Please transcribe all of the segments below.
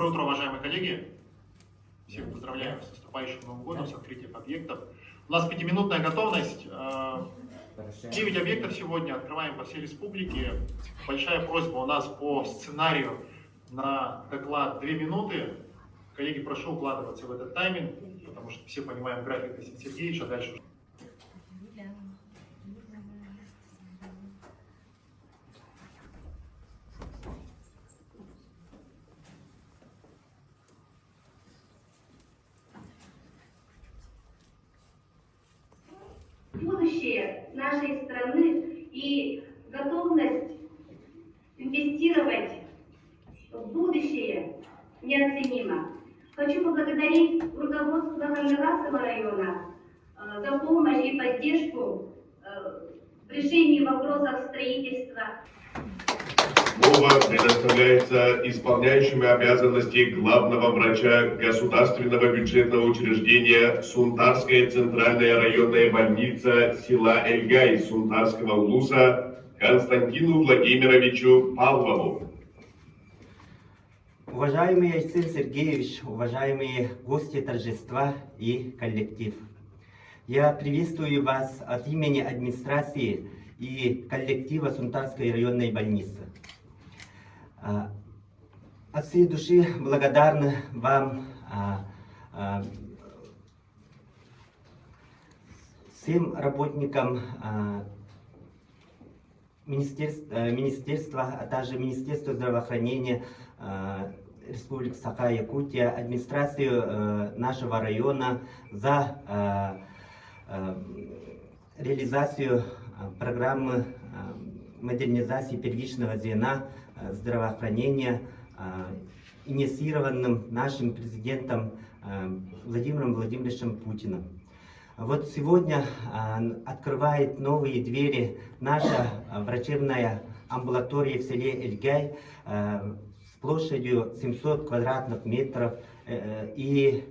Доброе утро, уважаемые коллеги. Всех поздравляю с наступающим Новым годом, с открытием объектов. У нас пятиминутная готовность. 9 объектов сегодня открываем по всей республике. Большая просьба у нас по сценарию на доклад 2 минуты. Коллеги, прошу укладываться в этот тайминг, потому что все понимаем график Василия Сергеевича. Дальше Будущее нашей страны и готовность инвестировать в будущее неоценима. Хочу поблагодарить руководство Хангаласского района за помощь и поддержку в решении вопросов строительства. Слово предоставляется исполняющими обязанности главного врача государственного бюджетного учреждения Сунтарская центральная районная больница села Эльгай Сунтарского улуса Константину Владимировичу Павлову. Уважаемый Айсен Сергеевич, уважаемые гости торжества и коллектив, я приветствую вас от имени администрации и коллектива Сунтарской районной больницы. От всей души благодарны вам, всем работникам министерства, а также Министерства здравоохранения Республики Саха-Якутия, администрацию нашего района за реализацию программы модернизации первичного звена здравоохранения, инициированным нашим президентом Владимиром Владимировичем Путиным. Вот сегодня открывает новые двери наша врачебная амбулатория в селе Эльгай с площадью 700 квадратных метров и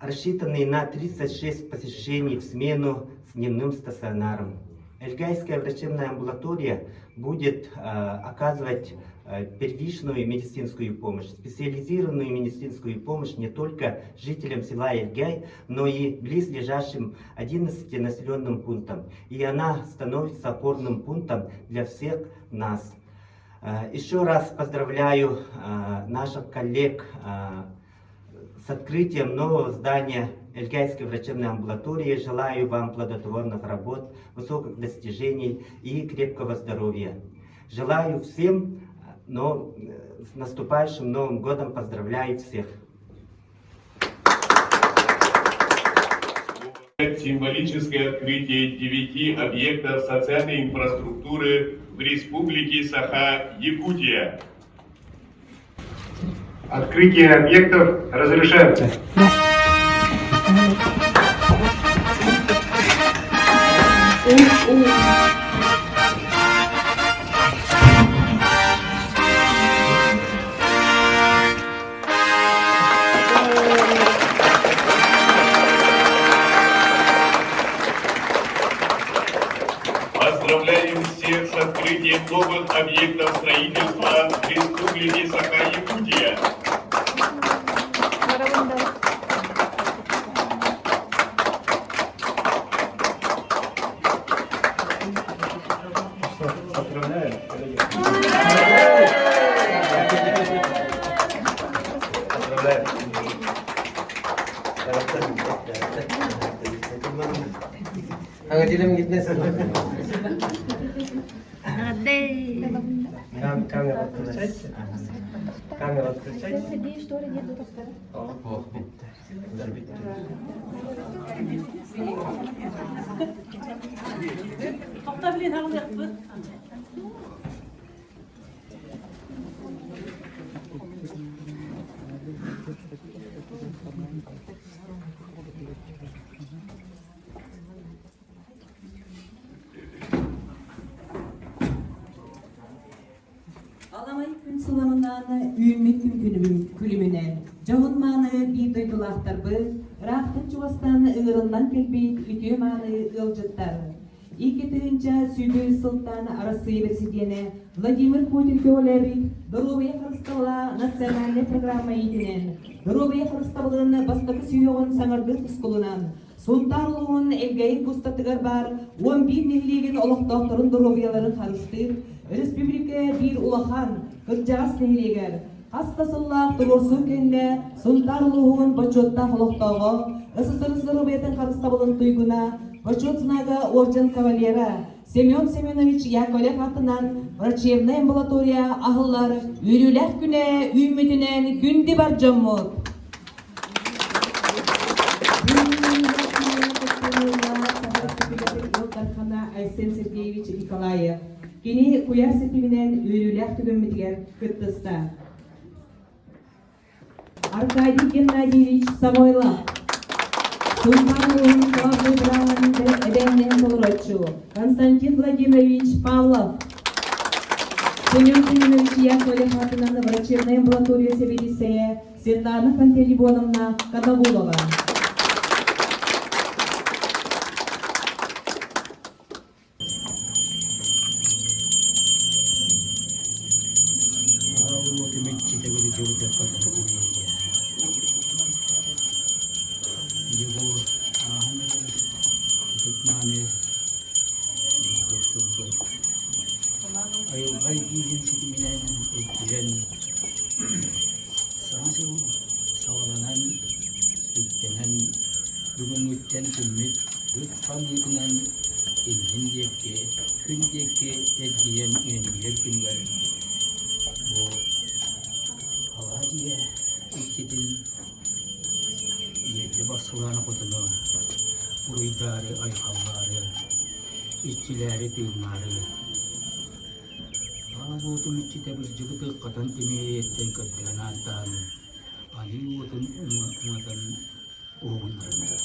рассчитанный на 36 посещений в смену с дневным стационаром. Эльгайская врачебная амбулатория будет оказывать первичную медицинскую помощь, специализированную медицинскую помощь не только жителям села Эльгай, но и близлежащим 11 населенным пунктам. И она становится опорным пунктом для всех нас. Еще раз поздравляю наших коллег с открытием нового здания Эльгайской врачебной амбулатории. Желаю вам плодотворных работ, высоких достижений и крепкого здоровья. Желаю всем, но с наступающим Новым годом поздравляю всех. Символическое открытие девяти объектов социальной инфраструктуры в Республике Саха-Якутия. Открытие объектов разрешается. Поздравляем всех с открытием новых объектов строительства в Республике Саха-Якутия. Поздравляю, коллеги. Поздравляю. Камеру отключайте. Камеру отключайте. Аламай күн сыламынан үүммүт күн күлүмүнэн, дьоһун-мааны биир дойдулаахтарбыт, ыраахтан-чугастан ыҥырыллан кэлбит үтүө-мааны ыалдьыттар. 2023 сылтан Арассыыйа Бэрэсидьиэнэ Владимир Путин көҕүлээбит Доруобуйа харыстабыла национальнай программа иитинэн, доруобуйа харыстабылын бастакы сүһүөҕүн саҥардыы тускулунан Сунтаар улууһун Элгээйи кустатыгар баар 11 нэһилиэгин олохтоохторун доруобуйаларын харыстыыр өрөспүүбүлүкэ биир улахан, кырдьаҕас нэһилиэгэр хас да сыллаах туруорсуу кэннэ Сунтаар улууһун бочуоттаах олохтооҕо, СССР доруобуйатын харыстабылын туйгуна, Бочуот знага уордьан кавалера Семен Семенович Яковлев аатынан врачебнай амбулатория аһыллар үөрүүлээх күнэ үүммүтүнэн күндү бар дьоммут! Айсен Сергеевич Николаев. Кини куйаар ситиминэн үөрүүлээх түгэммитигэр кыттыста. Аркадий Геннадьевич Самойлов. Сунтаар улууһун главный бырааһын эбээннээн толорооччу Константин Владимирович Павлов. Семен Семенович Яковлев аатынан врачебная амбулатория сэбиэдиссэйэ Светлана Пантелеймоновна Катавулова. Айылҕа илиитин ситиминэн илдьирэн Саҥа сыл саҕаланан, үктэнэн, бүгүҥҥүттэн күммүт ыт ханыытынан иннин диэки, күн диэки эргийэн үөннүйэр күнүгэр бу алаа дьиэ иччитин Иэрдэ Барсылаана хотуну уруйдаары, айхаллаары, иччилээри, тыыннаары Аал уотум иччитэ бырдьыгы тыыккатан тимириэттэн көрдөөн ааттаан, аныы уотун уматан уһугуннаран эрэр.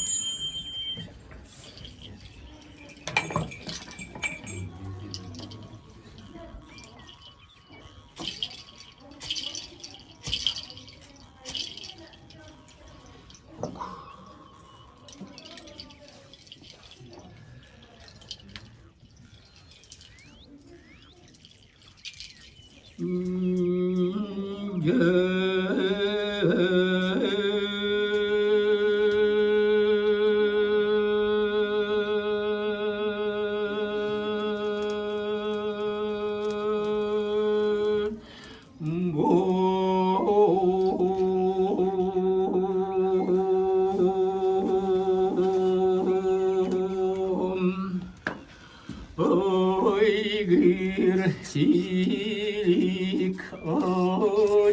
Ойгыр силик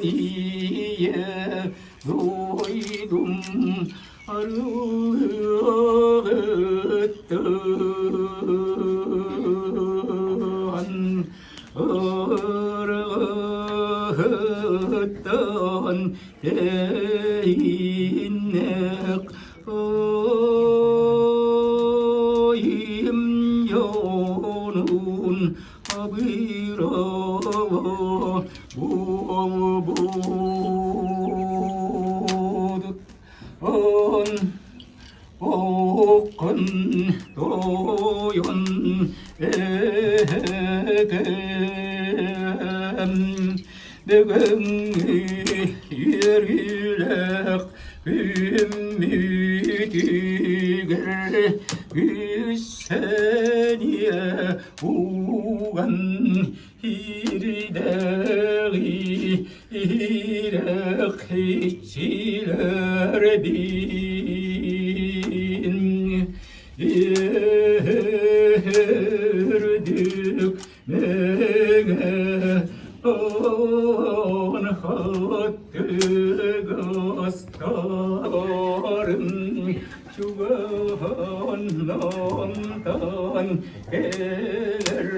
оние дойдум арыгыттан ырыгыттан тэйиннек Ойым дьонун абыраҕа буолбут Оккун тойон эһэкэм бүгүҥҥү үөрүүлээх Күммүтүгэр үссэниэ уган иридэҕи иһирэх иччилэрбин үрдүк мэҥэ он хаттыгастарын чугаһан онтон кэлэр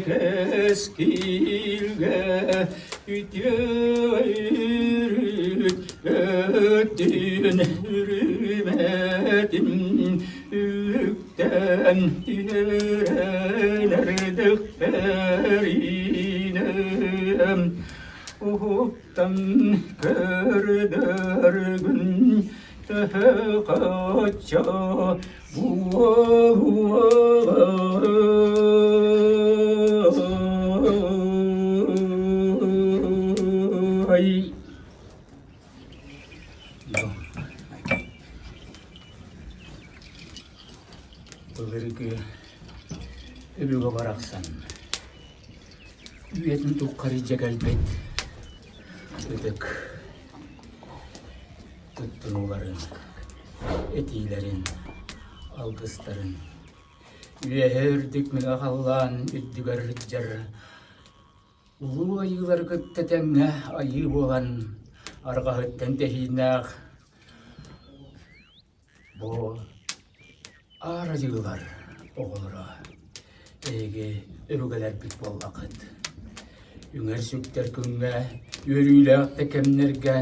кэскилгэ үтүө өттүн үрүмэтин үктэн түһэрэрдыхтэринэм уһуктан көрдөргүн төһө коччо буолуоҕай. Өбүгэ барахсан үйэтин тухары дьэ кэлбит ытык туттунууларын, этиилэрин, алгыстарын үөһэ үрдүк мэҥэ халлаан үрдүгэр сылдьар улуу айыылары кытта тэҥҥэ айыы буолан арҕаһыттан тэһииннээх Бу аар айыылар оҕолоро эһиги өбүгэлэрбит буоллаххыт. Үҥэр-сүктэр күҥҥэ, үөрүүлээх да кэмнэргэ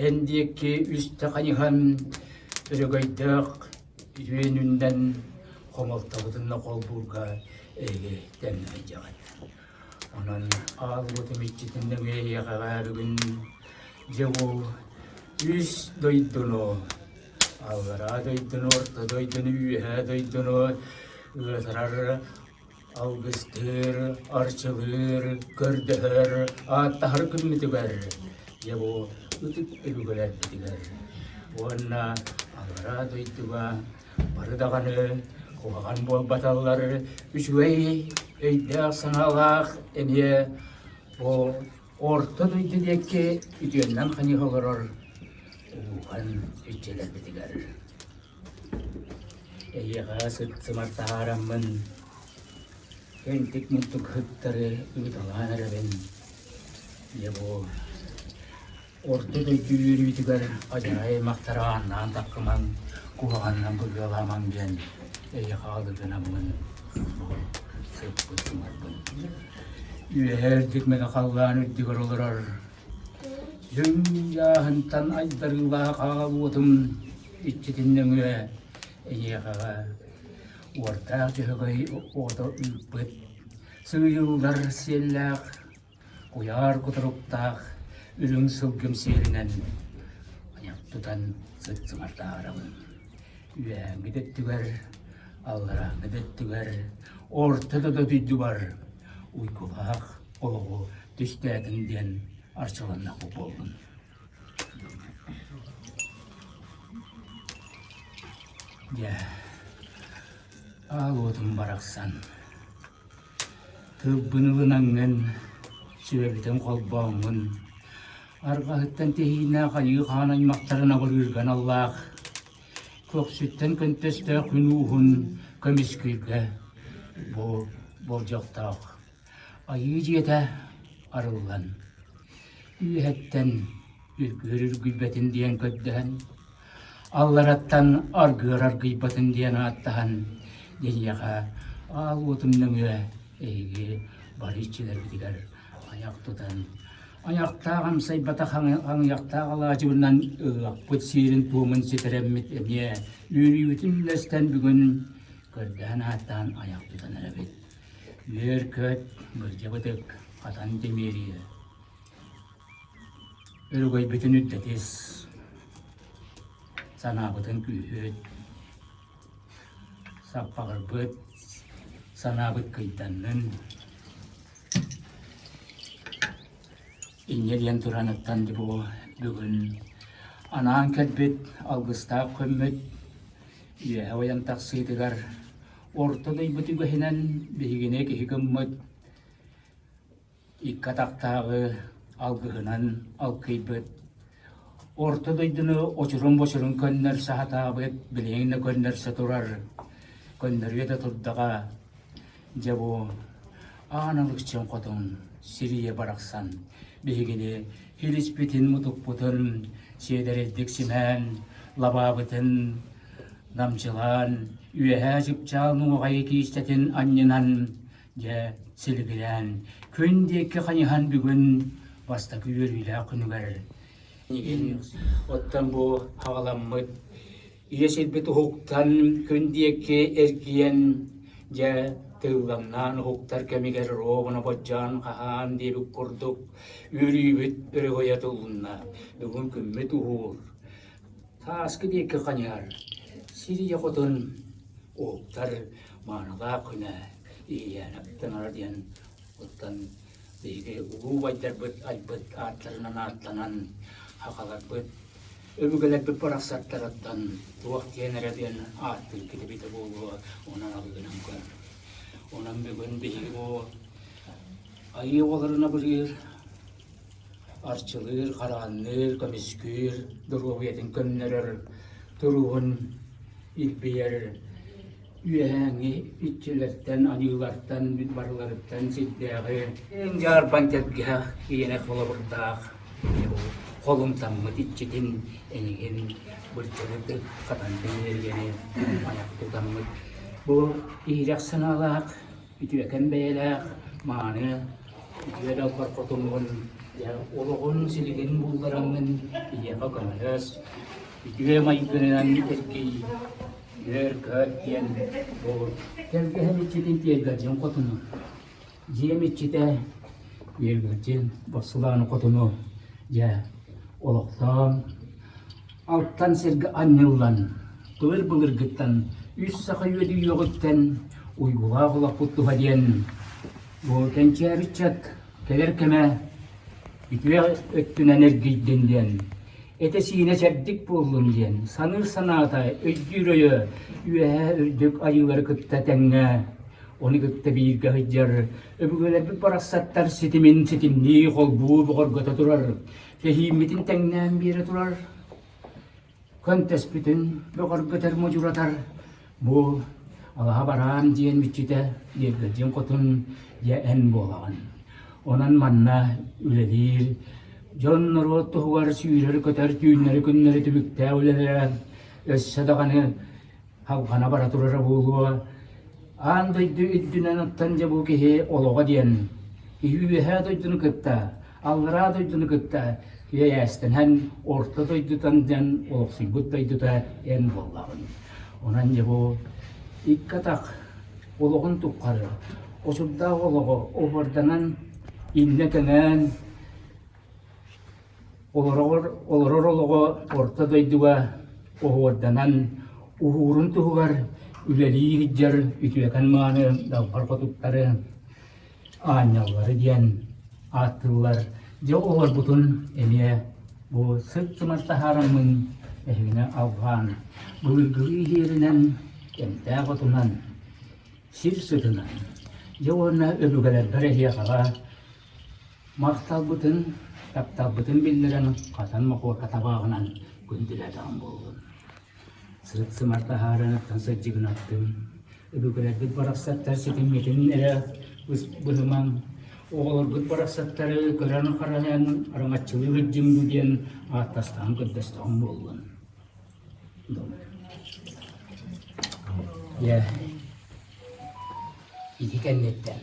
эн диэки үстэ хайыһан, өрөгөйдөөх үөнүнэн хомолтобутун да холбуурга эһиги тэҥҥэ сылдьаҕыт. Онон аалбытым иччитин нөҥүө эһиэхэҕэ бүгүн дьэ бу үс дойдуну аллараа дойдуну, орто дойдуну, үөһээ дойдуну ыатарар, алгыстыыр, арчылыыр, көрдөһөр, ааттаһар күммүтүгэр дьэ бу ытык өбүгэлэрбитигэр уонна аллараа дойдуга Бары даҕаны куһаҕан буолбаталлар, үчүгэй өйдөөх-санаалаах эмиэ бу орто дойду диэки үтүөннэн ханьыһа олорор улуухан иччилэрбитигэр. Эйиэхэ сыт-сымар таһаараммын, кэнтик мунтук ыттары ыыталаан эрэбин. Дьэ бу Орто дойду үөрүүтүгэр адьарай аймахтара ааннаан таккымаҥ, куһаҕанынан быгыалаамаҥ диэн эйиэхэ алгынаммын сыппыт сымарбын. Үөһэ үрдүк мэҥэ халлаан үрдүгэр олорор Дьүҥ дьааһынтан айдарыылаах аал уотум иччитин нөҥүө эйиэхэҕэ уордаах дьөһөгөй оҕото ыыппыт сыыйыллар сиэллээх Куйаар кутуруктаах үрүҥ сылгым сиэринэн айах тутан сыт-сымардаарабын. Үөһээҥҥи да өттүгэр, алларааҥҥы да өттүгэр, орто да дойдубар уйгулаах олоҕу түстээтин диэн арчыланнах буоллун. Дьэ, аал уотум барахсан Тылбын ылынаҥҥын, сүбэбитин холбооҥҥун, арҕаһыттан тэһииннээх айыы хаан аймахтарын абырыырга аналлаах, көхсүттэн көнтөстөөх күн ууһун көмүскүүргэ бу болдьохтоох айыы дьиэтэ арыллан, үөһэттэн үргүөр үргүйбэтин диэн көрдөһөн, Аллараттан аргыар аргыйбатын диэн ааттаһан, эйиэхэ аал уотум нөҥүө эһиги бары иччилэрбитигэр айах тутан, айахтаах амсайбатах аҥыйахтаах алаадьыбынан ыһыахпыт сиэрин-туомун ситэрэммит эмиэ үөрүүбүтүн үллэстэн бүгүн көрдөһөн ааттаан айах тутан эрэбит. Үөр-көт, бырдьабытык, хатан тимириэ. Өрөгөйбүтүн үрдэтис, санаабытын күүһүт, саппаҕырбыт санаабыт кыйданнын. Инньэ диэн тураныттан бу бүгүн анаан кэлбит алгыстаах көммүт үөһэ ойон тахсыытыгар орто дойбут үгэһинэн биһигини киһи гыммыт Икки атахтааҕы алгыһынан алкыйбыт, орто дойдуну очурун-бочурун көннөрсө сатаабыт, билигин да көннөрсө турар, көннөрүө да турдаҕа. Дьэ бу Аан Алыкчын хотун сирийэ барахсан биһигини хилиспитин-мутукпутун сиэдэрэйдик симээн, лабаабытын намчылаан, үөһээ чыпчаал нуоҕайы киистэтин анньынан Дьэ, силигилээн, күн диэки хайыһан бүгүн бастакы үөрүүлээх күнүгэр Игин оттон бу аҕаламмыт ийэ сирбит уһуктан күн диэки эргийэн дьэ тыыллаҥнаан уһуктар кэмигэр ровно бодьоон хаһаан диэбит курдук үөрүүбүт өрөгөйө тулунна. Бүгүн күммүт уһуур. Сааскы диэки ханьар сир ийэ хотун уһуктар маанылаах күнэ Иһийээнэп таҥара диэн оттон биһиги улуу убайдарбыт айбыт ааттарынан ааттанан сахаларбыт өбүгэлэрбит барахсаттарыттан туох диэн эрэ диэн ааттыыргыт эбитэ буолуо онон алыгынан көр. Онон бүгүн биһиги бу айыы оҕолорун абырыыр, арчылыыр, хараанныыр, көмүскүүр, доруобуйатын көннөрөр, туругун илбийэр үөһээҥҥи иччилэртэн, аньыылартан, барыларыттан сирдээҕи дьаарбаҥ тэлгэһэ киэнэ холобурдаах холумтаммыт иччитин эйигин бырдьыбытык хатан тириэрийэни айах тутаммыт бу иһирэх санаалаах үтүөкэн бэйэлээх мааны үтүө далбар хотуҥҥун олоҕун силигин буллараҥҥын ийэҕэ көмөлөс үтүө майгынынан эргий үөр-көт диэн бу тэлгэһэм иччитин тиэргэлдьин хотуну Дьиэм иччитэ Үөргүлдьин Боссулааны хотуну дьэ олохтоон алтан сиргэ анньыллан былыр былыргыттан үс саха үөдүйүөҕүттэн уйгулаах олохпут туһа диэн бу кэнчээри ыччат кэлэр кэмэ үтүө өттүнэн эргийдин диэн этэ-сиинэ чэбдик буоллун диэн саныыр санаата өйдүүр өйө үөһээ үрдүк айыылары кытта тэҥҥэ Ону кытта бииргэ сылдьар өбүгэлэрбит барахсаттар ситимин ситимнии холбуу бөҕөргөтө турар, тэһииммитин тэҥнээн биэрэ турар, көнтөспүтүн бөҕөргөтөр модьуратар бу алаһа бараан диэн мүччүтэ Иэргэлдьин хотун дьэ эн буолаҕын. Онон манна үлэлиир дьон-норуот туһугар сүүрэр-көтөр түүннэри-күннэри түбүктээх үлэлэрэ өссө даҕаны Халҕана бара турара буолуо. Аан дойду үрдүнэн оттон дьэ бу киһи олоҕо диэн киһи үөһээ дойдуну кытта, аллараа дойдуну кытта киэйээстэнэн орто дойдутан диэн олохсуйбут дойдута эн буоллаҕын. Онон дьэ бу икки атах олоҕун туххары очурдаах олоҕу оһуорданан иннэ кэҥээн Олорор, олорор олоҕо орто дойдуга оһуорданан, уһуурун туһугар үлэлии сылдьар үтүөкэн мааны далбар хотуттары, аанньаллары диэн ааттыыллар. Дьэ олорбутун эмиэ бу сыт-сымар таһаараммын эһигини алҕаан, былыргылыы иһиэринэн, эмтээх отунан, сир сытынан, дьэ уонна өбүгэлэрбэр эһиэхэҕэ Махталбытын, тапталбытын биллэрэн хатан мохуорка табааҕынан күндүлээтэҕим буоллун. Сыт-сымар таһааран сылдьыгынаттым. Өбүгэлэрбит барахсаттар ситиммитин эрэ быһымаҥ, оҕолоргут барахсаттары көрөн-харайан араҥаччылыы сылдьыҥ дуу диэн ааттастаҕым көрдөстөҕүм буоллун. Дьэ, ити кэнниттэн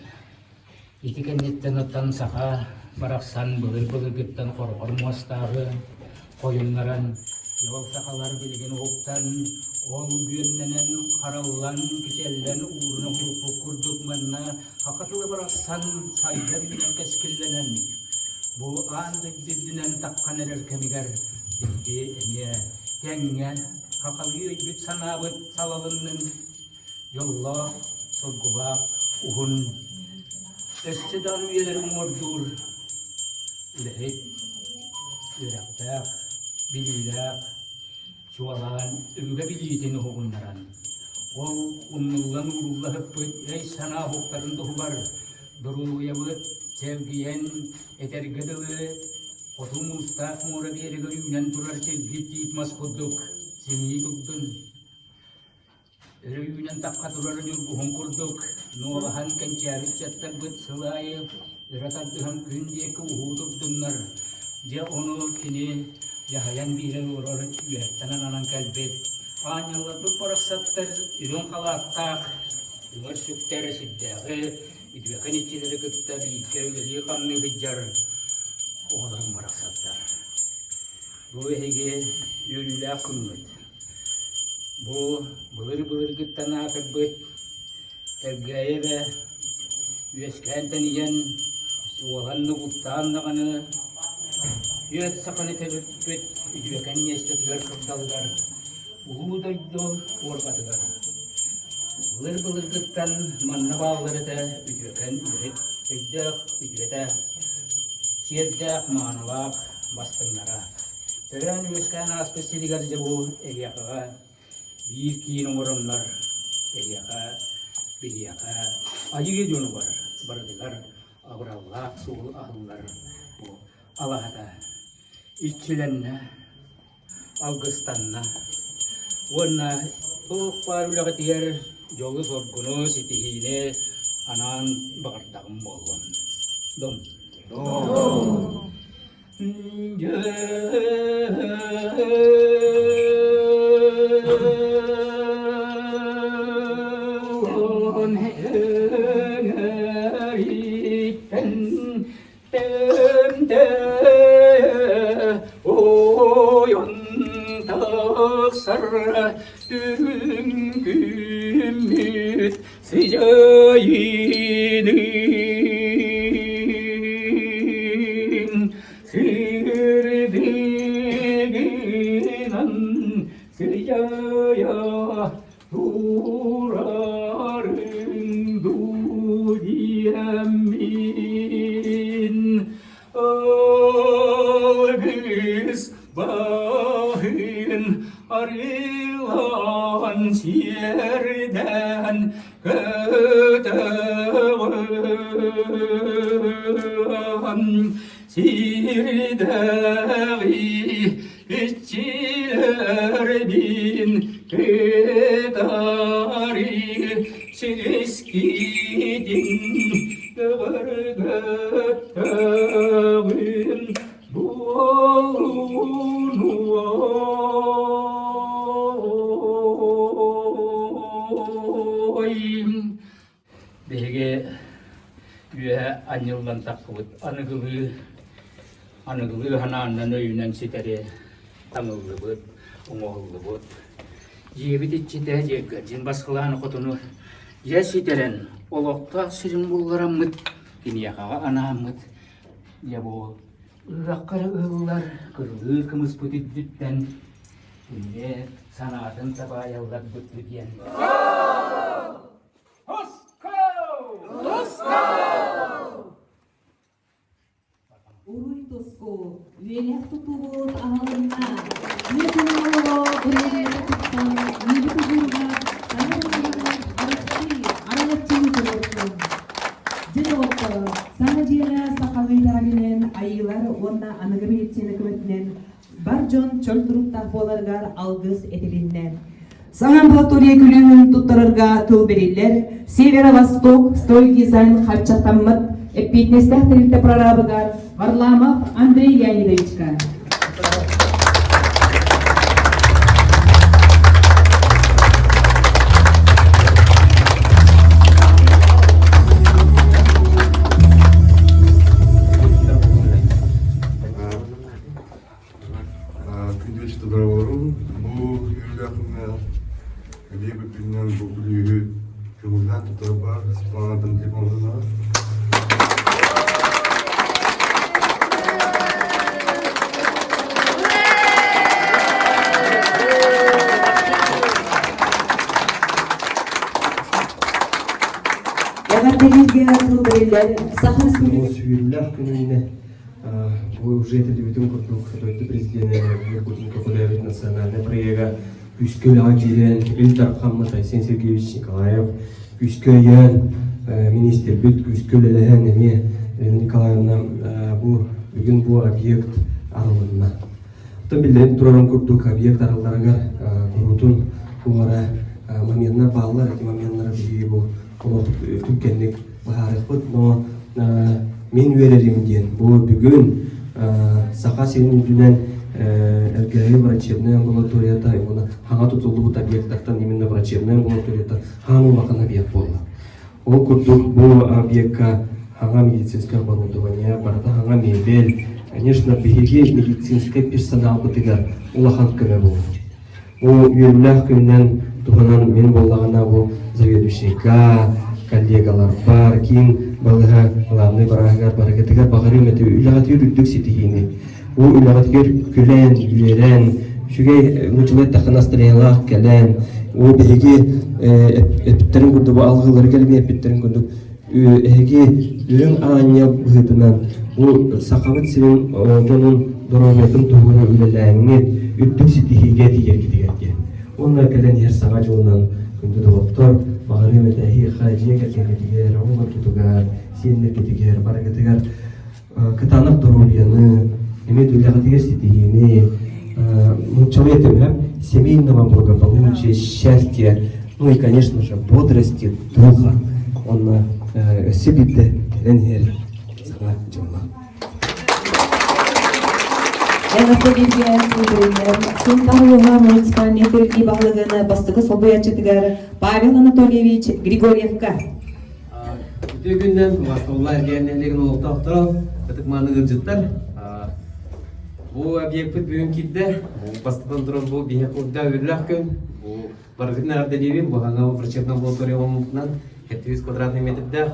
Ити кэнниттэн оттон саха барахсан былыр-былыргыттан хороҕор муостааҕы хойуннаран, ол сахалар билигин уһуктан, ол бүөннэнэн, хараллан, кичэллэн ууруна куруппут курдук манна саха тыла барахсан сайдар үүнэр кэскиллэнэн, бу аан дойду үрдүнэн таххан эрэр кэмигэр биһиги эмиэ тэҥҥэ сахалыы өйбүт-санаабыт салалыннын Дьоллоох, соргулаах, уһун, өссө даҕаны үйэлэри уҥуордуур үлэһит, үөрэхтээх, билиилээх, чуолаан өбүгэ билиитин уһугуннаран, ол умнуллан уурулла сыппыт өй-санаа уһуктарын туһугар доруобуйабыт чэлгийэн, этэргэ дылы, хоту муустаах муора биэрэгэр үүнэн турар чэлгий тиит мас курдук симии турдун. Өрө үүнэн тахха турар ньургуһун курдук, нуолаһан кэнчээбит дьахтарбыт сыл аайы өрө тардыһан күн диэки уһуу турдуннар. Дьэ ону кини дьаһайан биэрэн олорор үөһэттэн ананан кэлбит аанньалларбыт барахсаттар үрүҥ халааттаах үҥэр сүктэр сирдээҕи үтүөкэн иччилэри кытта бииргэ үлэлии-хамныы сылдьар оҕолорум барахсаттар. Бу эһиги үөрүүлээх күҥҥүт. Бу былыр-былыргыттан аатырбыт Элгээйи эбэ үөскээн тэнийэн, уолан нугуттаан даҕаны түөрт саханы төрүппүт үтүөкэн миэстэтигэр кырдалыгар, улуу дойду уорҕатыгар. Былыр-былыргыттан манна бааллар этэ үтүөкэн үлэһит өйдөөх үтүөтэ, сиэрдээх маанылаах бастыҥнара. Төрөөн-үөскээн ааспыт сиригэр дьэ бу эһиэхэҕэ биир киин оҥороннор эһиэхэ. Биһиэхэ айыы дьонугар барытыгар абыраллаах суол аһыллар бу алаһата иччилэннэ, алгыстанна уонна туох баар үлэҕитигэр дьолу-соргуну, ситиһиини анаан баҕардаҕым буоллун. Дом. Дьон эҥэриттэн тэмтэ ойон тахсар үрүҥ күммүт сыдьайыынын сырдыгынан сыдьайа турарын дуу диэммин алгыс баһын арылан сиэрдэн көтөҕөн сирдээҕи иччилэрбин кытары силискитин бөҕөргөттөҕүм буолунуой. Биһиги үөһэ анньыллан тахсыбыт аныгылыы аныгылыы санааннан өйүнэн ситэри таҥыллыбыт, оҥоһуллубут. Дьиэбит иччитэ дьиэргэлдьин баскылаан хотуну дьэ ситэрэн олохтоох сирин буллараммыт, киниэхэҕэ анааммыт дьэ бу ыһыахха эрэ ыһыллар кырылыыр кымыспыт үрдүттэн кинини санаатын табаайалларбыт диэн Уруй туску, үөлэх тутуубут аһылынна. Үйэ туһуҥа бырайыагы туттан, үйэбит уһууругар таҥара Арассыыйа араҥаччылыы туруорсун. Дьэ доҕоттор, саҥа дьиэҕэ сахалыы итэҕэлинэн айыылар уонна аныгы медицина көмөтүнэн бар дьон чөл туруктаах буоларыгар алгыс этилиннэ. Саҥа амбулатория күлүүһүн туттарарга тыл бэриллэр Северо-Восток стройдизайн харчаттаммыт эппиэтинэстээх тэрилтэ прорабыгар Варламов Андрей Леонидовичка. Күндү дорогорум, бу үөрүүлээх эмиэ бүппүнэн бу күлүүһү көҥүллээн туттарбар Светлана Пантелеймоновна. Эҕэрдэлииргэ тыл бэриллэр Саха Республикатын Сүүрүүлээх күнүнэ Бу уже этиллибитин курдук, дойду президенэ Владимир Путин көҕүлээбит национальнай проега күүскэ үлэҕэ киирэн, Ил Дархаммыт Айсен Сергеевич Николаев күүскэ өйөөн, министрбит күүскэ үлэлэһэн эмиэ Елена Николаевна бу бүгүн бу объект арылынна. Оттон биллэрин турарын курдук объект арылларыгар куруутун туох эрэ моменнар бааллар, эти моменнары биһиги бу олох түргэнник быһаарыахпыт, но мин үөрэрим диэн бу бүгүн Саха сирин үрдүнэн Элгээйи врачебнай амбулаторията уонна хаҥа тутуллубут объектартан именно врачебнай амбулаторията хаан улахан объект буолла. Ол курдук бу объекка хаҥа медицинское оборудование, барыта хаҥа мебель, конечно, биһиги медицинскэй персоналбытыгар улахан көмө буолар. Бу үөрүүлээх күнүнэн туһанан мин буоллаҕына бу заведующайга, коллегаларбар, киин балыһа главный барааһыгар барыгытыгар баҕарыам этэ үлэҕитигэр үрдүк ситиһиини. Бу үлэҕитигэр күлэн, үөрэн, үчүгэй нууччалыы эттэххэ настроениелаах кэлэн, бу биһиги эппиттэрин курдук, бу алгыылары кэлин эппиттэрин курдук эһиги үрүҥ аанньал быһыытынан бу Сахабыт сирин дьонун доруобуйатын туһугар үлэлээҥҥит үрдүк ситиһиигэ тиийэргитигэр диэн. Уонна кэлэн иһэр Саҥа дьылынан күндү доҕоттор, Баҕарыам этэ эһиэхэ дьиэ кэргэҥҥитигэр, оҕолоргутугар, сиэннэргитигэр, барыгытыгар кытаанах доруобуйаны, эмиэ үлэҕитигэр ситиһиини, нууччалыы этим, семейного благополучия, счастья, ну и, конечно же, бодрости духа. Онно өссө биирдэ кэлэн иһэр саҥа дьылла. Эҕэрдэлииргэ күүтүллэр Сунтаар улууһа муниципальнай тэриллии баһылыгын бастакы солбуйааччытыгар Павел Анатольевич Григорьевка. Үтүө күннэн Убастабыллаах Эргээн нэһилиэгин олохтоохторо, ытык-мааны ыалдьыттар. Бу объекпыт бүгүн киирдэ. Бастатан туран бу биһиэхэ урда үөрүүлээх күн. Бу барытын эҕэрдэлиибин. Бу хаҥа врачебнай амбулатория оҥоммутунан 700 квадратный метрдээх.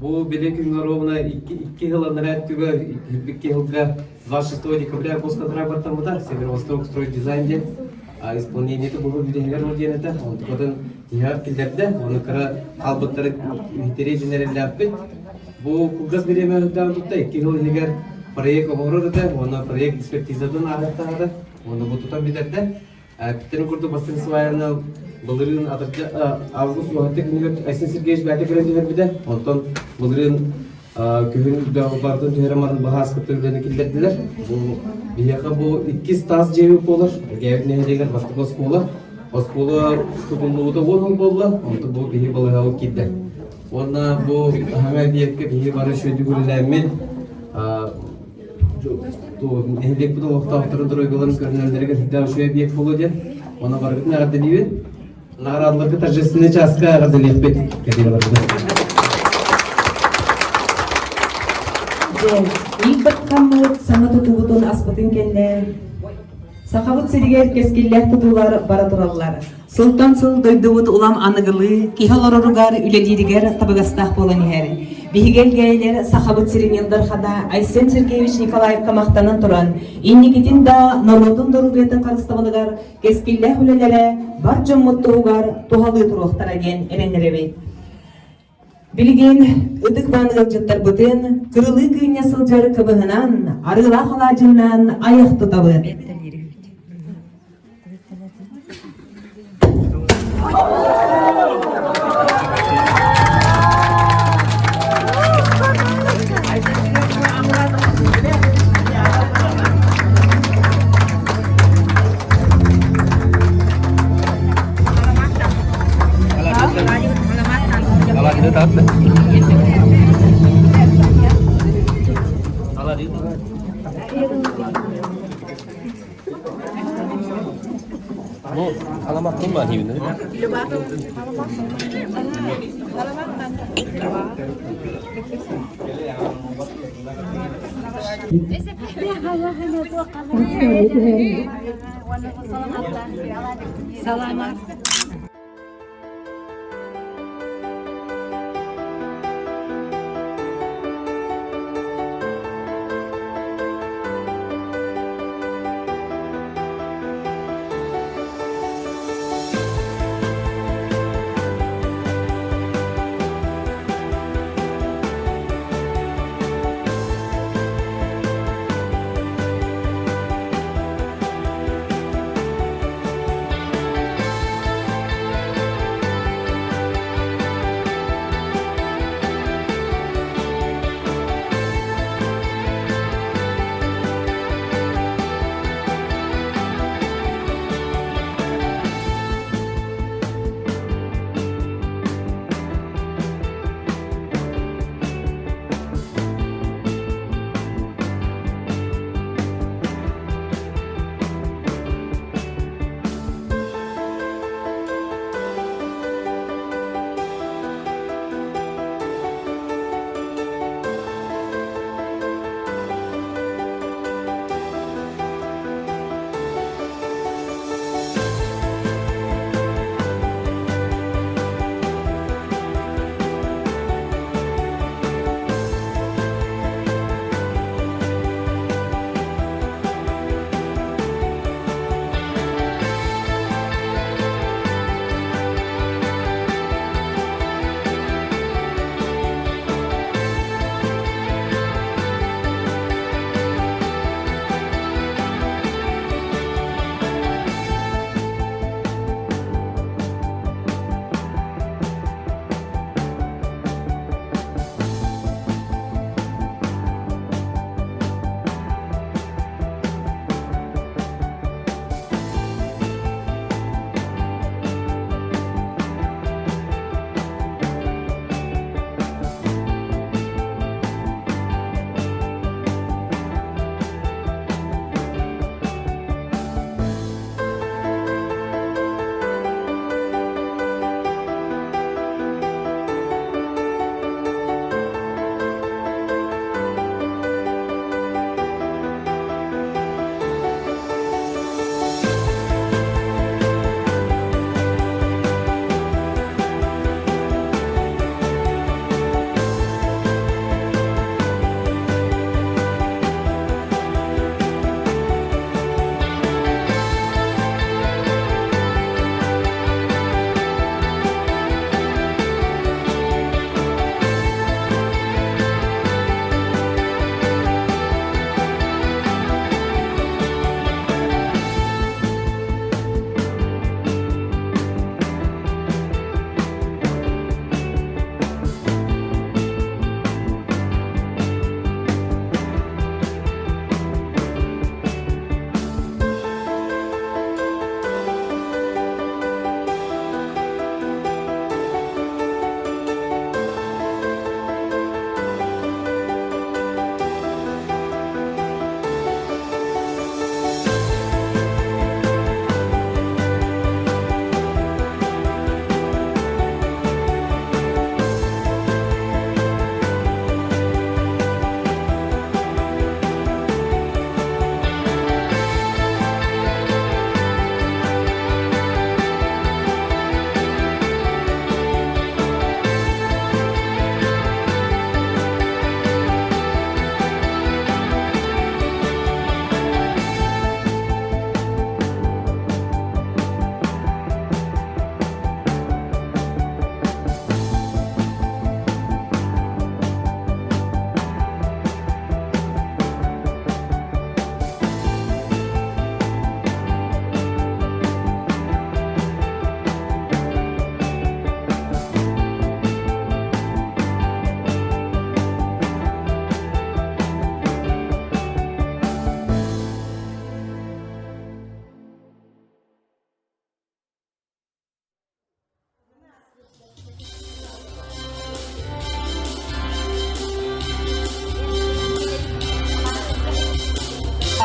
Бу били күҥҥэ ровно икки сыл анараа өттүгэр, икки сылга 26 декабря госконтракт баттаммыта. Северо-Восток строй дизайн диэн исполнениеты бу бүтэһигэр ол диэн этэ. Онтукатын тиһэҕэр киллэрдэ. Оны кыра хаалбыттары үһүтэрии дьинэриллээппит. Бу кылгас бириэмэ үрдээн тутта икки сыл иһигэр проект оҥорор этэ, уонна проект экспертизатын ааһыахтаах этэ. Уонна бу тутан бүтэрдэ. Бүтэрин курдук бастакы сваяны былырыын август уһатты күнүгэр Айсен Сергеевич бэйэтэ кэлэн түһэрбитэ. Онтон былырыын күһүн бардын түһэрэн баран баһаас кытта үлэни киллэрдилэр. Бу биһиэхэ бу иккис таас дьиэбит буолар. Гээбит нэһилиэгэр бастакы оскуола. Оскуола тутуллубута 10 сыл буолла. Онтон бу биһи балыыһабыт киирдэ. Уонна бу хаҥа эбийиэккэ биһи бары үчүгэйдик үлэлээммит нэһилиэкпит олохтоохторун доруобуйаларын көрүнэллэригэр сүрдээх үчүгэй эбийиэк буолуо диэн. Онон барыгытын эҕэрдэлиибин. Наҕараадаларга торжественный чааска эҕэрдэлиэхпит. Кэлиэ барбыт. Дьэ, Ил Дархаммыт саҥа тутуубутун аспытын кэннэ Сахабыт сиригэр кэскиллээх тутуулар бара тураллар. Сылтан сыл дойдубут улам аныгылыы, киһи олороругар, үлэлииригэр табыгастаах буолан иһэр. Биһиги элгээйилэр Сахабыт сирин Ил Дархана Айсен Сергеевич Николаевка махтанан туран, инникитин да норуотун доруобуйатын харыстабылыгар кэскиллээх үлэлэрэ бар дьоммут туһугар туһалыы туруохтара диэн эрэннэрэбит. Билигин ытык мааны ыалдьыттарбытын кырылыы кыынньа сылдьар кыбыһынан, арыылаах алаадьыннан айах тутабыт. Бу аламаттын ба деймін. Саламат.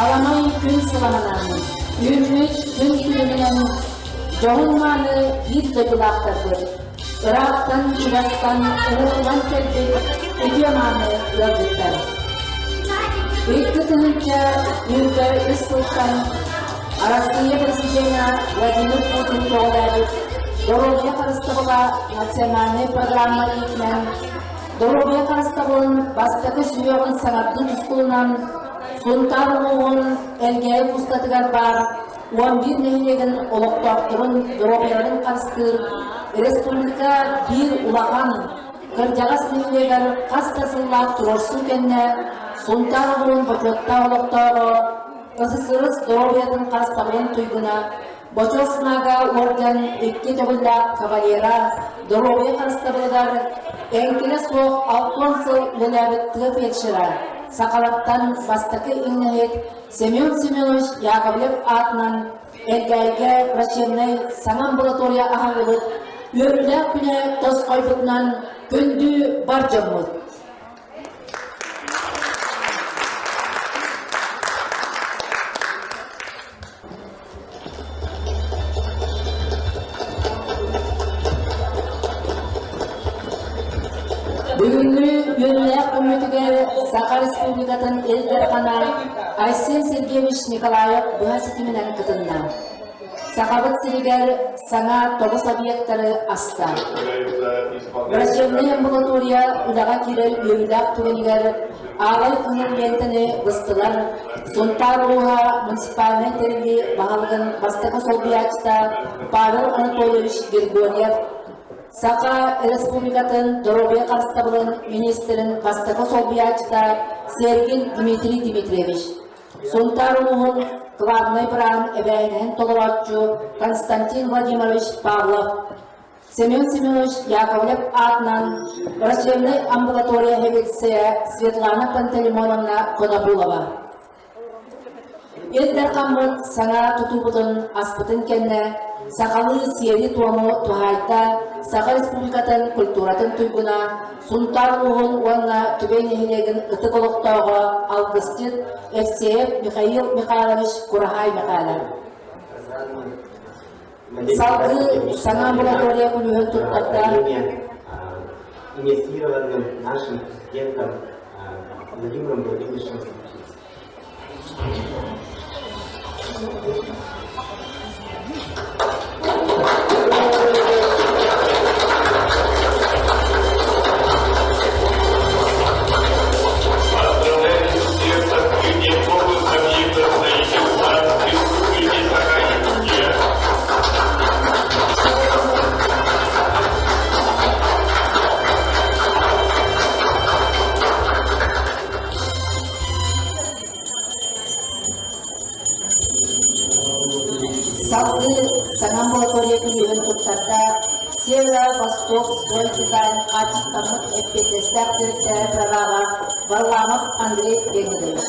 Аламай күн сыламынан, үүммүт күн күлүмүнэн дьоһун-мааны биир дойдулаахтарбыт, ыраахтан чугастан ыҥырыллан кэлбит үтүө-мааны ыалдьыттар. 2023 сылтан Арассыыйа Президенэ Владимир Путин көҕүлээбит Доруобуйа харыстабыла национальнай программа иитинэн Доруобуйа харыстабылын бастакы сүһүөҕүн саҥардыы тускулунан Сунтаар улууһун Элгээйи кустатыгар баар 11 нэһилиэгин олохтоохторун доруобуйаларын харыстыыр республика биир улахан кырдьаҕас нэһилиэгэр хас да сыллаах туруорсуу кэннэ Сунтаар улууһун бочуоттаах олохтооҕо СССР доруобуйатын харыстабылын туйгуна Бочуот Снага орден икки төгүллээх кавалера доруобуйа харыстабылыгар эҥкилэ суох 60 сыл үлэлээбит тыа фельдшера, сахалартан бастакы иҥнэһит Семен Семенович Яковлев аатынан Элгээйгэ врачебнай саҥа амбулатория аһыллыбыт үөрүүлээх күнэ тосхойбутунан күндү бар дьоммут! Бүгүҥҥү үөрүүлээх күммүтүгэр Саха Республикатын Ил Дархана Айсен Сергеевич Николаев быһа ситиминэн кытынна. Сахабыт сиригэр саҥа тоҕус объектары аста. Врачебнай амбулатория үлэҕэ киирэр үөрүүлээх түгэнигэр аалай кыһыл лиэнтэни быстылар Сунтаар улууһа муниципальнай тэриллии баһылыгын бастакы солбуйааччыта Павел Анатольевич Григорьев, Саха Республикатын доруобуйа харыстабылын министрин бастакы солбуйааччыта Сергин Дмитрий Дмитриевич, Сунтаар улууһун главнай бырааһын эбээһинэһин толорооччу Константин Владимирович Павлов, Семен Семенович Яковлев аатынан врачебнай амбулатория сэбиэдиссэйэ Светлана Пантелеймоновна Конобулова. Ил Дархаммыт саҥа тутуубутун аспытын кэннэ сахалыы сиэри-туому туһаайда Саха Республикатын культуратын туйгуна, Сунтаар улууһун уонна Түбэй нэһилиэгин ытык олохтооҕо алгысчыт Евсеев Михаил Михайлович Кураһаай Михайлов. Салгыы саҥа амбулатория күлүүһүн туттарда. Инициированным нашим президентом Владимиром Владимировичем Поздравляю всех с открытием новых объектов строительства в Республике Саха-Якутия. Салгыы саҥа амбулатория күлүүһүн туттарда Северо-Восток стройдизайн хааччахтаммыт эппиэтинэстээх тэрилтэ прораба Варламов Андрей Леонидович.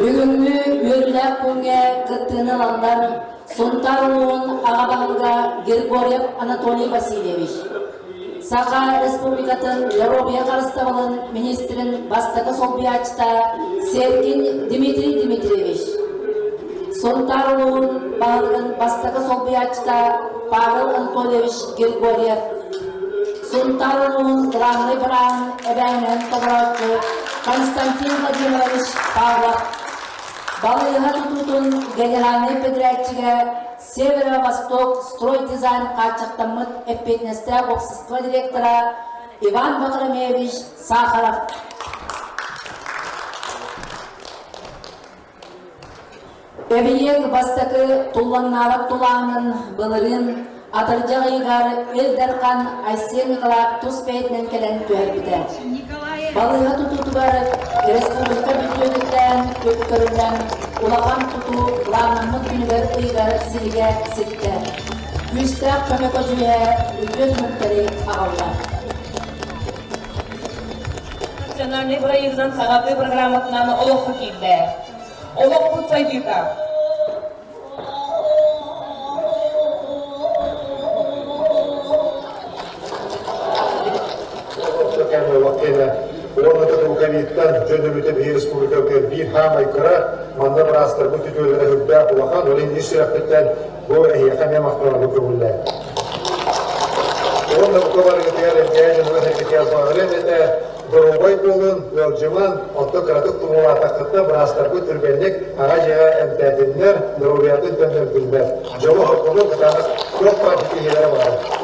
Бүгүҥҥү үөрүүлээх күҥҥэ кыттыыны ылаллар Сунтаар улууһун аҕа баһылыга Григорьев Анатолий Васильевич, Саха Республикатын доруобуйа харыстабылын министрин бастакы солбуйааччыта Сергин Дмитрий Дмитриевич, Сунтаар улууһун баһылыгын бастакы солбуйааччыта. Павел Анатольевич Григорьев, Сунтаар улууһун главнай бырааһын эбээнинэн толорооччу Константин Владимирович Павлов, балыыһа тутуутун генеральнай подрядчига Северо-Восток стройдизайн хааччахтаммыт эппиэтинэстээх уопсастыба директора Иван Вахромеевич Сахаров. Эбийиэк бастакы туллаҥнаабат тулаанын былырыын атырдьах ыйыгар Ил Дархан Айсен Николаев тус бэйэтинэн кэлэн түһэрбитэ. Балыыһа тутуутугар республика бүддьүөтүттэн үп көрүллэн улахан тутуу былааннаммыт күнүгэр ыйыгар силигэ ситтэ. Күүстээх көмө көдьүүһэ үтүө түмүктэри аҕалла. Национальнай бырайыгынан саҥардыы программатынан олоххо киирдэ. Олохпут сайдыыта. Уонна тутулукавиттан дьон өлүүтэ биһи республикабытыгар биир хаамай кыра, манна быраастарбыт үтүөлэрэ үрдээх улахан, ол иһин ис сүрэхпиттэн бу эһиэхэ эмиэ махтанарбын көҥүллээн. Уонна бука барыгытыгар Элгээйи дьонугар-сэргэтигэр баҕарыам этэ, доруобай буолун, ыалдьыман, оттон кыратык тумуулаатаххытына быраастарбыт түргэнник аҕа дьиэҕэ эмтээтиннэр, доруобуйатын төннөрдүннэр. Дьолу-соргуну кытаанах туох баар ситиһиилэрэ баҕарабын.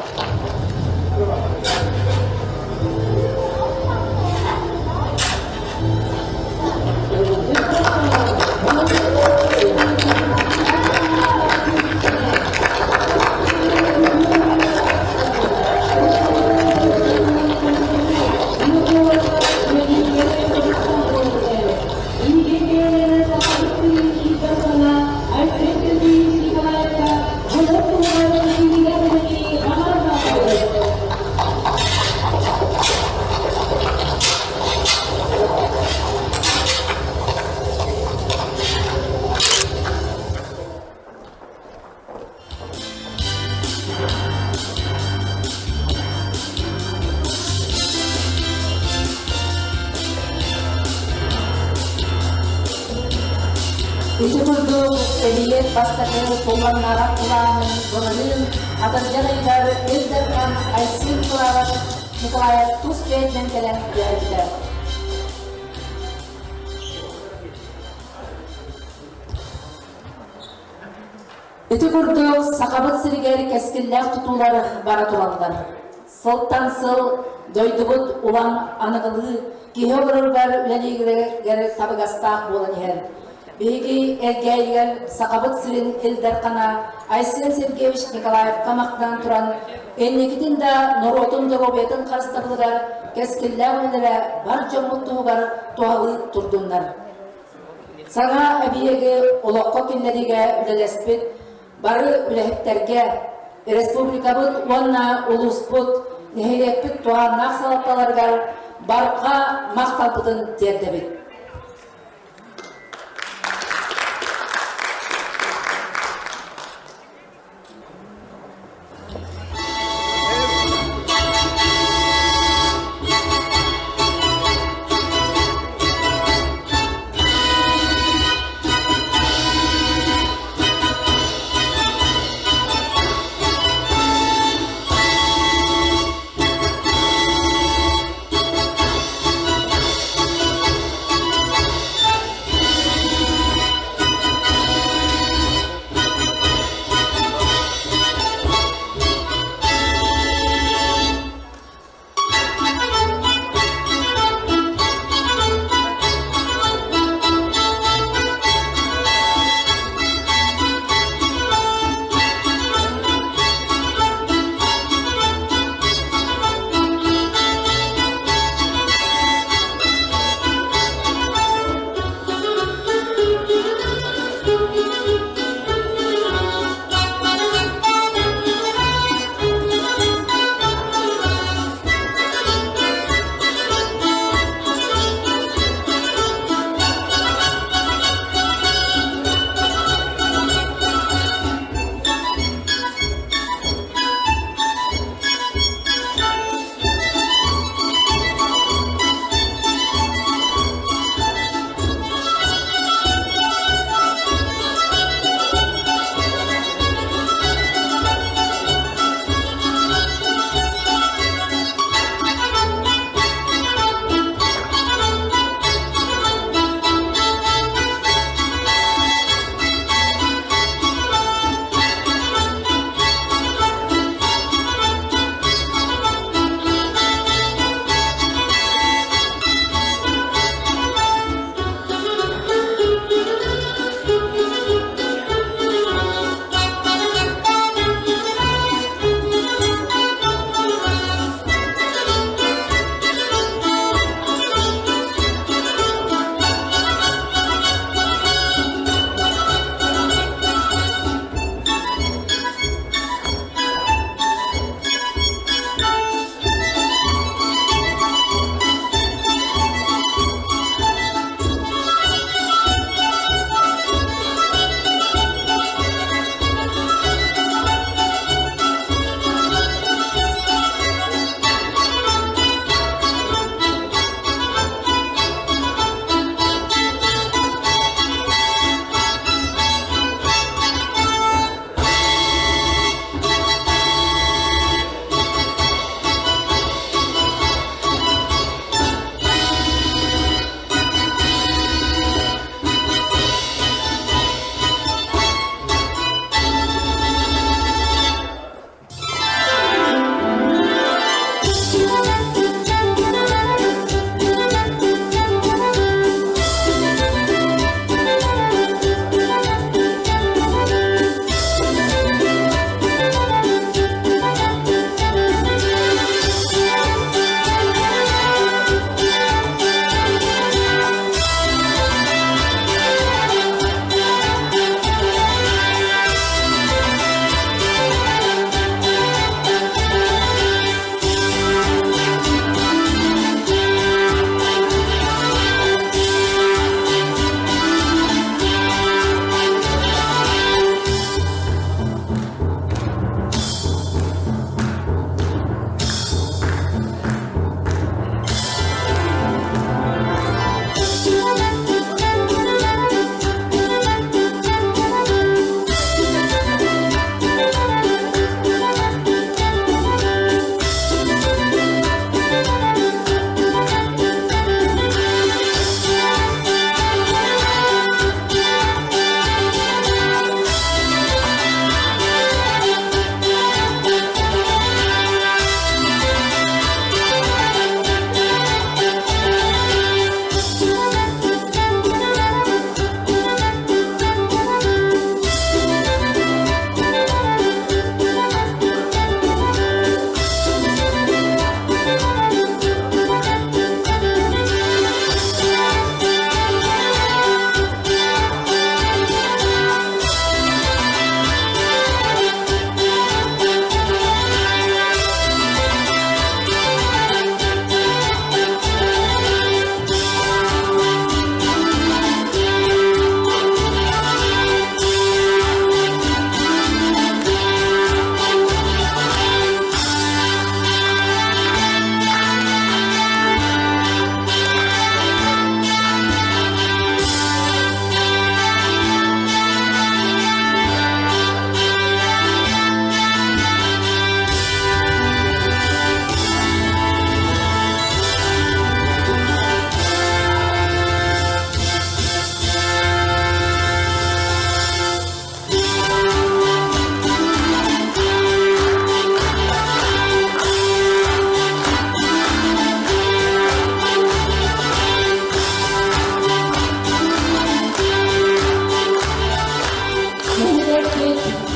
Ити курдук, эбийиэк бастакы тулланнара улаанын былырыын атырдьах ыйыгар Ил Дархан Айсен Николаев тус бэйэтинэн кэлэн түһэрбитэ. Ити курдук, Сахабыт сиригэр кэскиллээх тутуулар бара тураллар. Сылтан сыл дойдубут улам аныгылыы киһи олороругар үлэлииригэр табыгастаах буолан иһэр. Биһиги Элгээйигэр Сахабыт сирин Ил Дархана Айсен Сергеевич Николаевка махтанан туран, инникитин да норуотун доруобуйатын харыстабылыгар кэскиллээх үлэлэрэ бар дьоммут туһугар туһалыы турдуннар. Саҥа эбийиэги олоххо киллэриигэ үлэлэспит бары үлэһиттэргэ, республикабыт уонна улууспут, нэһилиэкпит туһааннаах салалталарыгар барҕа махталбытын тиэрдэбит.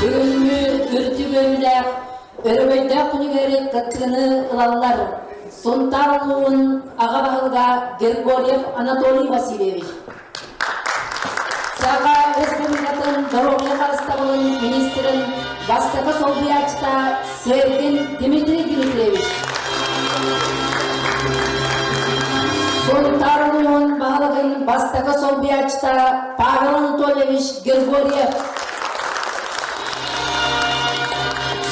Бүгүҥҥү үрдүк үөрүүлээх, өрөгөйдөөх күнүгэр кыттыыны ылаллар Сунтаар улууһун аҕа баһылыга Григорьев Анатолий Васильевич, Саха Республикатын доруобуйа харыстабылын министрин бастакы солбуйааччыта Сергин Дмитрий Дмитриевич, Сунтаар улууһун баһылыгын бастакы солбуйааччыта Павел Анатольевич Григорьев,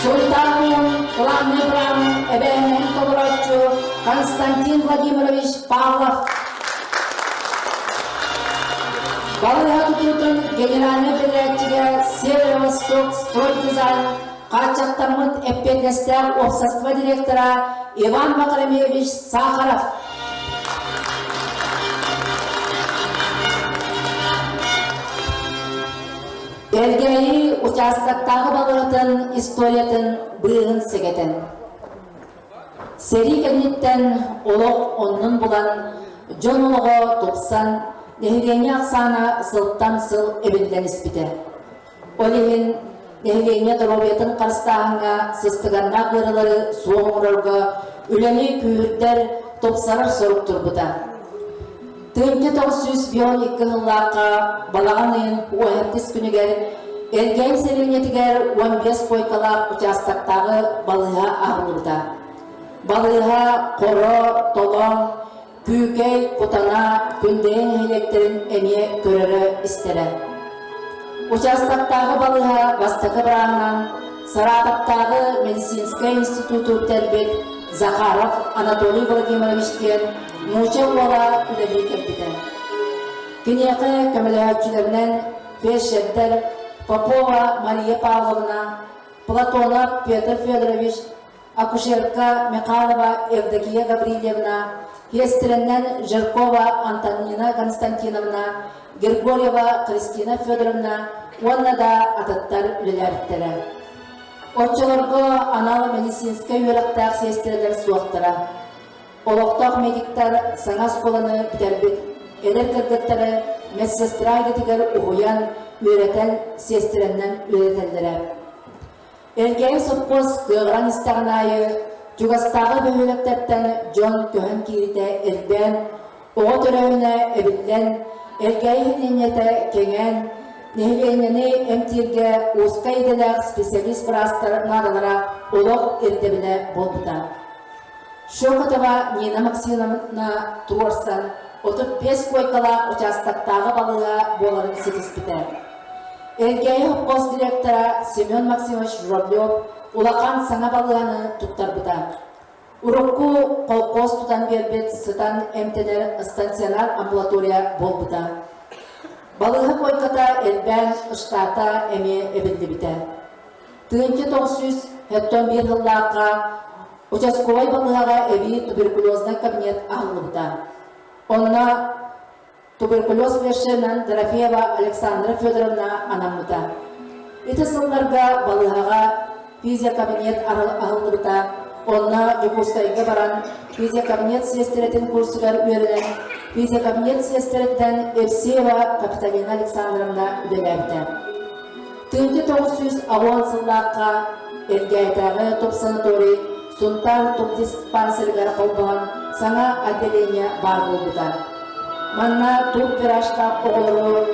Сунтаар улууһун главный бырааһын эбээһинэһин толорооччу Константин Владимирович Павлов, Балыыһа тутуутун генеральнай бэдэрээтчигэ Северо-Восток стройдизайн хааччахтаммыт эппиэтинэстээх уопсастыба директора Иван Вахромеевич Сахаров. Элгээйи учаастактааҕы балыыһатын историятын быыһын сэгэтэн. Сэрии кэнниттэн олох оннун булан, дьон олоҕо тупсан, нэһилиэнньэ ахсаана сылтан сыл эбиллэн испитэ. Ол иһин нэһилиэнньэ доруобуйатын харыстааһыҥҥа сыстыганнаах ыарыылары суох оҥорорго үлэни күүһүрдэр, тупсарар сорук турбута. 1952 сыллаахха балаҕан ыйын уоһэттис күнүгэр Элгээн сэлиэнньэтигэр 15 куойкалаах учаастактааҕы балыыһа аһыллыбыта. Балыыһа Хоро, Толоон, Күүкэй, Кутана, Күндэйэ нэһилиэктэрин эмиэ көрөрө-истэрэ. Учаастактааҕы балыыһа бастакы бырааһынан Саратовтааҕы медицинскэй институту бүтэрбит Захаров Анатолий Владимирович диэн нуучча уола үлэлии кэлбитэ. Киниэхэ көмөлөһөөччүлэринэн фельдшердэр Попова Мария Павловна, Платонов Петр Федорович, акушерка Михайлова Евдокия Гаврильевна, сиэстэрэннэн Жиркова Антонина Константиновна, Григорьева Христина Федоровна уонна да атыттар үлэлээбиттэрэ. Оччолорго анал медицинскэй үөрэхтээх сиэстэрэлэр суохтара. Олохтоох медиктар саҥа оскуоланы бүтэрбит эдэр кыргыттары медсестра идэтигэр уһуйан, үөрэтэн, сиэстэрэннэн үөрэтэллэрэ. Элгээйи сопхуос кыаҕыран истэҕин аайы чугастааҕы бөһүөлэктэртэн дьон көһөн кииритэ элбээн, оҕо төрөөһүнэ эбиллэн, Элгээйи нэһилиэнньэтэ кэҥээн, нэһилиэнньэни эмтииргэ узкай идэлээх специалист быраастар наадалара олох ирдэбилэ буолбута. Шокотова Нина Максимовна туруорсан, 35 куойкалаах учаастактааҕы балыыһа буоларын ситиспитэ. Элгээйи сопхуос директора Семен Максимович Журавлев улахан саҥа балыыһаны туттарбыта. Урукку колхоз тутан биэрбит сытан эмтэнэр стационар амбулатория буолбута. Балыыһа куойката элбээн штата эмиэ эбиллибитэ. 1971 сыллаахха участковай балыыһаҕа эбии туберкулезнай кабинет аһыллыбыта. Онно туберкулез фельдшеринэн Дорофеева Александра Федоровна анаммыта. Ити сылларга балыыһаҕа физиокабинет аһыллыбыта, онно Дьокуускайга баран физиокабинет сиэстэрэтин курсугар үөрэнэн, физиокабинет сиэстэриттэн Евсеева Капиталина Александровна үлэлээбитэ. 1990 сыллаахха Элгээйитээҕи тубсанаторий Сунтаар тубдиспансерыгар холбоһон саҥа отделение баар буолбута. Манна туб виражтаах оҕолору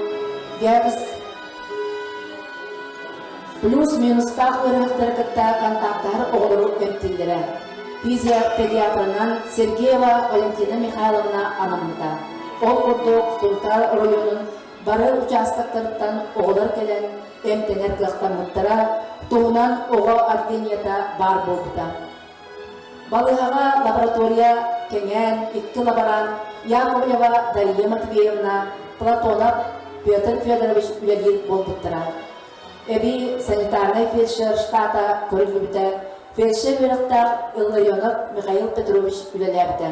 ГЭБС плюс-минустаах ыарыһахтары кытта контактаһар оҕолору эмтииллэрэ. Физиопедиатрынан Сергеева Валентина Михайловна анаммыта. Ол курдук Сунтаар оройуонун бары учаастактарыттан оҕолор кэлэн эмтэнэр кыахтаммыттара, туһунан оҕо отделениета баар буолбута. Балыыһаҕа лаборатория кэҥээн, икки лаборант Яковлева Дария Матвеевна, Платонов Петр Федорович үлэлиир буолбуттара. Эбии санитарнай фельдшер штата көрүллүбүтэ, фельдшер үөрэхтээх Илларионов Михаил Петрович үлэлээбитэ.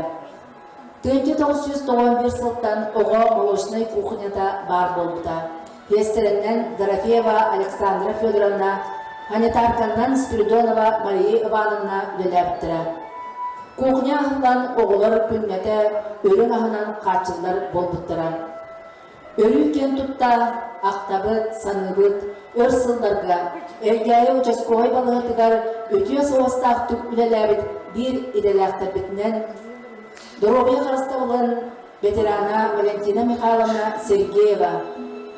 1991 сылтан оҕо молочнай кухнята баар буолбута. Сиэстэрэннэн Дорофеева Александра Федоровна, санитарканнан Спиридонова Мария Ивановна үлэлээбиттэрэ. Кухня аһыллан оҕолор күннэтэ үрүҥ аһынан хааччыллар буолбуттара. Өрүү киэн тутта ахтабыт, саныыбыт. Өр сылларга Элгээйи участковай балыыһатыгар үтүө суобастаахтык үлэлээбит биир идэлээхтэрбитинэн доруобуйа харыстабылын ветерана Валентина Михайловна Сергеева,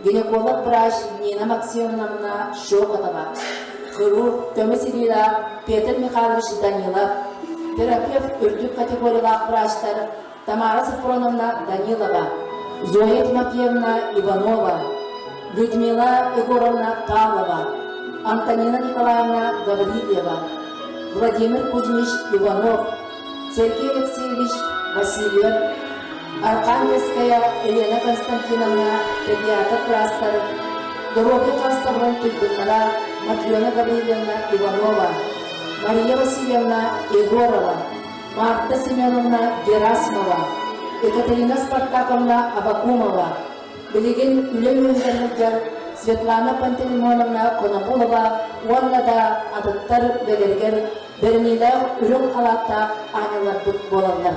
гинеколог-врач Нина Максимовна Щекотова, хирург көмүс илиилээх Петр Михайлович Данилов, терапевт үрдүк категориялаах врачтар Тамара Софроновна Данилова, Зоя Тимофеевна Иванова, Людмила Егоровна Павлова, Антонина Николаевна Гаврильева, Владимир Кузьмич Иванов, Сергей Алексеевич Васильев, Архангельская Елена Константиновна педиатр быраастар, доруобуйа харыстабылын туйгуннара Матрена Гаврильевна Иванова, Мария Васильевна Егорова, Марта Семеновна Герасимова, Екатерина Спартаковна Абакумова, билигин үлэ үөһүгэр Светлана Пантелеймоновна Конопулова уонна да атыттар үлэлэригэр бэриниилээх үрүҥ халааттаах аанньалларбыт буолаллар.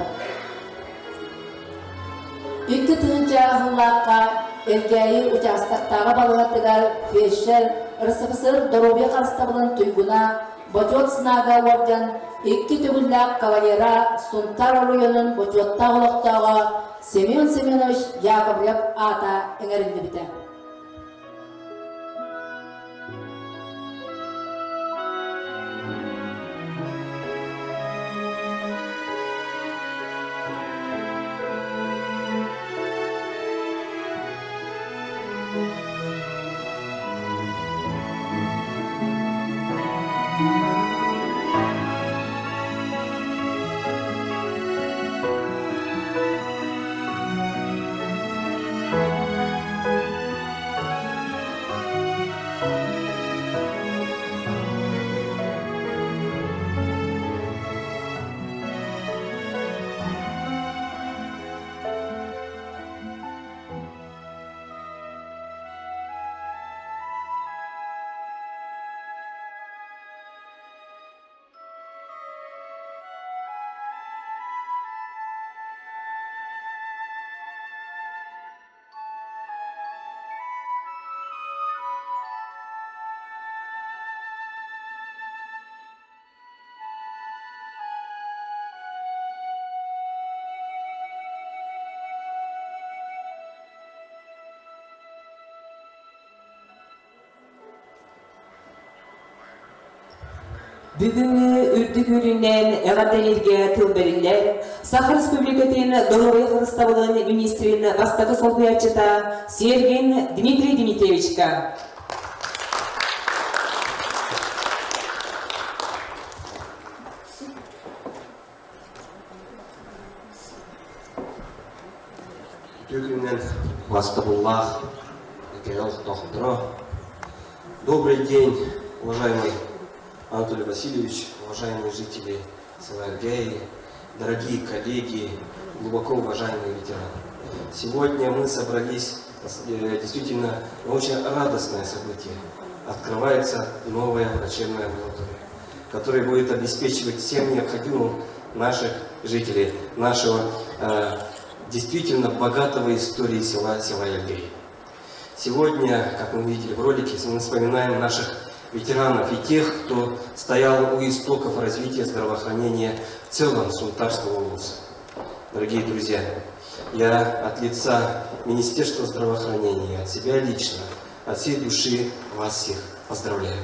2000 сыллаахха Элгээйи учаастактааҕы балыыһатыгар фельдшер РСФСР доруобуйа харыстабылын туйгуна Бочуот Снага уордьан икки төгүллээх кавалера Сунтаар оройуонун бочуоттаах олохтооҕо Семен Семенович Яковлев аата иҥэриллибитэ. Бүгүҥҥү үрдүк үөрүүнэн эҕэрдэлииргэ тыл бэриллэр Саха Республикатын доруобуйа харыстабылын министрин бастакы солбуйааччыта Сергин Дмитрий Дмитриевичка. Үтүө күнүнэн бастабыллаах Кэрэл олохтоохторо. Добрый день, уважаемый Анатолий Васильевич, уважаемые жители села Элгээйи, дорогие коллеги, глубоко уважаемые ветераны. Сегодня мы собрались действительно на очень радостное событие. Открывается новая врачебная амбулатория, которая будет обеспечивать всем необходимым наших жителей, нашего э, действительно богатого истории села, села Элгээйи. Сегодня, как мы видели в ролике, мы вспоминаем наших ветеранов и тех, кто стоял у истоков развития здравоохранения в целом Сунтарского улуса. Дорогие друзья, я от лица Министерства здравоохранения, от себя лично, от всей души вас всех поздравляю.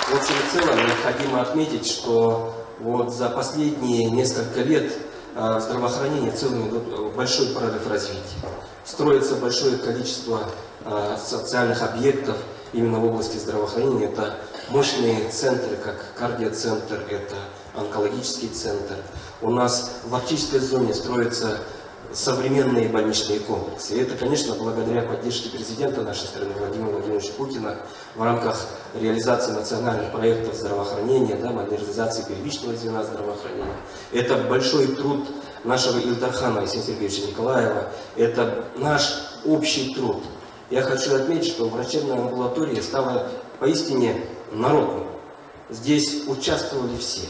В общем и целом необходимо отметить, что вот за последние несколько лет в здравоохранении в целом идет большой прорыв развития. Строится большое количество социальных объектов именно в области здравоохранения. Это мощные центры, как кардиоцентр, это онкологический центр. У нас в арктической зоне строятся современные больничные комплексы. И это, конечно, благодаря поддержке президента нашей страны Владимира Владимировича Путина в рамках реализации национальных проектов здравоохранения, да, модернизации первичного звена здравоохранения. Это большой труд нашего Ил Дархана Айсена Сергеевича Николаева. Это наш общий труд. Я хочу отметить, что врачебная амбулатория стала поистине народной. Здесь участвовали все.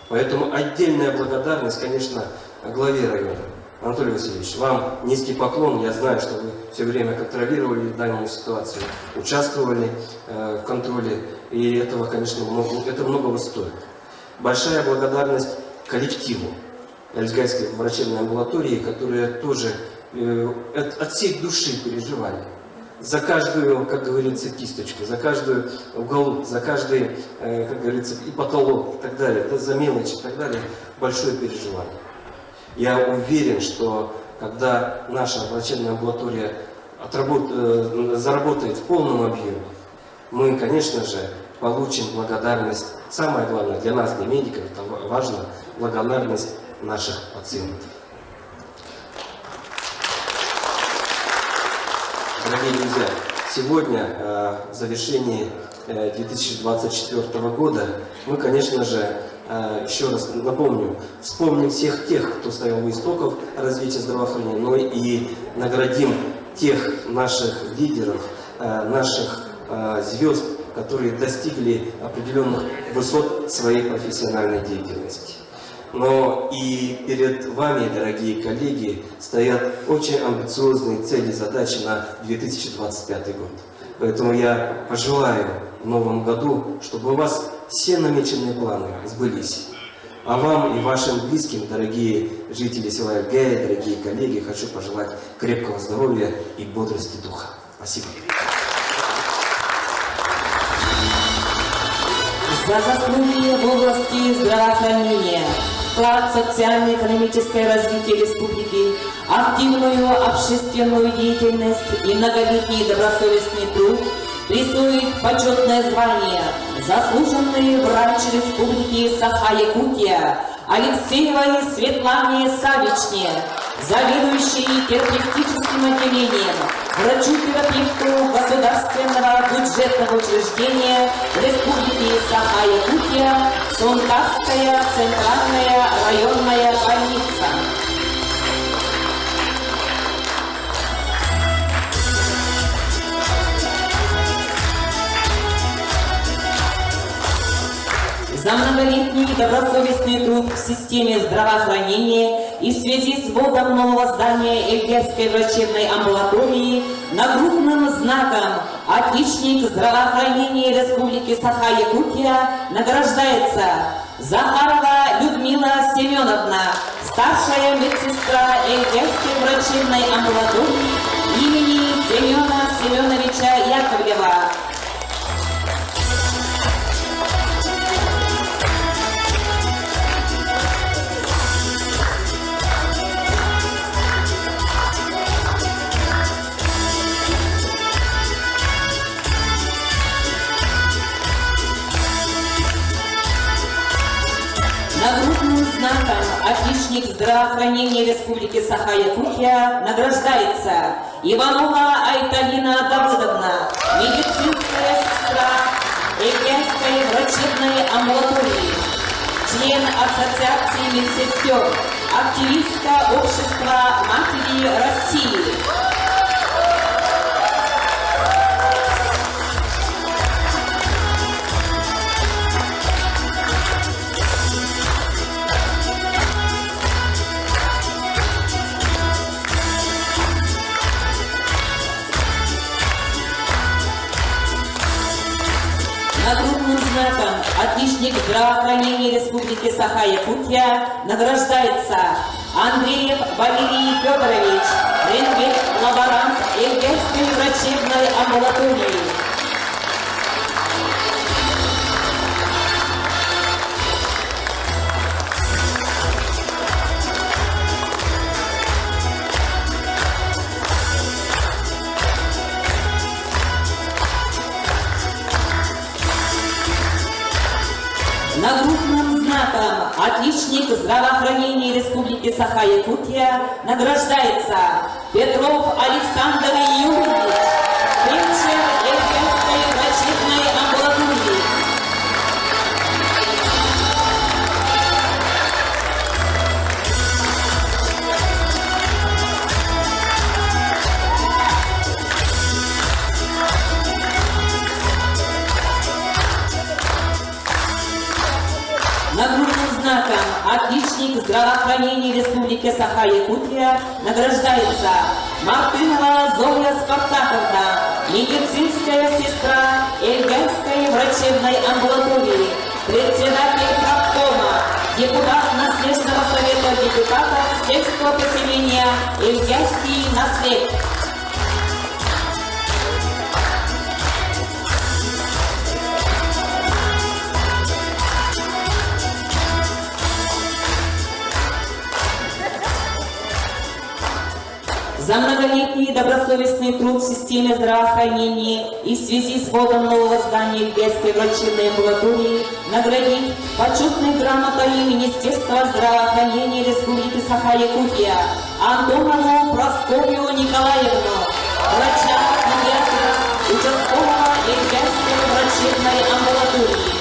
Поэтому отдельная благодарность, конечно, главе района. Анатолий Васильевич, вам низкий поклон. Я знаю, что вы все время контролировали данную ситуацию, участвовали в контроле, и этого, конечно, много, это многого стоит. Большая благодарность коллективу Эльгайской врачебной амбулатории, которые тоже от всей души переживали за каждую, как говорится, кисточку, за каждую уголок, за каждый, как говорится, и потолок и так далее, да, за мелочи и так далее, большое переживание. Я уверен, что когда наша врачебная амбулатория заработает в полном объеме, мы, конечно же, получим благодарность, самое главное для нас, для медиков, это важно, благодарность наших пациентов. Дорогие друзья, сегодня, в завершении 2024 года, мы, конечно же, еще раз напомню, вспомним всех тех, кто стоял у истоков развития здравоохранения, но и наградим тех наших лидеров, наших звезд, которые достигли определенных высот своей профессиональной деятельности. Но и перед вами, дорогие коллеги, стоят очень амбициозные цели и задачи на 2025 год. Поэтому я пожелаю в новом году, чтобы у вас все намеченные планы сбылись. А вам и вашим близким, дорогие жители села Эльгая, дорогие коллеги, хочу пожелать крепкого здоровья и бодрости духа. Спасибо. За заслуги в области здравоохранения, вклад в социально-экономическое развитие республики, активную общественную деятельность и многолетний добросовестный труд присвоить почетное звание «Заслуженный врач Республики Саха-Якутия» Алексеевой Светлане Савичне, заведующей терапевтическим отделением, врачу-терапевту Государственного бюджетного учреждения Республики Саха-Якутия Сунтарская центральная районная больница. За многолетний добросовестный труд в системе здравоохранения и в связи с вводом нового здания Эльгерской врачебной амбулатории нагрудным знаком «Отличник здравоохранения Республики Саха-Якутия» награждается Захарова Людмила Семеновна, старшая медсестра Эльгерской врачебной амбулатории имени Семена Семеновича Яковлева. Нагрудным знаком «Отличник здравоохранения Республики Саха-Якутия» награждается Иванова Айталина Давыдовна, медицинская сестра Эльгенской врачебной амбулатории, член Ассоциации медсестер, активистка общества Матери России. Нагрудным знаком «Отличник здравоохранения Республики Саха-Якутия» награждается Андреев Валерий Федорович, рентген-лаборант Эльгерской врачебной амбулатории. Нагрудным знаком «Отличник здравоохранения Республики Саха-Якутия» награждается Петров Александр Юрьевич, фельдшер Эльгерской врачебной амбулатории. Нагрудным знаком «Отличник Отличник здравоохранения Республики Саха-Якутия награждается Мартынова Зоя Спартаковна, медицинская сестра Эльгайской врачебной амбулатории, председатель правкома, депутат Наследного совета депутатов сельского поселения Эльгайский наслед. За многолетний добросовестный труд в системе здравоохранения и в связи с вводом нового здания Эльгайской врачебной амбулатории наградить почетной грамотой Министерства здравоохранения Республики Саха-Якутия Антонову Прасковью Николаевну, врача-педиатра участкового Эльгайской врачебной амбулатории.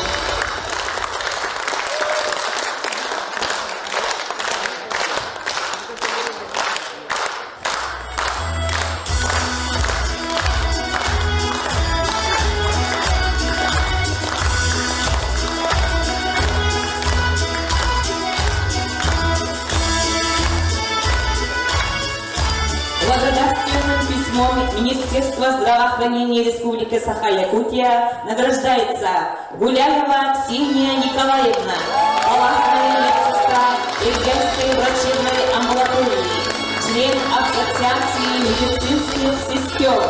Благодарственным письмом Министерства здравоохранения Республики Саха-Якутия награждается Гуляева Ксения Николаевна, палатная медсестра Эльгайской врачебной амбулатории, член Ассоциации медицинских сестер.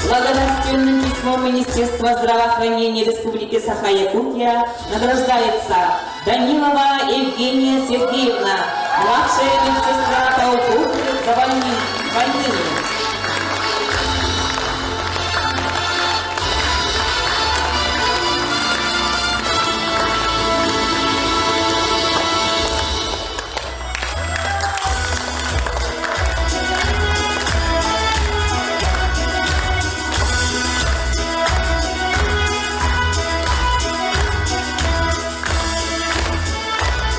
Благодарственным письмом Министерства здравоохранения Республики Саха-Якутия награждается Данилова Евгения Сергеевна, младшая медсестра по уходу за больными.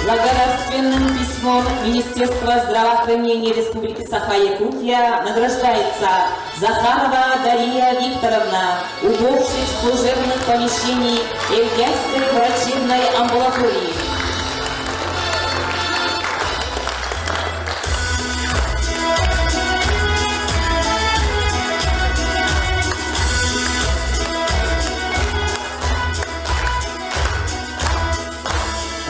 Благодарственным письмом Министерства здравоохранения Республики Саха-Якутия награждается Захарова Дарья Викторовна, уборщик служебных помещений Эльгайской врачебной амбулатории.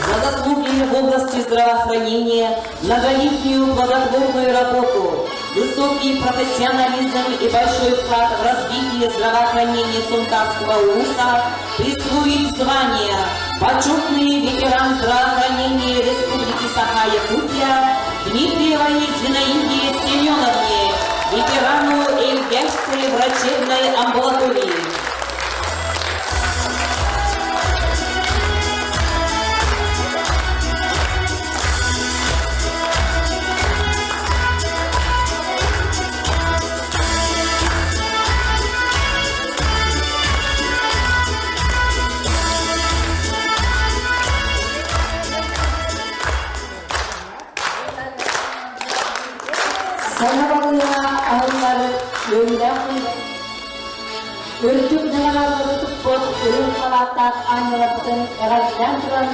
За заслуги в области здравоохранения, многолетнюю плодотворную работу, высокий профессионализм и большой вклад в развитие здравоохранения Сунтарского улуса присвоить звание «Почетный ветеран здравоохранения Республики Саха-Якутия» Дмитриевой Зинаиде Семеновне, ветерану Эльгайской врачебной амбулатории. Саҥа балыыһа аһыллар үөрүүлээх Үрдүк наҕараадалары туппут үрүҥ халааттаах аанньаларбытын эҕэрдэлээн туран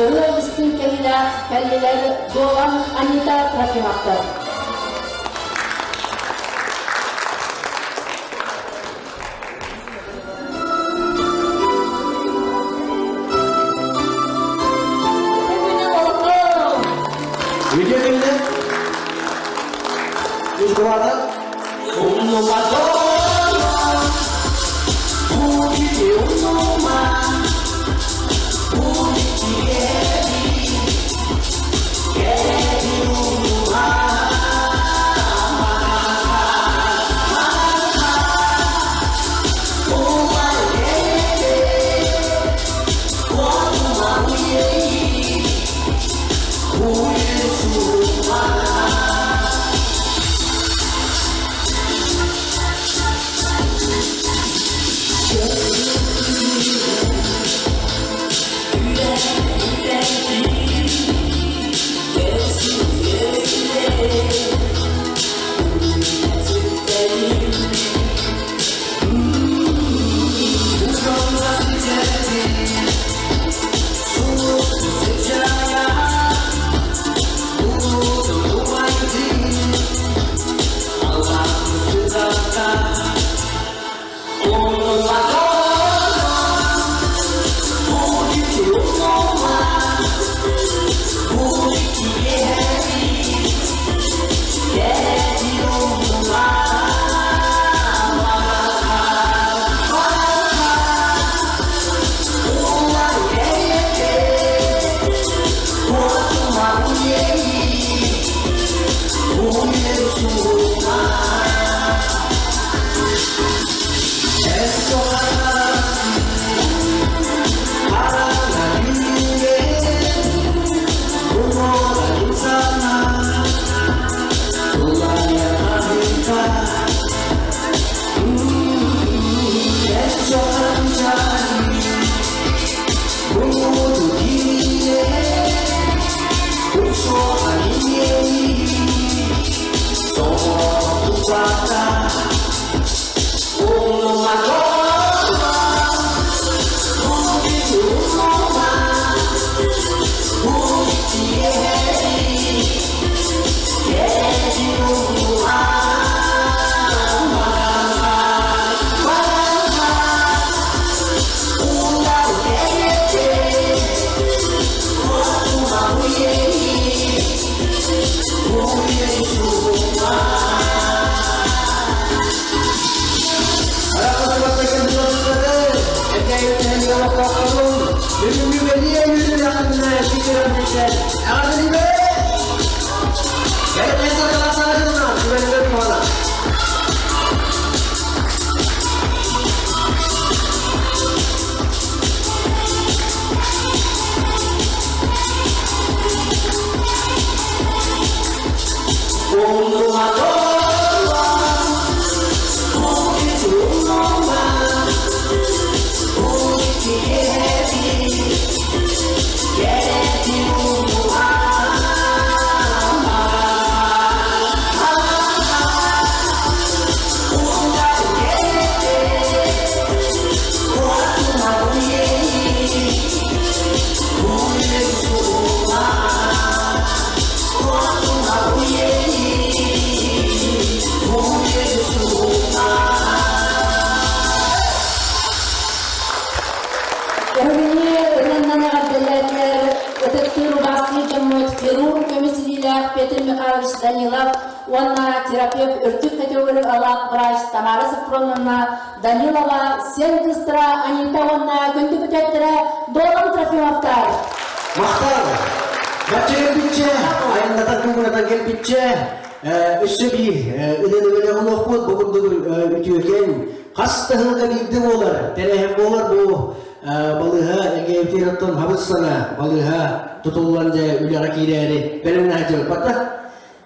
ырыа истиҥ кэһиилээх кэллилэр Дуолан Анита Трофимовтар. Үтүө күннэр. Үс кубата. Эһигини ырыаннан эҕэрдэлээтилэр ытыктыыр убаастыыр дьоммут хирург көмүс илиилээх Петр Михайлович Данилов уонна терапевт үрдүк категориялаах врач Тамара Софроновна Данилова, сиэн кыыстара Анита уонна күндү күтэрдэрэ Долан Трофимовтар. Махтал! Бачча кэлбиччэ, айаннатан куҥунатан кэлбиччэ, өссө биир ылын олохпут бу курдук үтүөкэн хас да сылга биирдэ буолар, тэрээһин буолар бу балыыһа Элгээбитигэр оттон хабыс сана балыыһа тутуллан дьэ үлэҕэ киирээри бэлэмнэһэ дьылбата.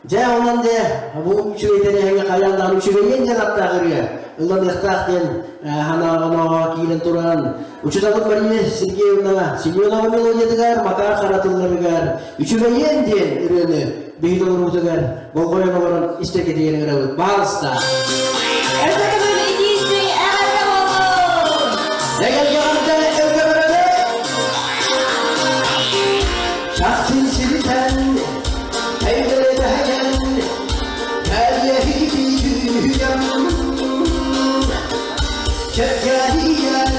Дьэ онон дьэ бу үчүгэй тэрээһиҥҥэ хайаан даҕаны үчүгэйиэн диэн аттаах ырыа ылланыахтаах диэн санааҕа киирэн туран учууталбыт Мария Сергеевна Семенова мелодиятыгар Макар Харатылларыгар үчүгэйиэн диэн ырыаны биһиги толоруутугар болҕойон олорон истэргитигэр ыҥырабыт. Баалыста! Өссө төгүл итиистий эҕэрдэ буоллун! Эгэлгэҕэрдэ өлгөмөрөбүт! Шахтин сиритэн, эйгэлэһэн, кэлиэһи Чэккэрийэн,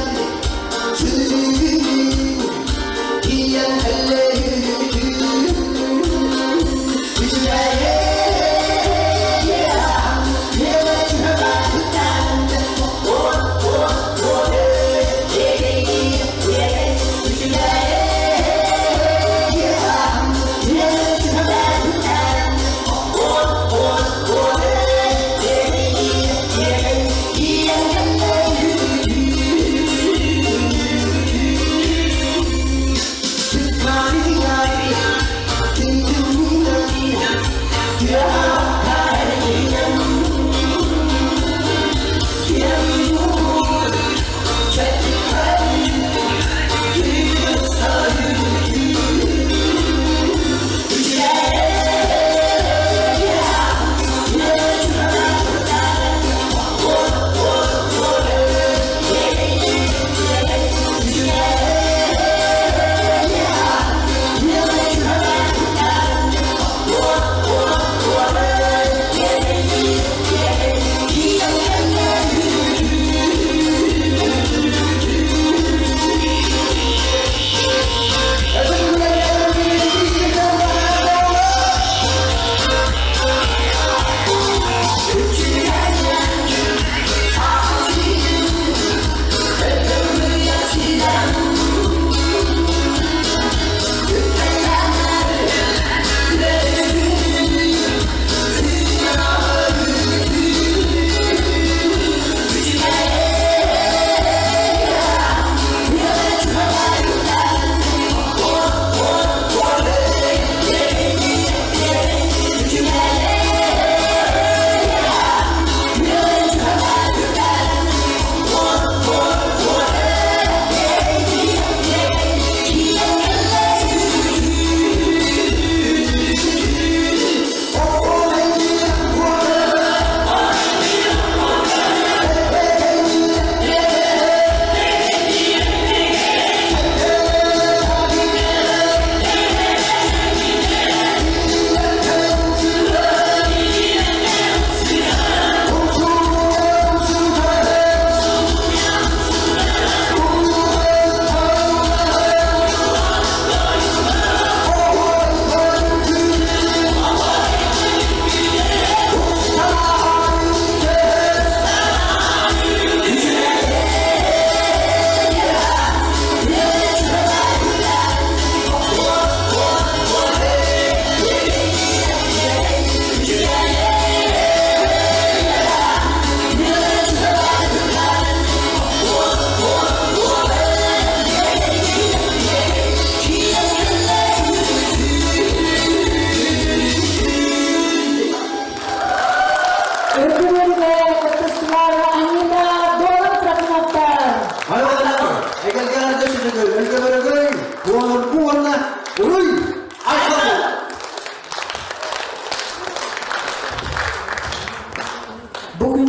сүрүн, тиийэн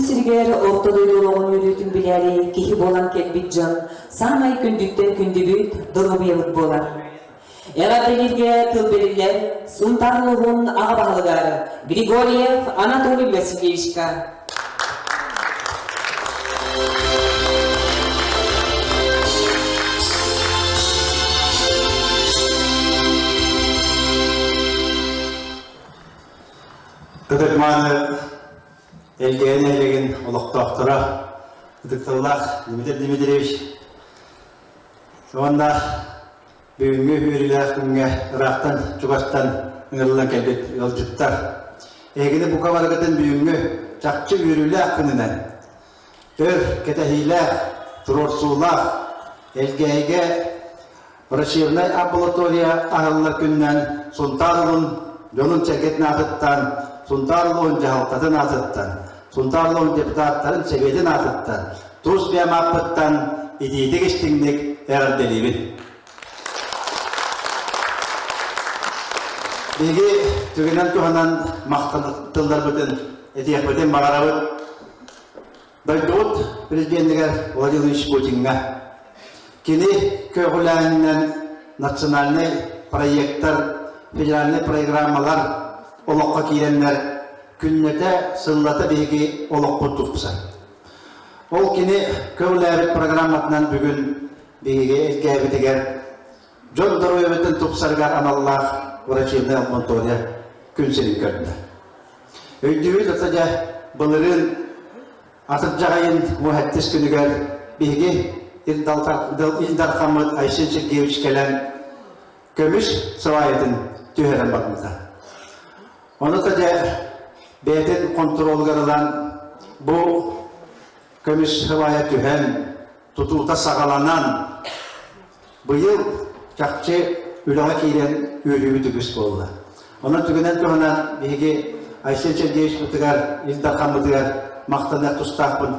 Күн сиригэр орто дойду олоҕун үөрүүтүн билээри киһи буолан кэлбит дьон саамай күндүттэн күндүбүт доруобуйабыт буолар. Эҕэрдэлииргэ тыл бэриллэр Сунтаар улууһун аҕа баһылыгар Григорьев Анатолий Васильевичка. Ытык-мааны Элгээйи нэһилиэгин олохтоохторо ытыктабыллаах Дмитрий Дмитриевич уонна бүгүҥҥү үөрүүлээх күҥҥэ ыраахтан чугастан ыҥырыллан кэлбит ыалдьыттар эһигини бука барыгытын бүгүҥҥү чахчы үөрүүлээх күнүнэн өр кэтэһиилээх туруорсуулаах Элгээйигэ Врачебнай амбулатория аһыллар күнүнэн Сунтаар улуун дьонун-сэргэтин аатыттан, Сунтаар улууһун дьаһалтатын аатыттан, Сунтаар улууһун депутаттарын сэбиэтин аатыттан, тус бэйэм ааппыттан итиитик истиҥник эҕэрдэлиибин. Биһиги түгэнэн туһанан махтал тылларбытын этиэхпитин баҕарабыт. Дойдубут президенигэр Владимир Владимирович Путиҥҥа кини көҕүлээһининэн национальнай проектар, федеральнай программалар олоххо киирэннэр күннэтэ, сыллата биһиги олохпут тупсар. Ол кини көҕүлээбит программатынан бүгүн биһиги илгээбитигэр дьон доруобуйатын тупсарыгар аналлаах врачебная амбулатория күн сирин көрдө. Өйдүүбүт ата дьэ былырыын атырдьах айын муһэттис күнүгэр биһиги Ил Дархаммыт Айсен Сергеевич кэлэн көмүс сыбаайатын түһэрэн барбыта. Ону та дьэ бэйэтин хонтуруолугар ылан бу көмүс сыбаайа түһэн тутуута саҕаланан Быйыл чахчы үлэҕэ киирэн үөрүүбүт үгүс буолла. Онон түгэнэн туһанан биһиги Айсен Сергеевичпытыгар, Ил Дархаммытыгар махтаныах тустаахпын.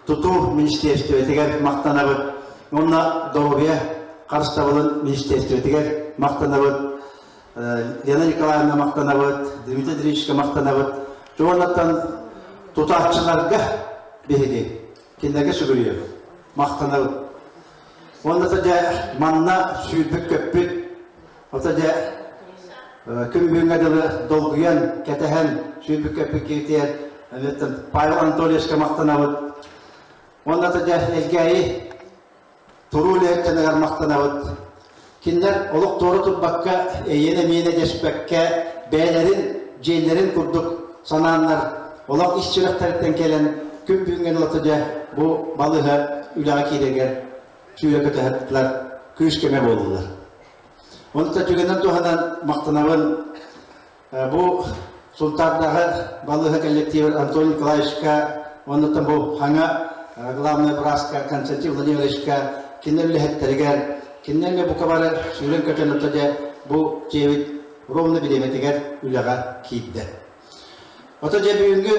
Тутуу министиэристибэтигэр махтанабыт. Уонна доруобуйа харыстабылын министиэристибэтигэр махтанабыт. Лена Николаевна махтанабыт, Дмитрий Андреевичка махтанабыт. Уоннаттан тутааччыларга биһиги кинилэргэ сүгүрүйэбит, махтанабыт. Уонна да дьэ манна сүүрбүт-көппүт, ото дьэ күн бүгүҥҥэ дылы долгуйан, кэтэһэн сүүрбүт-көппүт киһитигэр Павел Анатольевичка махтанабыт. Уонна да дьэ Элгээйи туруу үлэһиттэригэр махтанабыт. Кинилэр олох туора турбакка, эйиэнэ-миэнэ дэспэккэ, бэйэлэрин дьиэлэрин курдук санааннар, олох ис сүрэхтэриттэн кэлэн, күн бүгүҥҥэ дылы дьэ бу балыыһа үлэҕэ киирэригэр сүүрэ көтөһөттүлэр, күүс-көмө буоллулар. Ону да түгэнэн туһанан махтанабын Бу Сунтаардааҕы балыыһа коллективын Антон Николаевичка уонна бу хаҥа главный бырааска Константин Владимировичка кинилэр үлэһиттэригэр кинилэргэ бука бары сүүрэн-көтөн ото дьэ бу дьиэбит ровно бириэмэтигэр үлэҕэ киирдэ. Ото дьэ бүгүҥҥү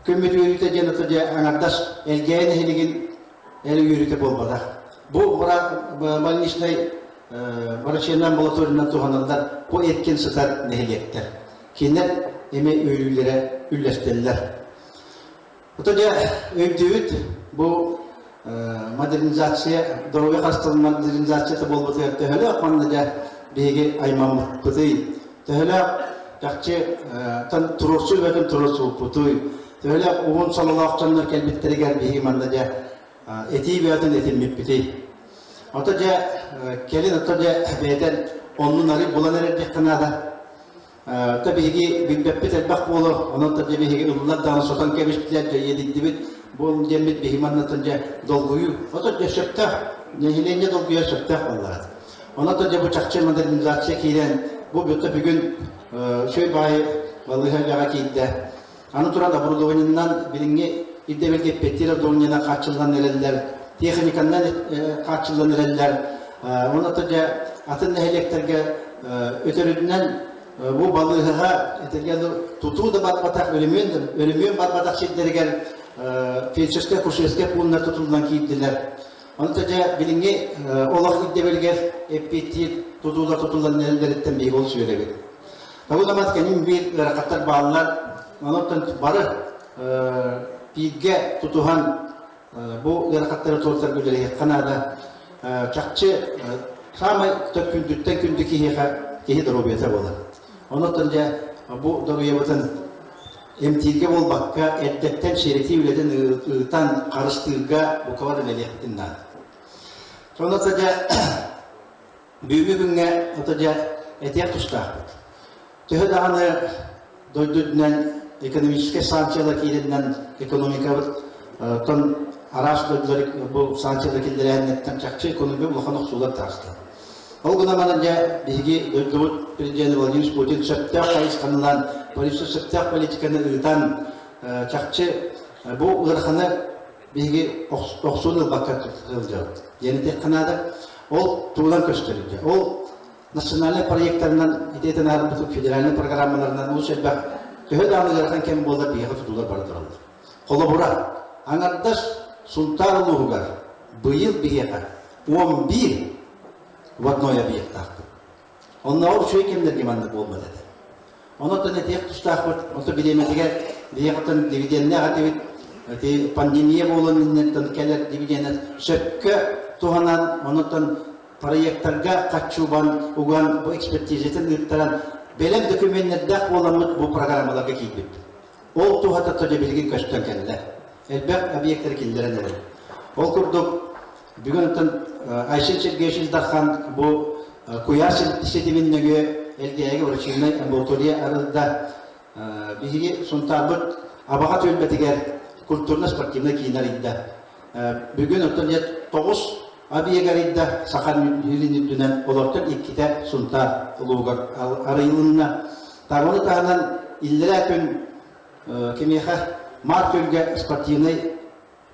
Күммүт үөрүүтэ диэн ото дьэ аҥардас Элгээйи нэһилигин эрэ үөрүүтэ буолбатах. Бу больничнай врачебнай амбулаториянан туһаналлар бу эркин сытар нэһилиэктэр. Кинилэр эмиэ үөрүүлэрэ үллэстэллэр. Ото дьэ өйдүүбүт бу модернизация, здоровье харыстабыл модернизацията буолбутугар төһөлөөх манна дьэ биһиги аймаммыппытый, төһөлөөх чахчы тан туруорсуу үлэтин туруорсубуппутуй, төһөлөөх уһун сололоох дьоннор кэлбиттэригэр биһиги манна дьэ этии бөҕөтүн этиммиппитий. Ото дьэ кэлин ото дьэ бэйэтэн оннун арый булан эрэр диэххэ наада. Та биһиги билбэппит элбэх буолуо, онон та дьэ биһиги ыллар даҕаны сотон кэбистилэр, дьэ иэдийдибит, буол диэммит биһиги маннаттан дьэ долгуйуу. Ото дьэ сөптөөх, нэһилиэнньэ долгуйар сөптөөх буоллаҕа. Онон та дьэ бу чахчы модернизация киирэн, бу бүтэ бүгүн үчүгэй баайы балыыһа үлэҕэ киирдэ. Аны туран оборудованиенан билиҥҥи ирдэбилгэ эппиэттиир оборудованиенан хааччыллан эрэллэр, техниканан хааччыллан эрэллэр. Онон дьэ атын нэһилиэктэргэ өтөрүнэн бу балыыһаҕа этэргэ тутуу да барбатах, өрөмүөн, өрөмүөн барбатах сирдэригэр фельдшерскэй акушерскай пууннар тутуллан киирдилэр. Ону дьэ билиҥҥи олох ирдэбилигэр эппиэттиир тутуулар тутуллан эрэллэриттэн биһиги олус үөрэбит. Табыл амат кэнин биир ыарахаттар бааллар. Онон бары. бииргэ тутуһан бу ыарахаттары туоратарга үлэлэһиэххэ наада. Чахчы саамай күндүттэн күндү киһиэхэ киһи доруобуйата буолар. Онон дьэ бу доруобуйабытын эмтииргэ буолбакка, эрдэттэн сэрэтии үлэтин ыытан харыстыырга бука бары үлэлиэхпитин наада. Онон дьэ бүгүҥҥү күҥҥэ ото дьэ этиэх тустаахпыт. Төһө даҕаны дойду үрдүнэн экономическай санкциялар киирэннэн экономикабыт тон араас дойдулар бу санкциялар киллэрээһиннэриттэн чахчы экономика улахан охсуулар таҕыста. Ол гынан баран дьэ биһиги дойдубут президенэ Владимир Путин сөптөөх хайысханынан правительство сөптөөх политиканы ыытан чахчы бу ыараханы биһиги охсуун ылбакка сылдьабыт. Диэн этиэххэ наада. Ол тугунан көстөрүй? Ол национальнай проектарынан ити этэн ааспыт федеральнай программаларынан олус элбэх төһө даҕаны ыарахан кэм буоллар биһиэхэ тутуулар бара тураллар. Холобура, аҥардас Сунтаар улууһугар быйыл биһиэхэ 11 водной объектаахпыт. Оннооҕор үчүгэй кэмнэргэ маннык буолбат этэ. Онон этиэх тустаахпыт, онто бириэмэтигэр биһиэхэ дивиденнээх этибит. Ити пандемия буолан инниттэн кэлэр дивиденнэр сөпкө туһанан, онон проектарга хаччуубан уган бу экспертизатын ыыттаран бэлэм документардаах буоламмыт бу программаларга киирбиппит. Ол туһата тоде билигин көстөн кэллэ. Элбэх объектары киллэрэн эрэр. Ол курдук бүгүн оттон Айсен Сергеевич Дархан бу куйаар ситимин нөҥүө Элгээйигэ врачебнай амбулатория арылда. Биһиги Сунтаарбыт Абаҕа түөлбэтигэр культурно-спортивнай киин арыйда. Бүгүн оттон тоҕус Объект арыйда Саха илин үрдүнэн олортон иккитэ Сунтаар улууһугар арыйылынна. Ону таһынан иллэрээ күн кимиэхэ Март күнгэ спортивнай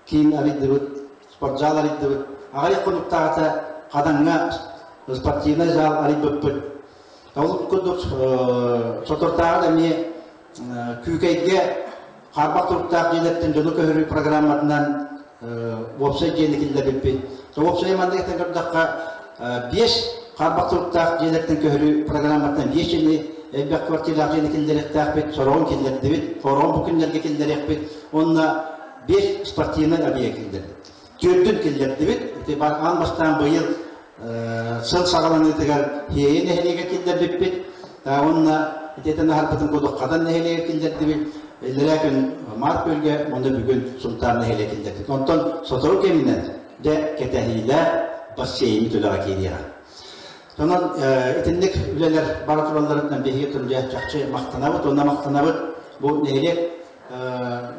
киин арыйдыбыт, спортзал арыйдыбыт. Аҕыйах хонуктааҕыта Хадаҥҥа спортивнай зал арыйбыппыт. Ол курдук соторутааҕы эмиэ Күүкэйгэ хаарбах туруктаах дьиэлэртэн дьону көһөрүү программатынан уопсай дьиэни киллэрбиппит. Уопсайа маннык этэн көрдөххө, биэс хаарбах туруктаах дьиэлэртэн көһөрүү программатынан биэс дьиэни элбэх квартиралаах дьиэни киллэриэхтээхпит, сороҕун киллэрдибит, сороҕун бу күннэргэ киллэриэхпит уонна биэс спортивнай объект киллэрдибит. Түөрдүн киллэрдибит. Ити аан бастаан быйыл сыл саҕаланыытыгар Хиэйэ нэһилиэгэр киллэрбиппит. Уонна итиэтэн аһарбытын курдук Хадан нэһилиэгэр киллэрдибит. Иллэрээ күн Март күөлгэ уонна бүгүн Сунтаар нэһилиэгэр киллэрдибит. Онтон сотору кэминэн дьэ кэтэһиилээх бассейн үлэҕэ киириэҕэ. Онон итинник үлэлэр бара туралларыттан биһиги дьэ чахчы махтанабыт уонна махтанабыт бу нэһилиэк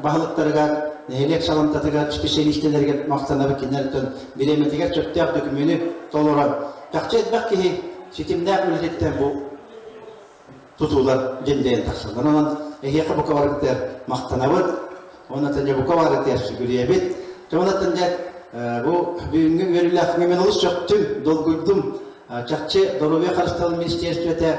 баһылыктарыгар, нэһилиэк саламтатыгар, специалистэлэригэр махтанабыт кинилэртэн бириэмэтигэр сөптөөх дөкүмүөнү толорон чахчы элбэх киһи ситимнээх үлэтиттэн бу тутуулар дьэндэйэн тахсаллар. Онон эһиэхэ бука барытыгар махтанабыт, уонна дьэ бука барытыгар сүгүрүйэбит. Онон дьэ бу бүгүҥҥү үөрүүлээх мен олус сөхтүм, долгуйдум. Чахчы доруобуйа харыстабыл министиэристибэтэ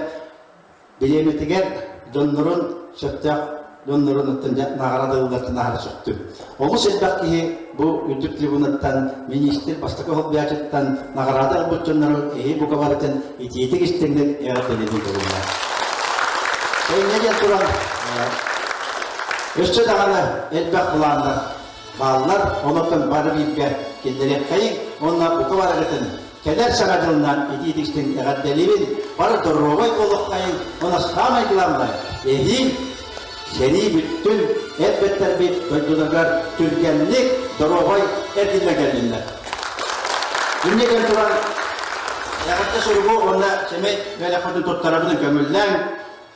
Бириэмэтигэр дьоннорун сөптөөх дьоннорун оттон дьэ наҕараадалыыллартан аһара сөхтүм. Олус элбэх киһи бу үрдүк трибунаттан министр бастакы солбуйааччыттан наҕараада ылбыт дьоннору эһи бука барытын итиитик истиҥник эҕэрдэлэнии буолла. Инньэ диэн туран өссө даҕаны элбэх былааннар бааллар, онон бары бииргэ киллэриэххэйиҥ уонна бука барыгытын Кэлэр саҥа дьылынан итии-истиҥ эҕэрдэлиибин, бары доруобай буолуоххайыҥ уонна саамай главное, эһиил сэрии бүттүн, эр бэттэрбит дойдуларыгар түргэнник доруобай эргиллэн кэллиннэр. Инньэ гынан туран, эҕэрдэ суругу уонна сэмэй бэлэхпитин туттарабытын көҥүллээҥ,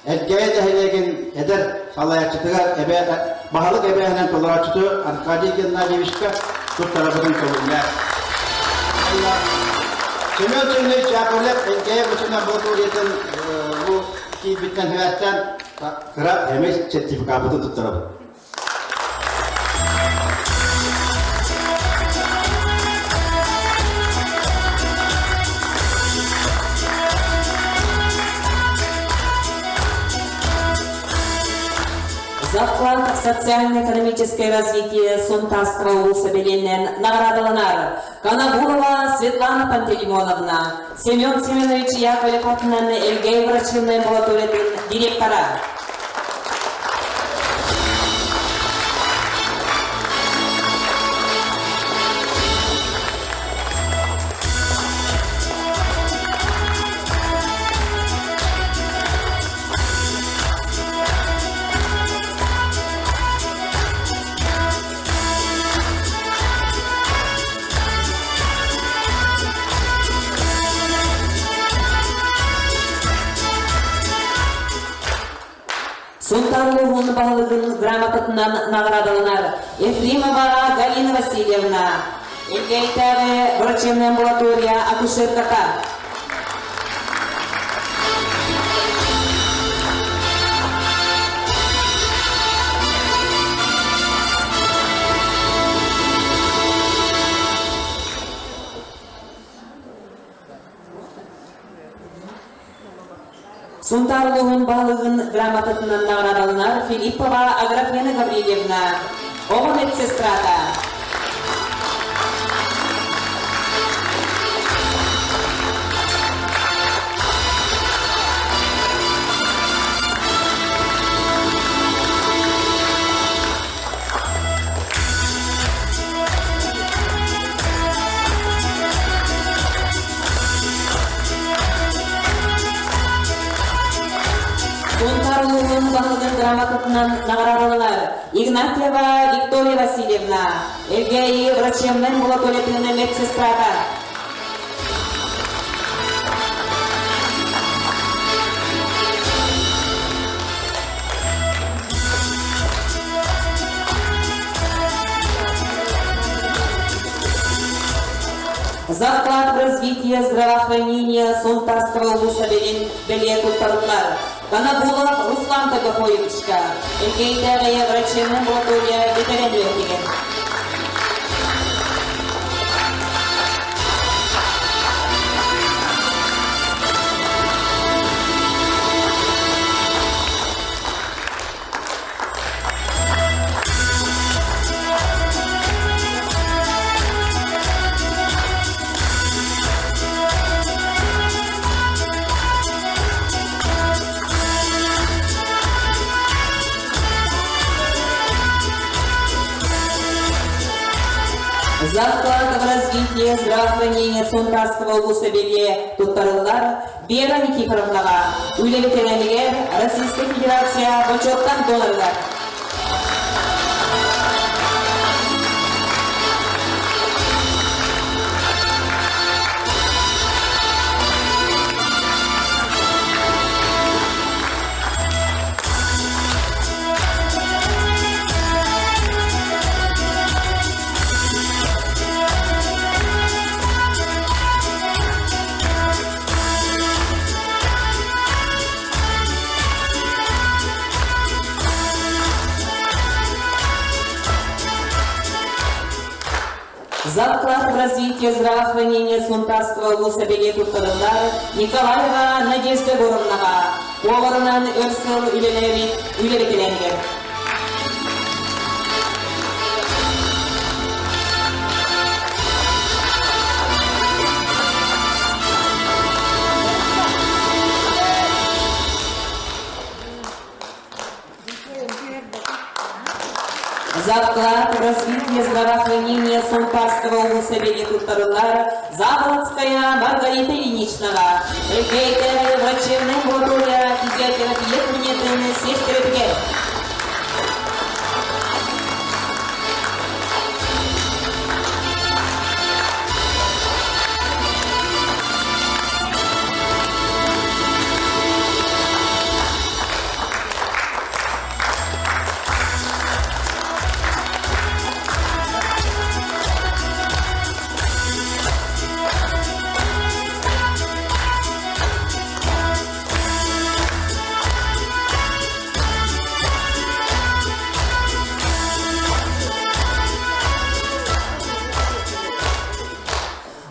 Элгээйи нэһилиэгин эдэр салайааччытыгар эбээ баһылык эбээһинэн толорооччуту Аркадий Геннадьевичка туттарабытын көҥүллээх. Семен Семенович Яковлев Элгээйи Бочун амбулаториятын бу киирбиттэн сибээстээн кыра эмис сертификапытын туттарабыт. За вклад в социально-экономическое развитие Сунтарского улуса бэлиэнэн наҕараадаланар Конобулова Светлана Пантелеймоновна, Семен Семенович Яковлев атынан Элгэй врачебнай амбулаториятын директора. Сунтаар улууһун баһылыгын грамотатынан наҕараадаланар Ефремова Галина Васильевна, Элгээйитээҕи врачебная амбулатория акушерката. Сунтаар улууһун баһылыгын грамотатынан наҕараадаланар Филиппова Аграфена Гаврильевна, оҕо медсестрата. Сунтаар улууһун баһылыгын грамотатынан наҕараадаланар Игнатьева Виктория Васильевна, Элгээйи врачебнай амбулаториятын медсестрата. За вклад в развитие здравоохранения Сунтарского улуса бэлиэ туттарыллар. Канабулов Руслан Тагахоевичка, Элгээйитээҕи врачебнай амбулатория бэтэрэн үөһүгэр. За вклад в развитие здравоохранения Сунтарского улуса бэлиэ туттарыллар Вера Никифоровнаҕа үлэ ветеранигэр Российскай Федерация бочуоттаах донорыгар. За вклад в развитие здравоохранения Сунтарского улуса бэлиэ туттарыллар Николаева Надежда Егоровнаҕа, поварынан өр сыл үлэлээбит үлэ бэтэрээнигэр. За вклад в развитие здравоохранения Сунтарского улуса бэлиэ туттарыллар Заболоцкая Маргарита Ильиничнаҕа, Элгээйитээҕи врачебнай амбулатория физиотерапия кабинетын сиэстэрэтигэр.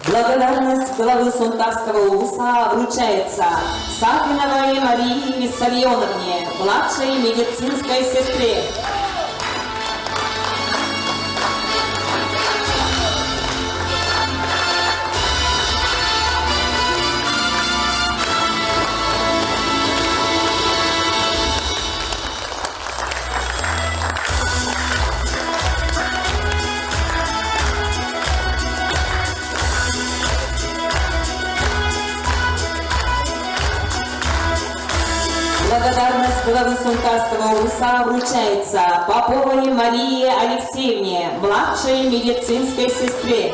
Благодарность главы Сунтарского улуса вручается Сафиновой Марии Виссарионовне, младшей медицинской сестре. Благодарность главы Сунтарского улуса вручается Поповой Марии Алексеевне, младшей медицинской сестре.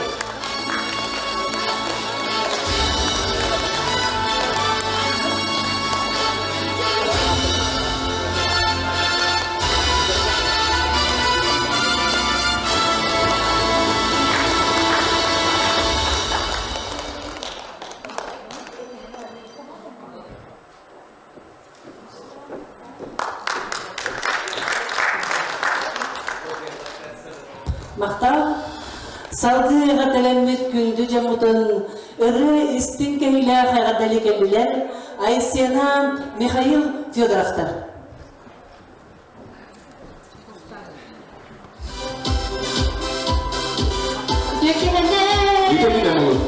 Махтал. Салгыы эҕэрдэлэммит күндү дьоммутун ырыа истиҥ кэһиилээх эҕэрдэли кэллилэр Айсена Михаил Федоровтар. Виталина болот.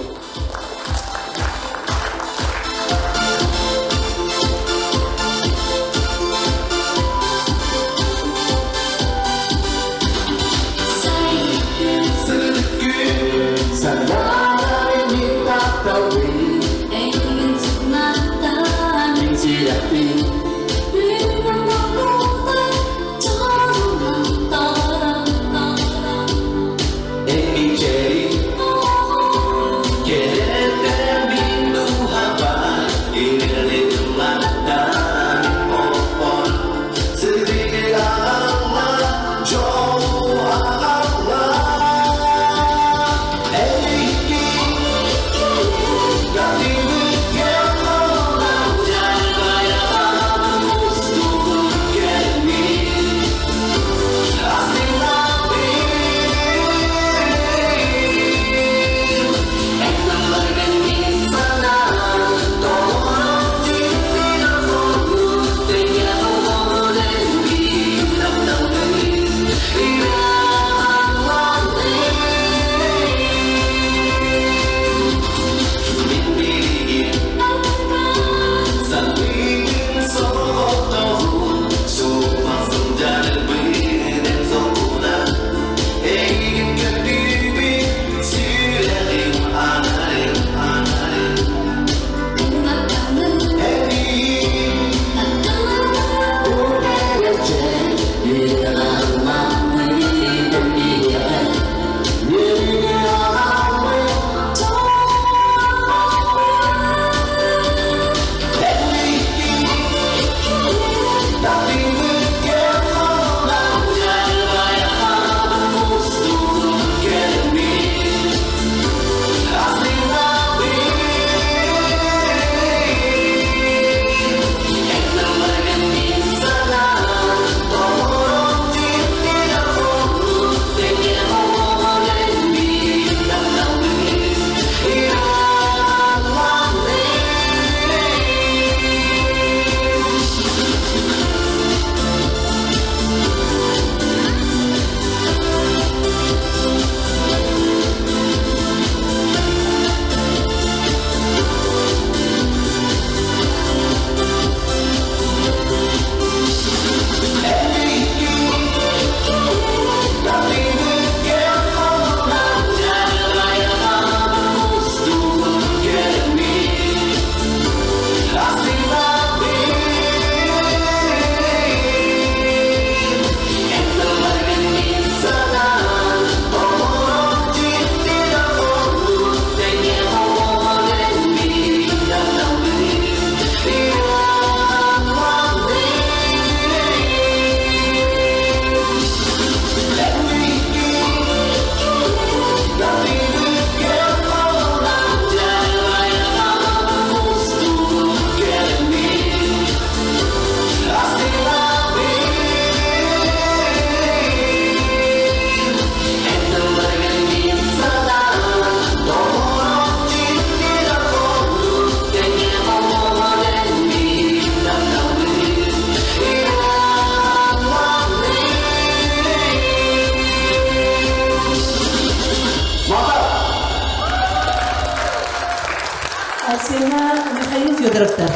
Айсена Михаил Федоровтар.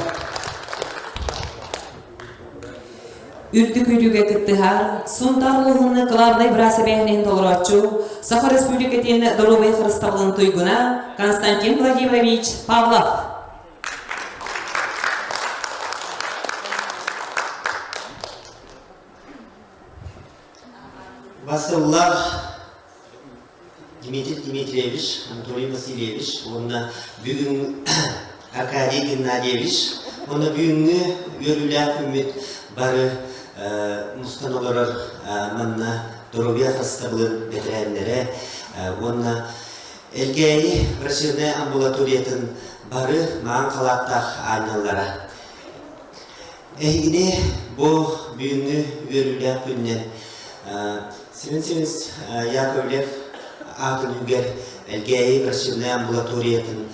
Үрдүк үдүгэ кыттыһар Сунтаар улууһун кылаабынай быраас эбээһинэһин толорооччу Саха Республикатын доруобуйа харыстабылын туйгуна Константин Владимирович Павлов. Басыллах Дмитрий Дмитриевич, Анатолий Васильевич уонна бүгүн Аркадий Геннадьевич уонна бүгүҥҥү үөрүүлээх күммүт бары мустан олорор манна доруобуйа харыстабылын бэтэрээннэрэ уонна Элгээйи врачебнай амбулаториятын бары маҥан халааттаах аанньаллара. Эһигини бу бүгүҥҥү үөрүүлээх күнүнэн. Семен Семенович Яковлев аатын үгэр Элгээйи врачебнай амбулаториятын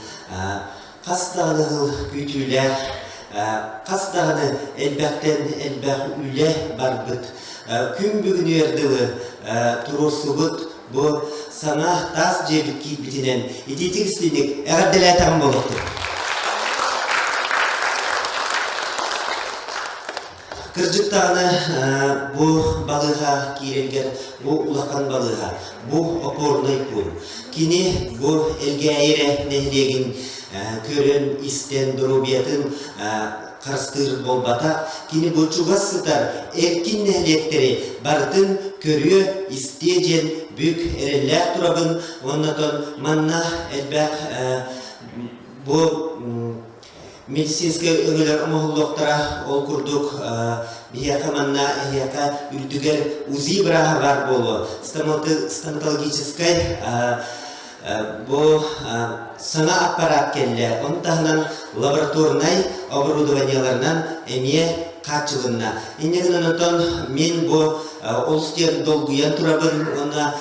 хас даҕаны сыл күүтүүлээх, хас даҕаны элбэхтэн элбэх үлэ барбыт. Күн бүгүнүгэр дылы туруорсубут бу саҥа таас дьиэбит киирбитинэн итиитик истиҥник эҕэрдэлээтэҕим буолуохтун. Кырдьык даҕаны бу балыыһа киирэргэр бу улахан балыыһа, бу опорнай пуун. Кини бу Элгээйи эрэ нэһилиэгин көрөн, истэн, доруобуйатын харыстыыр буолбатах. Кини бу чугас сытар эркин нэһилиэктэри барытын көрүө, истиэ диэн бүк эрэллээх турабын. Оннотон манна элбэх бу медицинскэй өҥөлөр оҥоһуллуохтара. Ол курдук, биһиэхэ манна эһиэхэ үрдүгэр УЗИ бырааһа баар буолуо. Стоматологическай бу саҥа аппарат кэллэ. Ону таһынан лабораторнай оборудованиеларынан эмиэ хааччылынна. Инньэ гынан онтон мин бу олус диэн долгуйан турабын уонна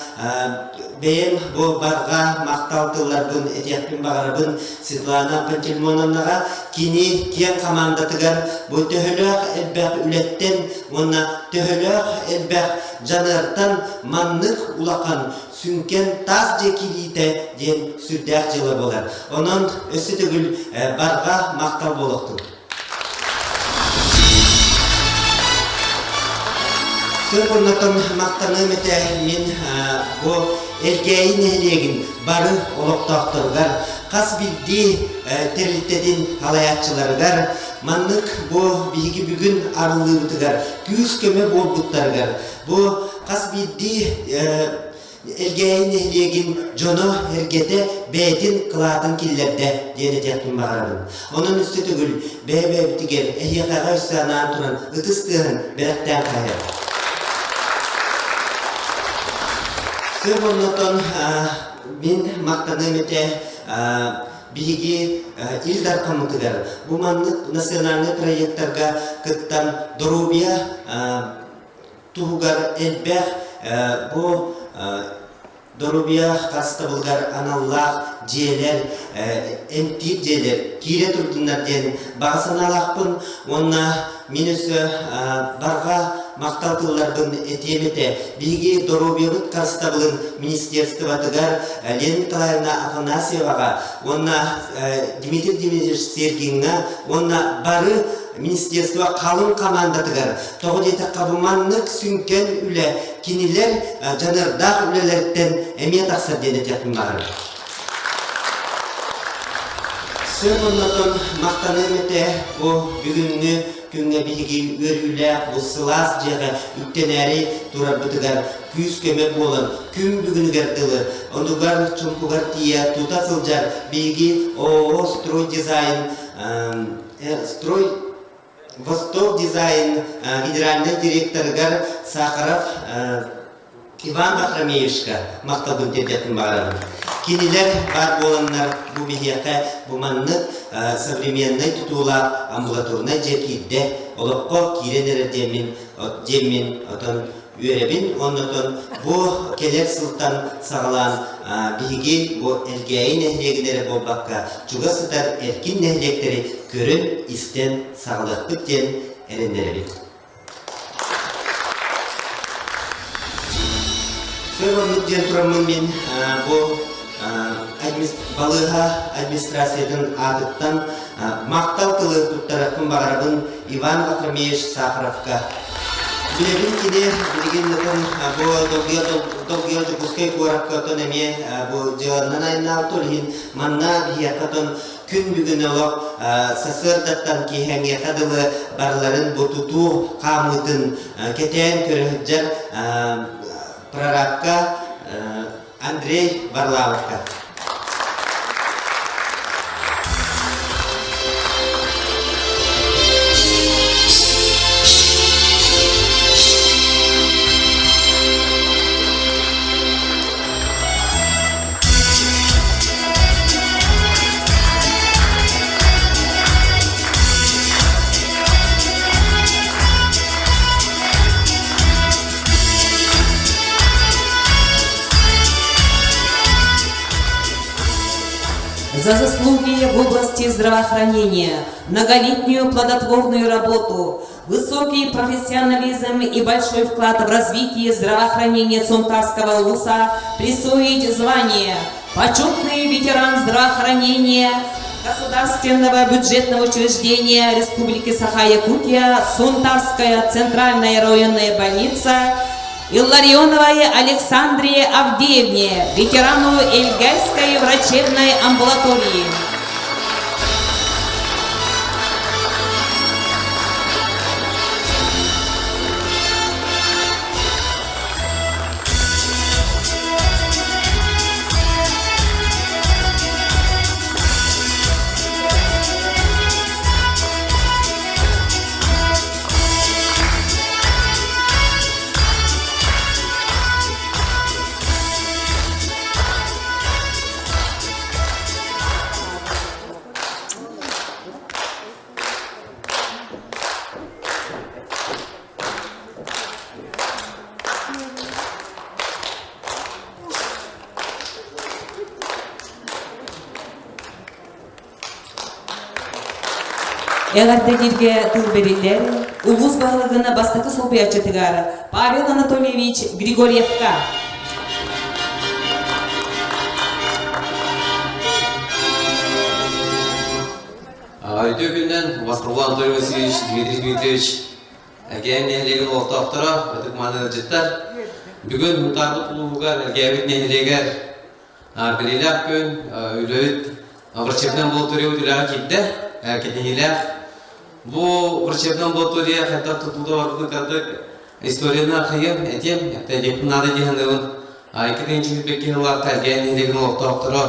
бэйэм бу барҕа махтал тылларбын этиэхпин баҕарабын Светлана Пантелеймоновнаҕа кини киэҥ хамаандатыгар бу төһөлөөх элбэх үлэттэн уонна төһөлөөх элбэх дьаныартан маннык улахан сүҥкэн таас дьиэ киириитэ диэн сүрдээх дьыала буолар. Онон өссө төгүл барҕа махтал буолуохтун. Сыр махтаныам этэ мин бу Элгээйи нэһилиэгин бары олохтоохторугар, хас биирдии тэрилтэтин салайааччыларыгар маннык бу биһиги бүгүн арыллыыбытыгар күүс-көмө буолбуттарыгар бу хас биирдии Элгээйи нэһилиэгин дьоно-сэргэтэ бэйэтин кылаатын киллэрдэ диэн этиэхпин баҕарабын. Онон өссө төгүл бэйэ-бэйэбитигэр эһиэхэҕэ өссө анаан туран ытыс тыаһын бэлэхтээн хаһыа. Сөп оннотон мин махтаныам этэ биһиги Ил Дархаммытыгар бу маннык национальнай проектарга кыттан доруобуйа туһугар элбэх бу доруобуйа харыстабылыгар аналлаах дьиэлэр, эмтиир дьиэлэр киирэ турдуннар диэн баҕа санаалаахпын уонна мин өссө барҕа махтал тылларбын этиэм этэ. Биһиги доруобуйабыт харыстабылын министерствотыгар Лена Николаевна Афанасьеваҕа уонна Дмитрий Дмитриевич Сергиҥҥа уонна бары министерство халыҥ хамаандатыгар Тоҕо диэтэххэ, бу маннык сүҥкэн үлэ кинилэр дьаныардаах үлэлэриттэн эмиэ тахсар диэн этиэхпин баҕарабын. Сөп оннотон махтаныам этэ бу бүгүҥҥү күҥҥэ биһиги үөрүүлээх бу сылаас дьиэҕэ үктэнээри турарбытыгар күүс-көмө буолан күн бүгүнүгэр дылы онугар чумпугар тиийэ тута сылдьар биһиги ООО «Строй дизайн» строй Восток дизайн генеральнай директорыгар Сахаров Иван Бахрамеевичка махталбын тиэрдиэхпин баҕарабын. Кинилэр баар буоланнар бу биһиэхэ бу маннык современнай тутуулаах амбулаторнай дьиэ киирдэ, олоххо киирэн эрэр диэммин, диэммин отон үөрэбин уонна бу кэлэр сылтан саҕалаан биһиги бу Элгээйи нэһилиэгин эрэ буолбакка чугас сытар эркин нэһилиэктэри көрөн истэн саҕалыахпыт диэн эрэннэрэбит. Сөп оннук диэн тураммын мин бу балыыһа администрациятын аатыттан махтал тылы туттарыахпын баҕарабын Иван Вахромеевич Сахаровка. Билэбин кини билигин бу долгуйа долгуйа Дьокуускай куоракка отон эмиэ бу дьыаланан айаннаабыт ол иһин манна биһиэхэ отон күн бүгүн олох сарсыардаттан киэһэҥиэхэ дылы барыларын бу тутуу хаамыытын кэтээн көрө сылдьар прорабка Андрей Варламовка. За заслуги в области здравоохранения, многолетнюю плодотворную работу, высокий профессионализм и большой вклад в развитие здравоохранения Сунтарского улуса присвоить звание «Почетный ветеран здравоохранения» Государственного бюджетного учреждения Республики Саха-Якутия Сунтарская центральная районная больница Илларионовой Александре Авдеевне, ветерану Эльгайской врачебной амбулатории. Эҕэрдэлииргэ тыл бэриллэр улуус баһылыгын бастакы солбуйааччытыгар Павел Анатольевич Григорьевка. Үтүө күнүнэн Василий Анатолий Васильевич, Дмитрий Дмитриевич Эгээн нэһилиэгин олохтоохторо, ытык мааны ыалдьыттар. Бүгүн Мутаарбыт улууһугар Элгээбит нэһилиэгэр Билиилээх күн үлэбит врачебнай амбулатория үлэҕэ киирдэ, кэтиһиилээх. Бу врачебнай амбулатория хайдах тутулла барбытын кырдык историяны архыйым, этиэм, этиэхпин наада дии саныыбын. 2022 сыллаахха Элгээн нэһилиэгин олохтоохторо,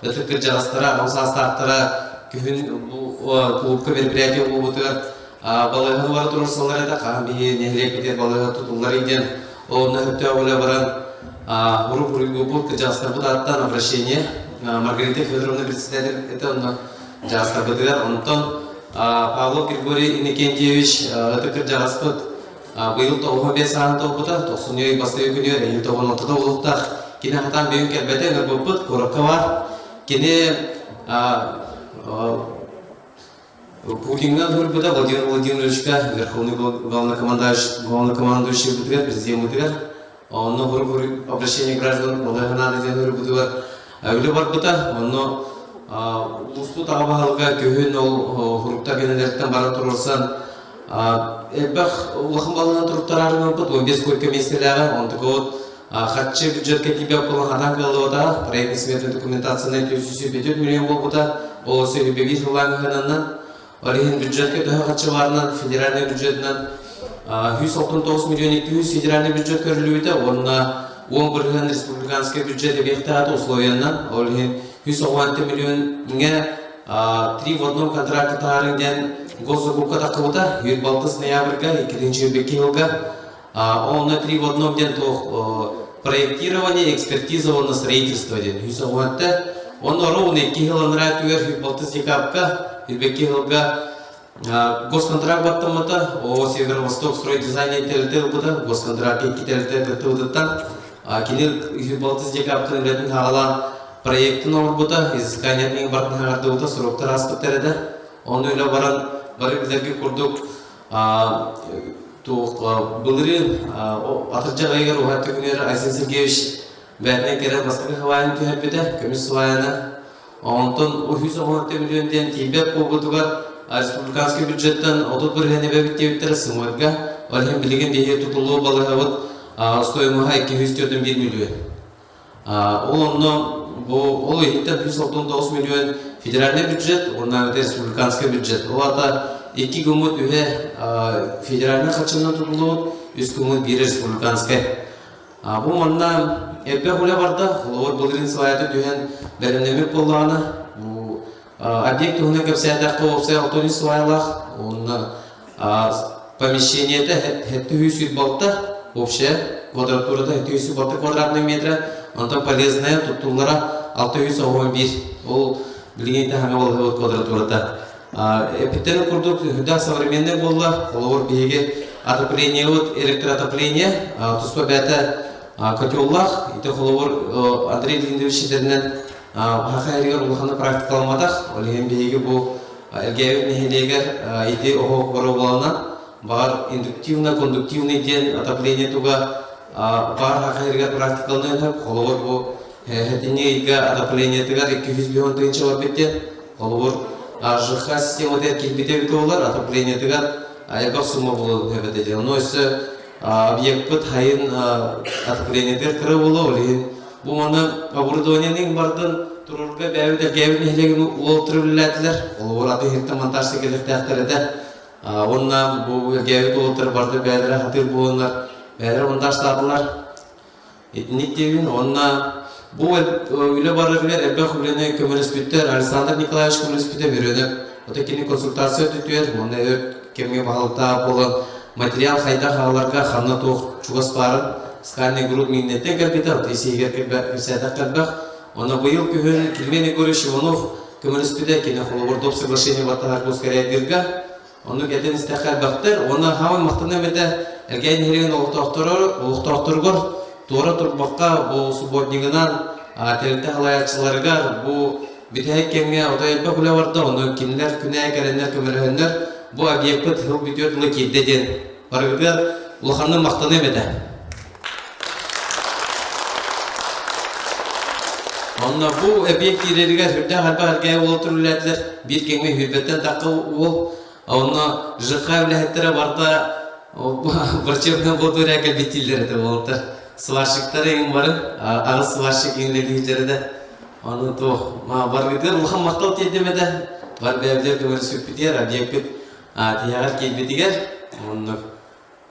ытык кырдьаҕастара, аҕам саастаахтара күһүн бу кулуупка мероприятие буолбутугар балыыһаны бара туруорсаллар этэ, хаһан биһи нэһилиэкпитигэр балыыһа тутуллар диэн Онно сөптөөх үлэ баран, урук уруйгуппут кыдьаастарбыт ааттаан обращение Маргарита Федоровна председатель этэ онно дьаастарбытыгар. Онтон Павлов Григорий Иннокентьевич ытык кырдьаҕаспыт быйыл 95 сааһын толбута, тохсунньу бастакы күнүгэр эһиил 96 буолуохтаах. Кини хатаан бүгүн кэлбэтэ, ыҥырбыппыт, куоракка баар. Кини Путиҥҥа ыҥырбыта Владимир Владимировичка, Верховный главнокомандующий, главнокомандующийбытыгар, президеммытыгар, онно обращение граждан балыыһа диэн ыҥырбытыгар үлэ барбыта. Онно улууспут аҕа баһылыга күһүн ол хуруктар кэннилэриттэн баран туруорсан элбэх улахан балыыһаны туруктараары ыҥырбыт 15 койка миэстэлээҕэ, онтукабыт Харчы бюджетка тиийбэт буолан хатан кыаллыбата, проектный сметный документацияны 404 миллион буолбута, ол өссө 1 сыллаан ыһананнан, ол иһин бюджетка төһө харчы баарынан федеральный бюджетынан 169 миллион 200 федеральный бюджет көрүллүбүтэ уонна 10% республиканский бюджет эбиэхтээх условиянан, ол иһин 116 миллион три в одном контракты таһаарыҥ диэн госзакупка таххыбыта 26 ноябрьга 2022 сылга Онно три в одном диэн туох проектирование, экспертиза уонна строительство диэн үс оҕуһатта. Онно ровно икки сыл анараа өттүгэр алтыс декабрьга Илбекки сылга госконтракт баттаммыта, о Северо-Восток стройдизайн тэрилтэ ылбыта, госконтракт икки тэрилтэ кыттыбытыттан кини алтыс декабрьтан үлэтин хаалаан проектын оҥорбута, изысканиятын бартын хаҥардыбыта, сроктар ааспыттар этэ. Онно үлэ баран бары билэргэ курдук туох былырыын атырдьах ыйыгар уһатты күнүгэр Айсен Сергеевич бээтинэн кэлэн бастакы хабаайын түһэрбитэ, көмүс сваяны. Онтон 310 миллион диэн тиийбэт буолбутугар республиканский бюджеттан 30% эбэбит диэбиттэрэ сымыырга. Ол иһин билигин биһиги тутуллуу балыһабыт стоимоһа 241 миллион. Ол онно бу ол иһиттэн 169 миллион федеральный бюджет уонна республиканский бюджет. Ол аата икки гыммыт үһэ федеральный харчынан тутуллубут, үс гыммыт биир республиканскай. Бу манна элбэх үлэ барда. Холобур былырыын сваята түһэн бэлэмнэммит буоллаҕына, бу объект туһунан кэпсээтэххэ уопсай 63 сваялаах уонна помещениета 706 общая квадратурата 706 квадратный метра, онтон полезная туттуллара 611. Ол билигин таһаҥа балыһыбыт квадратурата. Эпиттэн курдук сүрдээх современный буолла. Холобур биһиги отоплениебыт электроотопление туспа бэйэтэ котеллаах. Ити холобур Андрей Леонидович этэринэн. Хаха эригэр улахана практикаламматах, ол иһин биһиги бу Элгээбит нэһилиэгэр ити оһох боруобаланан, баҕар индуктивно-кондуктивный диэн отопление туга баар хаха эригэр практикаланыан сөп. Холобур бу хэтинньи ыйга отоплениетыгар 250 тыһыынча барбыт диэн. Холобур ЖХ систематыгар киирбитэ эбитэ буоллар, отоплениетыгар элбэх сумма буолуон сөп этэ диэн. Ону өссө объекпыт хайын отоплениетыгар кыра буолуо, ол иһин Бу маны оборудованиены бардын турурга бэйэбит Элгээбит нэһилиэгин уол үлэлээтилэр. Холобур аты иһиттэн монтажка кэлиэхтээхтэр этэ. Уонна бу Элгээбит уолаттар барды бэйэлэрэ хатыыр буоланнар бэйэлэрэ монтажтаатылар. Итинник диэбин. Уонна бу үлэ барарыгар элбэх үлэни көмөлөспүттэр. Александр Николаевич көмөлөспүтэ Мөрөнөп. Ото кини консультация өттүтүгэр уонна өр кэмҥэ баһылыктаах буолан материал хайдах аҕаларга ханна туох чугас баарын скальный грунт мииннэттэн кэлбитэ, от исиһигэр кэпсээтэх элбэх. Онно быйыл күһүн Килмен Егорович Иванов көмөлөспүтэ, кини холобур доп соглашение баттаһар Госскорядирга. Оннук этэн истэххэ элбэхтэр. Уонна хаамай махтаныам этэ Элгээн нэһилиэгин олохтоохторугар туора турбакка бу субботнигынан тэрилтэ салайааччыларыгар бу бүтэһик кэмҥэ отой элбэх үлэ барда, ону кинилэр күнээ кэлэннэр көмөлөһөннөр бу объекпыт сыл бүтүөр дылы киирдэ диэн барыгытыгар улаханнык махтаныам этэ. Онно бу объект киирэригэр сүрдээх элбэх эргээ уолаттар үлэлээтилэр. Биир кэмҥэ сүүрбэттэн тахха уол. Онно ЖХ үлэһиттэрэ барыта врачебный амбулатория кэлбит дииллэр этэ уолаттар. Сварщиктар эҥин бары, аҕыс сварщик иҥлэлииллэрэ да. Ону туох, баргытыгар улахан махтал тиэрдим этэ. Бар бэйэбитигэр көмөлөспүппүтүгэр, объекпит тиһэҕэр киирбитигэр, оннук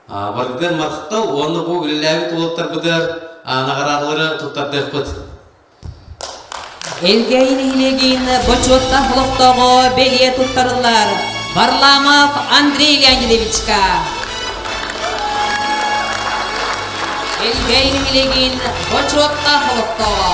Баргытыгар махтал уонна бу үлэлээбит уолаттарбытыгар наҕараадалары туттардыахпыт. Элгээйи нэһилиэгин бочуоттаах олохтооҕо бэлиэ туттарыллар Варламов Андрей Леонидовичка. Элгээйи нэһилиэгин бочуоттаах олохтооҕо.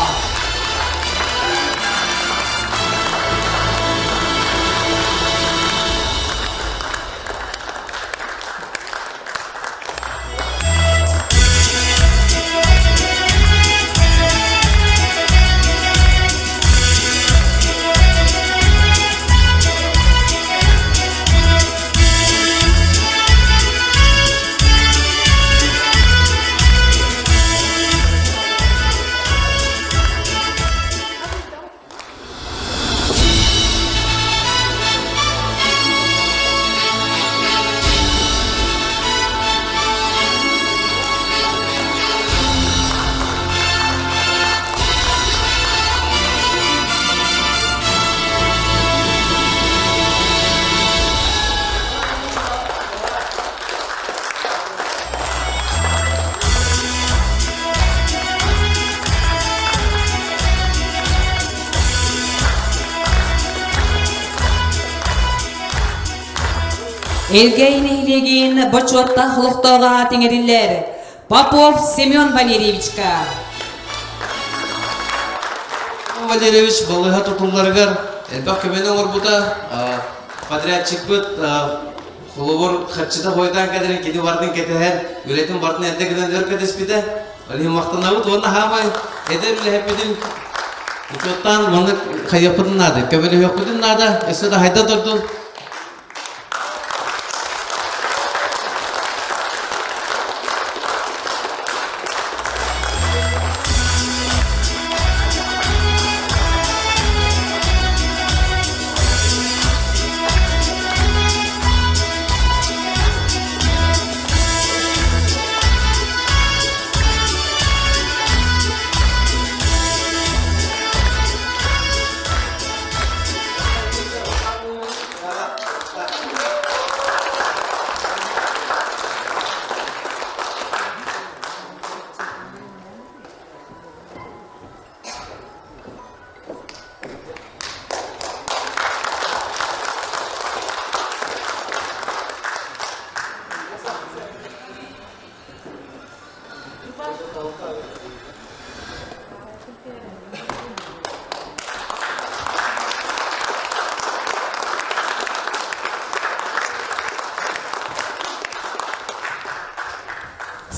Элгэй нэһилиэгин бочуоттаах олохтооҕо тиҥэриллэр Попов Семен Валерьевичка. Валерьевич балыыһа тутулларыгар элбэх көмөнү оҥорбута. Подрядчикпыт холобур харчыта хойутаан кэлэрин кини бардын кэтэһэн, үлэтин бартын эрдэ гынан өр кэтэспитэ. Ол иһин махтанабыт уонна хаамай эдэр үлэһиппитин учуоттаан маннык хайыахпытын наада, көмөлөһүөхпүтүн наада, өссө да хайда турдун.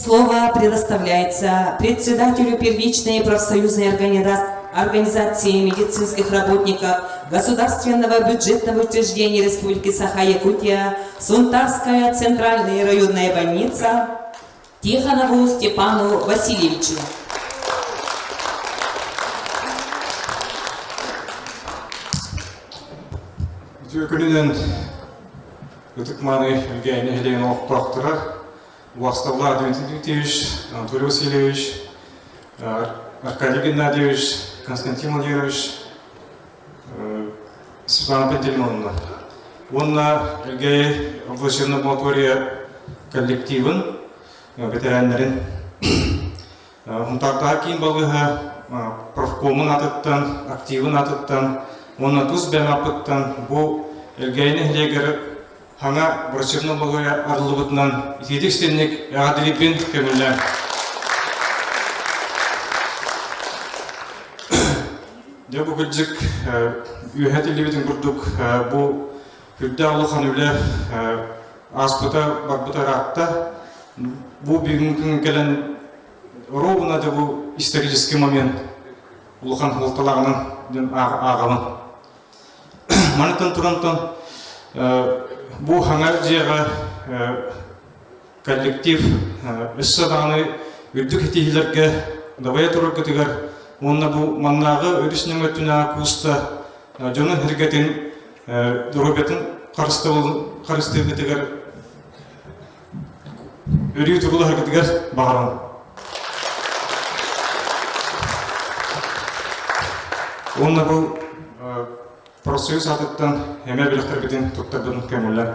Слово предоставляется председателю первичной профсоюзной организации. Организации медицинских работников Государственного бюджетного учреждения Республики Саха-Якутия Сунтарская центральная районная больница Тихонову Степану Васильевичу. Үтүө күнүнэн ытык-мааны Элгээйи нэһилиэгин олохтоохторо Убасталлаах Дмитрий Дмитриевич, Анатолий Васильевич, Аркадий Геннадьевич, Константин Владимирович, Светлана Пантелеймоновна. Уонна Элгээйи областной амбулатория коллективын, бэтэрээннэрин Хунтаартааҕы киин балыыһа профкомун аатыттан, активын аатыттан уонна тус бэйэм ааппыттан бу Элгээйи нэһилиэгэр Хаҥа врачебнай балыыһа арыллыбытынан итиитик истинник эҕэрдэлиирбин көҥүллээн. Дьэ бу кырдьык үөһэ этиллибитин курдук бу үрдээх улахан үлэ ааспыта барбыта ыраатта. Бу бүгүҥҥү күн кэлэн ровно да бу исторический момент улахан суолталааҕынан ааҕабын. Мантан турантан бу хаҥа дьиэҕэ коллектив өссө даҕаны үрдүк ситиһиилэргэ дабайа тураргытыгар уонна бу маннааҕы өрүс нөҥүөттүнээҕи кууста дьонун сэргэтин доруобуйатын харыстыыргытыгар өрүү туруулаһаргытыгар баҕарабын. Уонна бу профсоюз аатыттан эмэ бэлэхтэрбитин туттарбытын көҥүллэр.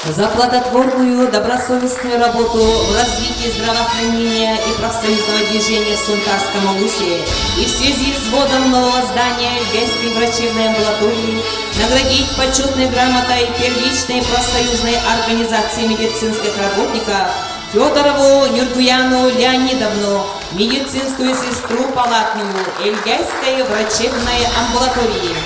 За плодотворную, добросовестную работу в развитии здравоохранения и профсоюзного движения в Сунтарском Улусе и в связи с вводом нового здания Эльгайской врачебной амбулатории наградить почетной грамотой первичной профсоюзной организации медицинских работников Федорову Нюргуяну Леонидовну, медицинскую сестру палатную Эльгайской врачебной амбулатории.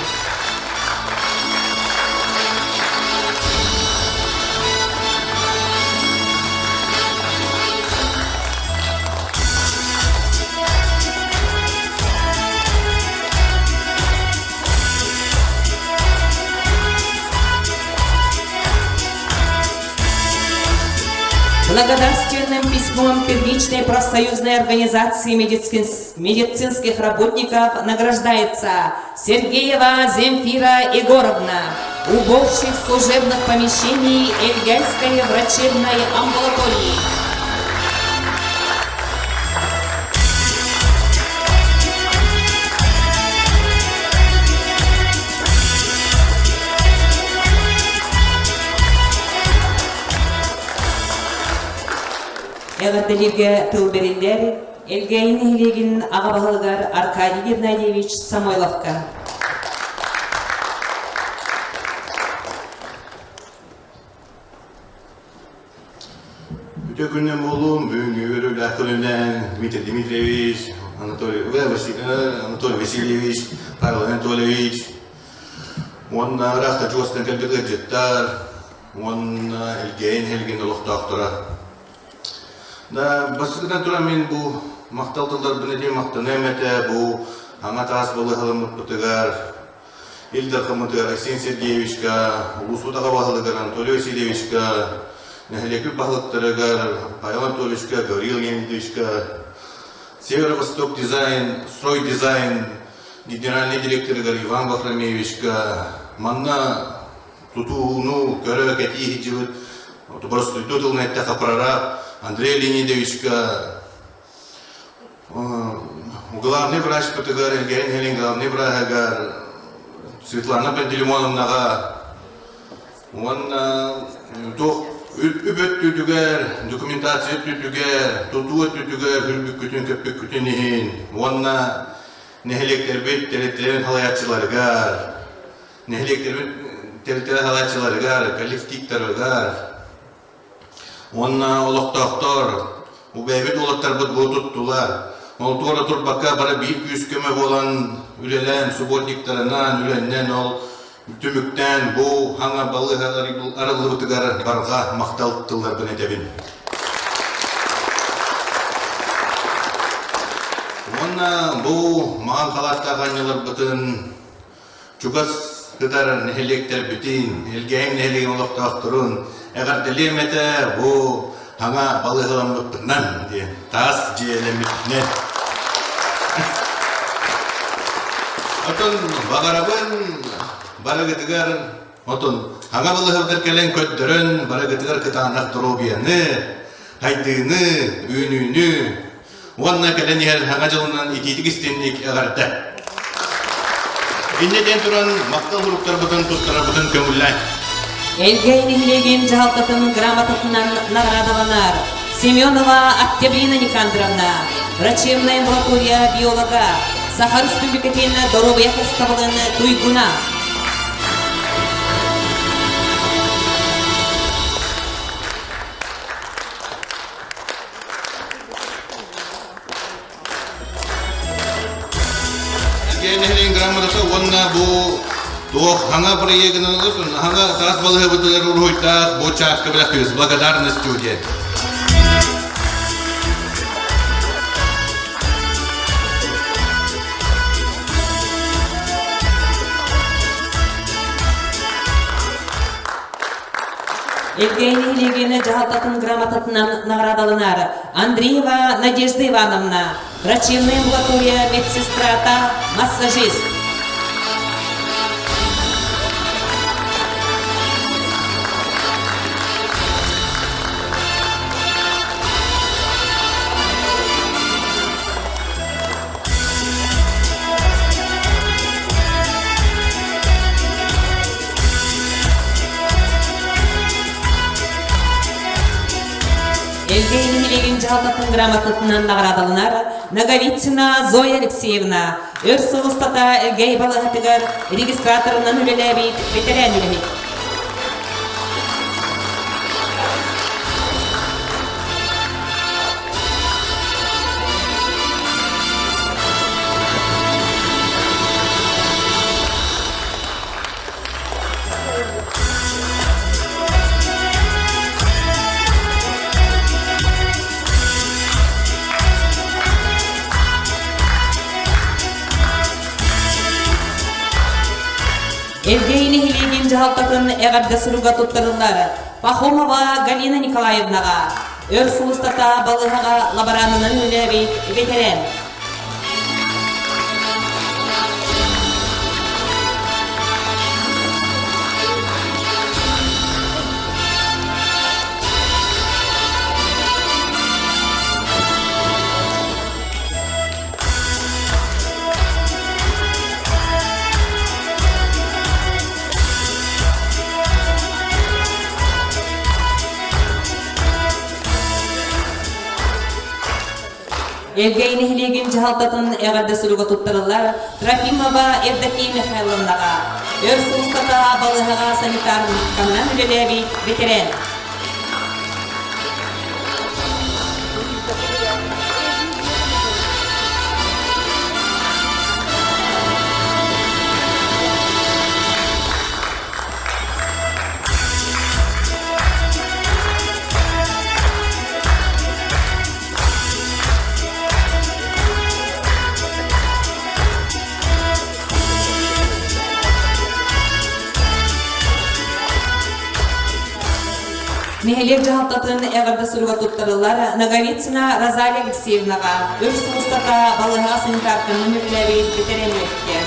Благодарственным письмом первичной профсоюзной организации медицинских работников награждается Сергеева Земфира Егоровна, уборщик служебных помещений Эльгайской врачебной амбулатории. Эҕэрдэлииргэ тыл бэриллэр Элгээйи нэһилиэгин аҕа баһылыгар Аркадий Геннадьевич Самойловка. Үтө күннэн буолуум, бүгүҥҥү үөрүүлээх күнүнэн Дмитрий Дмитриевич, Анатолий, Анатолий Васильевич, Павел Анатольевич уонна ыраахта чугастан кэлбит ыалдьыттар уонна Элгээйин Хэлгин олохтоохторо. Да, бастакытан туран мин бу махтал тылларбын этиим махтаныам этэ бу аҥа таас балыыһаламмыппытыгар Ил Дархаммытыгар Айсен Сергеевичка, улуус аҕа баһылыгар Анатолий Васильевичка, нэһилиэкпит баһылыктарыгар Павел Анатольевичка, Гаврил Леонидовичка, Северо-Восток дизайн, строй дизайн генеральный директорыгар Иван Вахромеевичка, манна тутууну көрө кэтии сылдьыбыт боростуйдуу тылын эттэххэ прораб Андрей Леонидовичка, Главный врачпытыгар, Элгээйин Хелин главный враһыгар Светлана Пантелеймоновнаҕа уонна туох үп өттүтүгэр, документация өттүтүгэр, тутуу өттүтүгэр үрбүккүтүн, көппүккүтүн иһин уонна нэһилиэктэрбит тэрилтэлэрин салайааччыларыгар, нэһилиэктэрбит тэрилтэлэрин салайааччыларыгар, коллективтарыгар Уонна олохтоохтор, убэйбит уолаттарбыт бу туттулар. Ол туора турбакка бары биир күүс-көмө буолан үлэлээн, субботниктарынан, үлэннэн ол түмүктээн бу хаҥа балыыһа арыллыбытыгар барҕа махтал тылларбын этэбин. Уонна бу маҕан халааттаах анньыларбытын чугас сытар нэһилиэктэрбитин, Элгээйим нэһилиэгин олохтоохторун эҕэрдэлиэм этэ бу саҥа балыыһаламмыппытынан диэн таас дьиэлэммитинэн. Отон баҕарабын барыгытыгар отон саҥа балыыһабытыгар кэлэн көрдөрөн барыгытыгар кытаанах доруобуйаны, хайдыыны, үүнүүнү Уонна кэлэн иһэр Саҥа дьылынан итиитик истинник эҕэрдэ! Инньэ диэн туран, махтал суруктарбытын туттарарбытын көҥүллээн. Элгэй нэһилиэгин дьаһалтатын грамотатынан наҕараадаланар Семенова Октябрина Никандровна, врачебная амбулатория биолога, Саха Республикатын доруобуйа харыстабылын туйгуна. Нэһилиэгин грамотата уонна бу туох хаҥа проегынан хаҥа таас балыһабытыгар уруһуйдаах бу чаакка бэлэхтиир благодарностью диэн. Евгений Левина дьаһалтатын грамотатынан наҕараадаланар Андреева Надежда Ивановна, врачебная амбулатория медсестрата, массажист. Элбээн нэһилиэгин дьаһалтатын грамотатынан наҕараадаланар Ноговицына Зоя Алексеевна өр сыл устата Элгэй балыыһатыгар регистраторынан үлэлээбит бэтэрээн үлэһит. Евгений нэһилиэгин дьаһалтатын эҕэрдэ суруга туттарыллар Пахомова Галина Николаевнаҕа өр сыл устата балыыһаҕа лаборанынан үлэлээбит ветеран. Элгэй нэһилиэгин дьаһалтатын эҕэрдэ суруга туттарыллар Трофимова Евдокия Михайловнаҕа, өр сыл устата балыыһаҕа санитарканан үлэлээбит ветеран. Нэһилиэк дьаһалтатын эҕэрдэ суруга туттарыллар Ноговицына Розалия Алексеевнаҕа өр сыл устата балыыһаҕа санитарканан үлэлээбит бэтэрээннэргэ.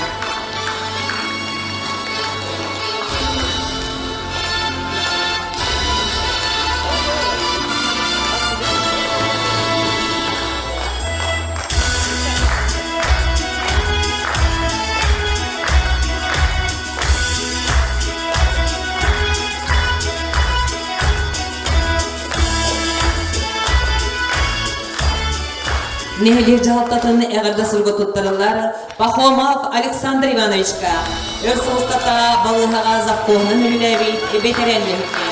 Нэһилиэк дьаһалтатын эҕэрдэ суруга туттарыллар Пахомов Александр Ивановичка өр сыл устата балыыһаҕа завхоһунан үлэлээбит бэтэрээн үлэһиккэ.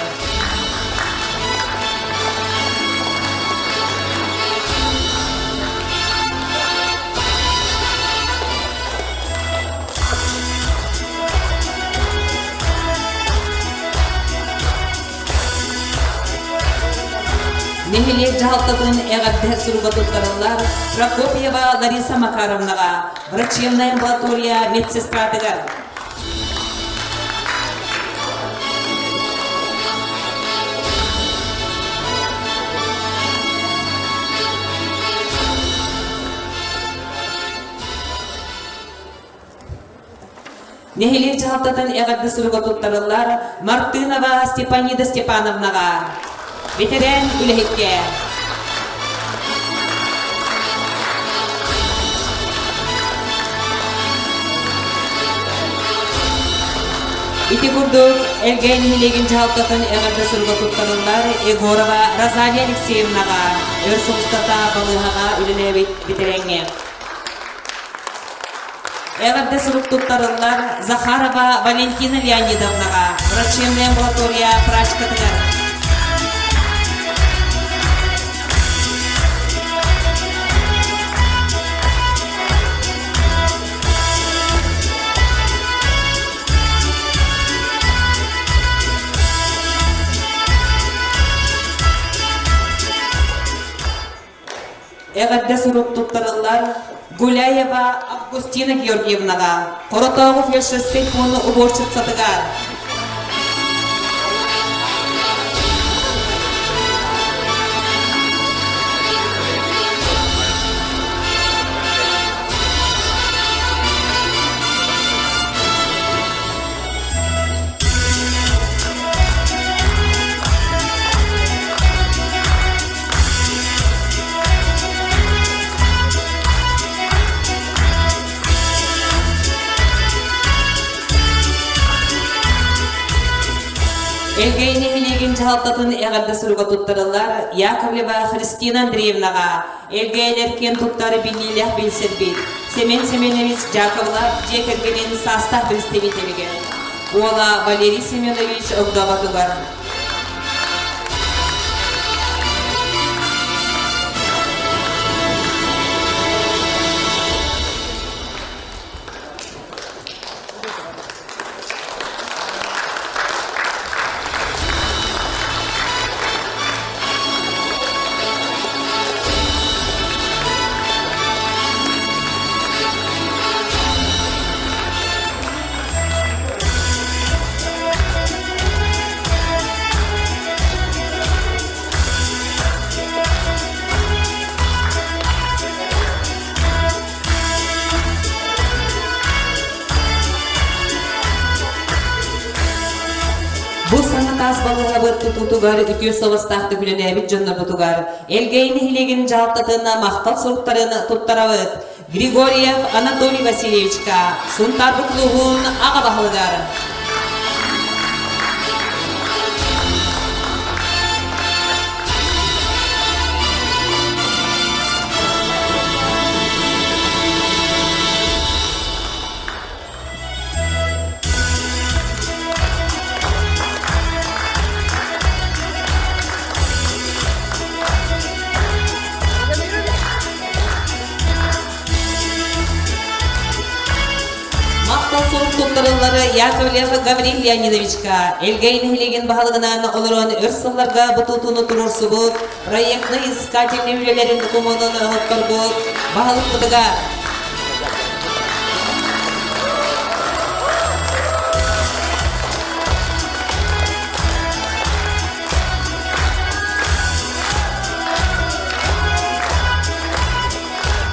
Нэһилиэк Нэһилиэк дьаһалтатын эҕэрдэ суруга туттарыллар Прокопьева Лариса Макаровнаҕа, врачебная амбулатория медсестратыгар. Нэһилиэк дьаһалтатын эҕэрдэ суруга туттарыллар Мартынова Степанида Степановнаҕа, бэтэрээн үлэһиккэ. Ити курдук, Элгээн нэһилиэгин дьаһалтатын эҕэрдэ суруга туттарыллар Егорова Розалия Алексеевнаҕа, өр сыллата балыыһаҕа үлэлээбит бэтэрээҥҥэ. Эҕэрдэ сурук туттарыллар Захарова Валентина Леонидовнаҕа, врачебная амбулатория прачкатыгар. Эҕэрдэ сурук туттарыллар Гуляева Августина Георгиевнаҕа, Хоротооҕу фельдшерскэй пууну уборщицатыгар. Элгэйи нэһилиэгин дьаһалтатын эҕэрдэ суруга туттарыллар Яковлева Христина Андреевнаҕа, Элгээйилэр киэн туттар биллиилээх билсэрбит Семен Семенович Дьаковлав дьиэ кэргэнин саастаах представителигэр, уола Валерий Семенович огдооботугар. Бу саҥа таас балыыһабыт тутуутугар үтүө суобастаахтык үлэлээбит дьоннорбутугар Элгээйи нэһилиэгин дьаһалтатын махтал суруктарын туттарабыт. Григорьев Анатолий Васильевичка, Сунтаарбыт улууһун аҕа баһылыгар. Махтал сурук туттарыллары Яковлев Гаврил Леонидовичка, Элгэй нэһилиэгин баһылыгынан олорон өр сылларга бутуутуну туруорсубут, проектнай изыскательнай үлэлэрин докумуонун оҥотторбут баһылыкпытыгар.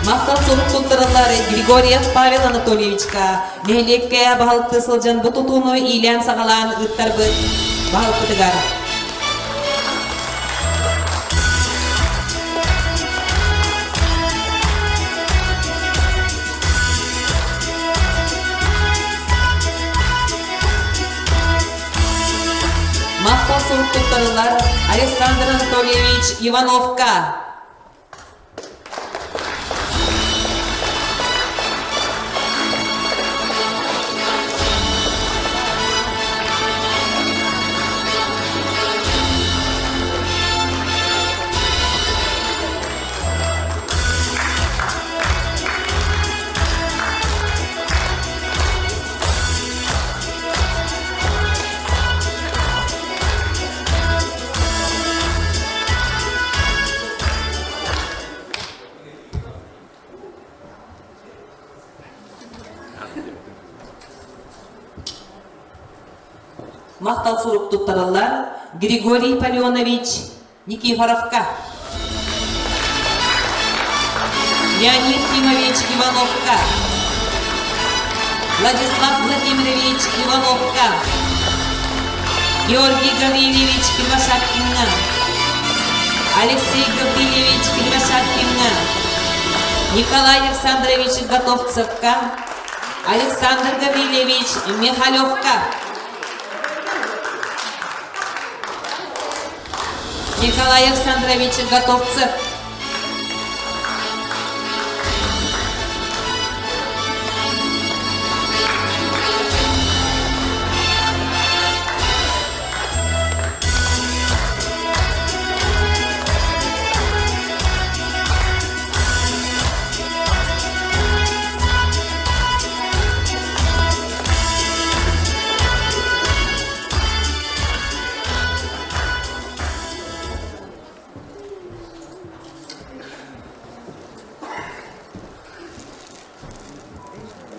Махтал сурук туттараллар Григорьев Павел Анатольевичка, нэһилиэккэ баһылыкты сылдьан бу тутууну иилээн-саҕалаан ыыттарбыт баһылыкпытыгар. Махтал сурук туттарылар Александр Анатольевич Ивановка. Махтал сурук туттарыллар Григорий Паленович Никифоровка. Леонид Кимович Ивановка. Владислав Владимирович Ивановка. Георгий Гаврильевич Кривошапкинна. Алексей Гаврильевич Кривошапкинна. Николай Александрович Готовцевка. Александр Гаврильевич Михалевка. Николай Александрович Готовцев.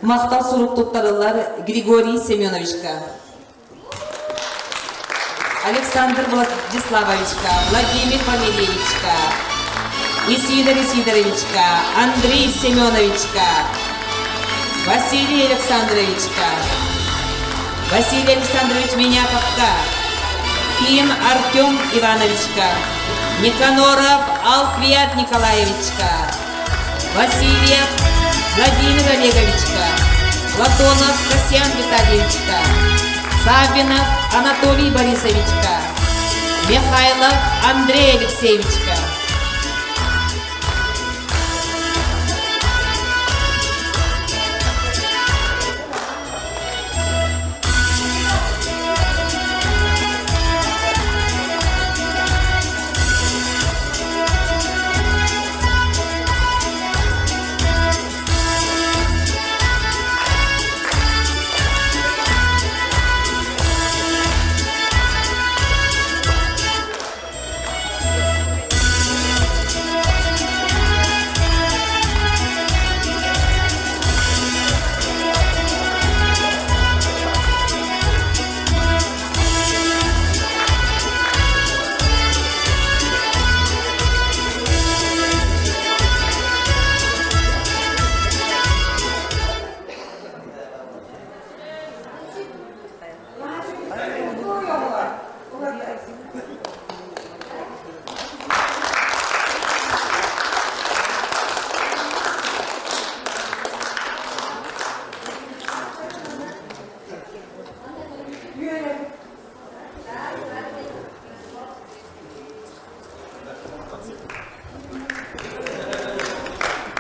Махтал сурук туттарыллар Григорий Семеновичка. Александр Владиславовичка, Владимир Валерьевичка, Исидор Исидоровичка, Андрей Семеновичка, Василий Александровичка, Василий Александрович Меняковка, Ким Артем Ивановичка, Никаноров Алквиат Николаевичка, Васильев Владимир Олеговичка, Платонов Касьян Витальевичка, Савинов Анатолий Борисовичка, Михайлов Андрей Алексеевичка.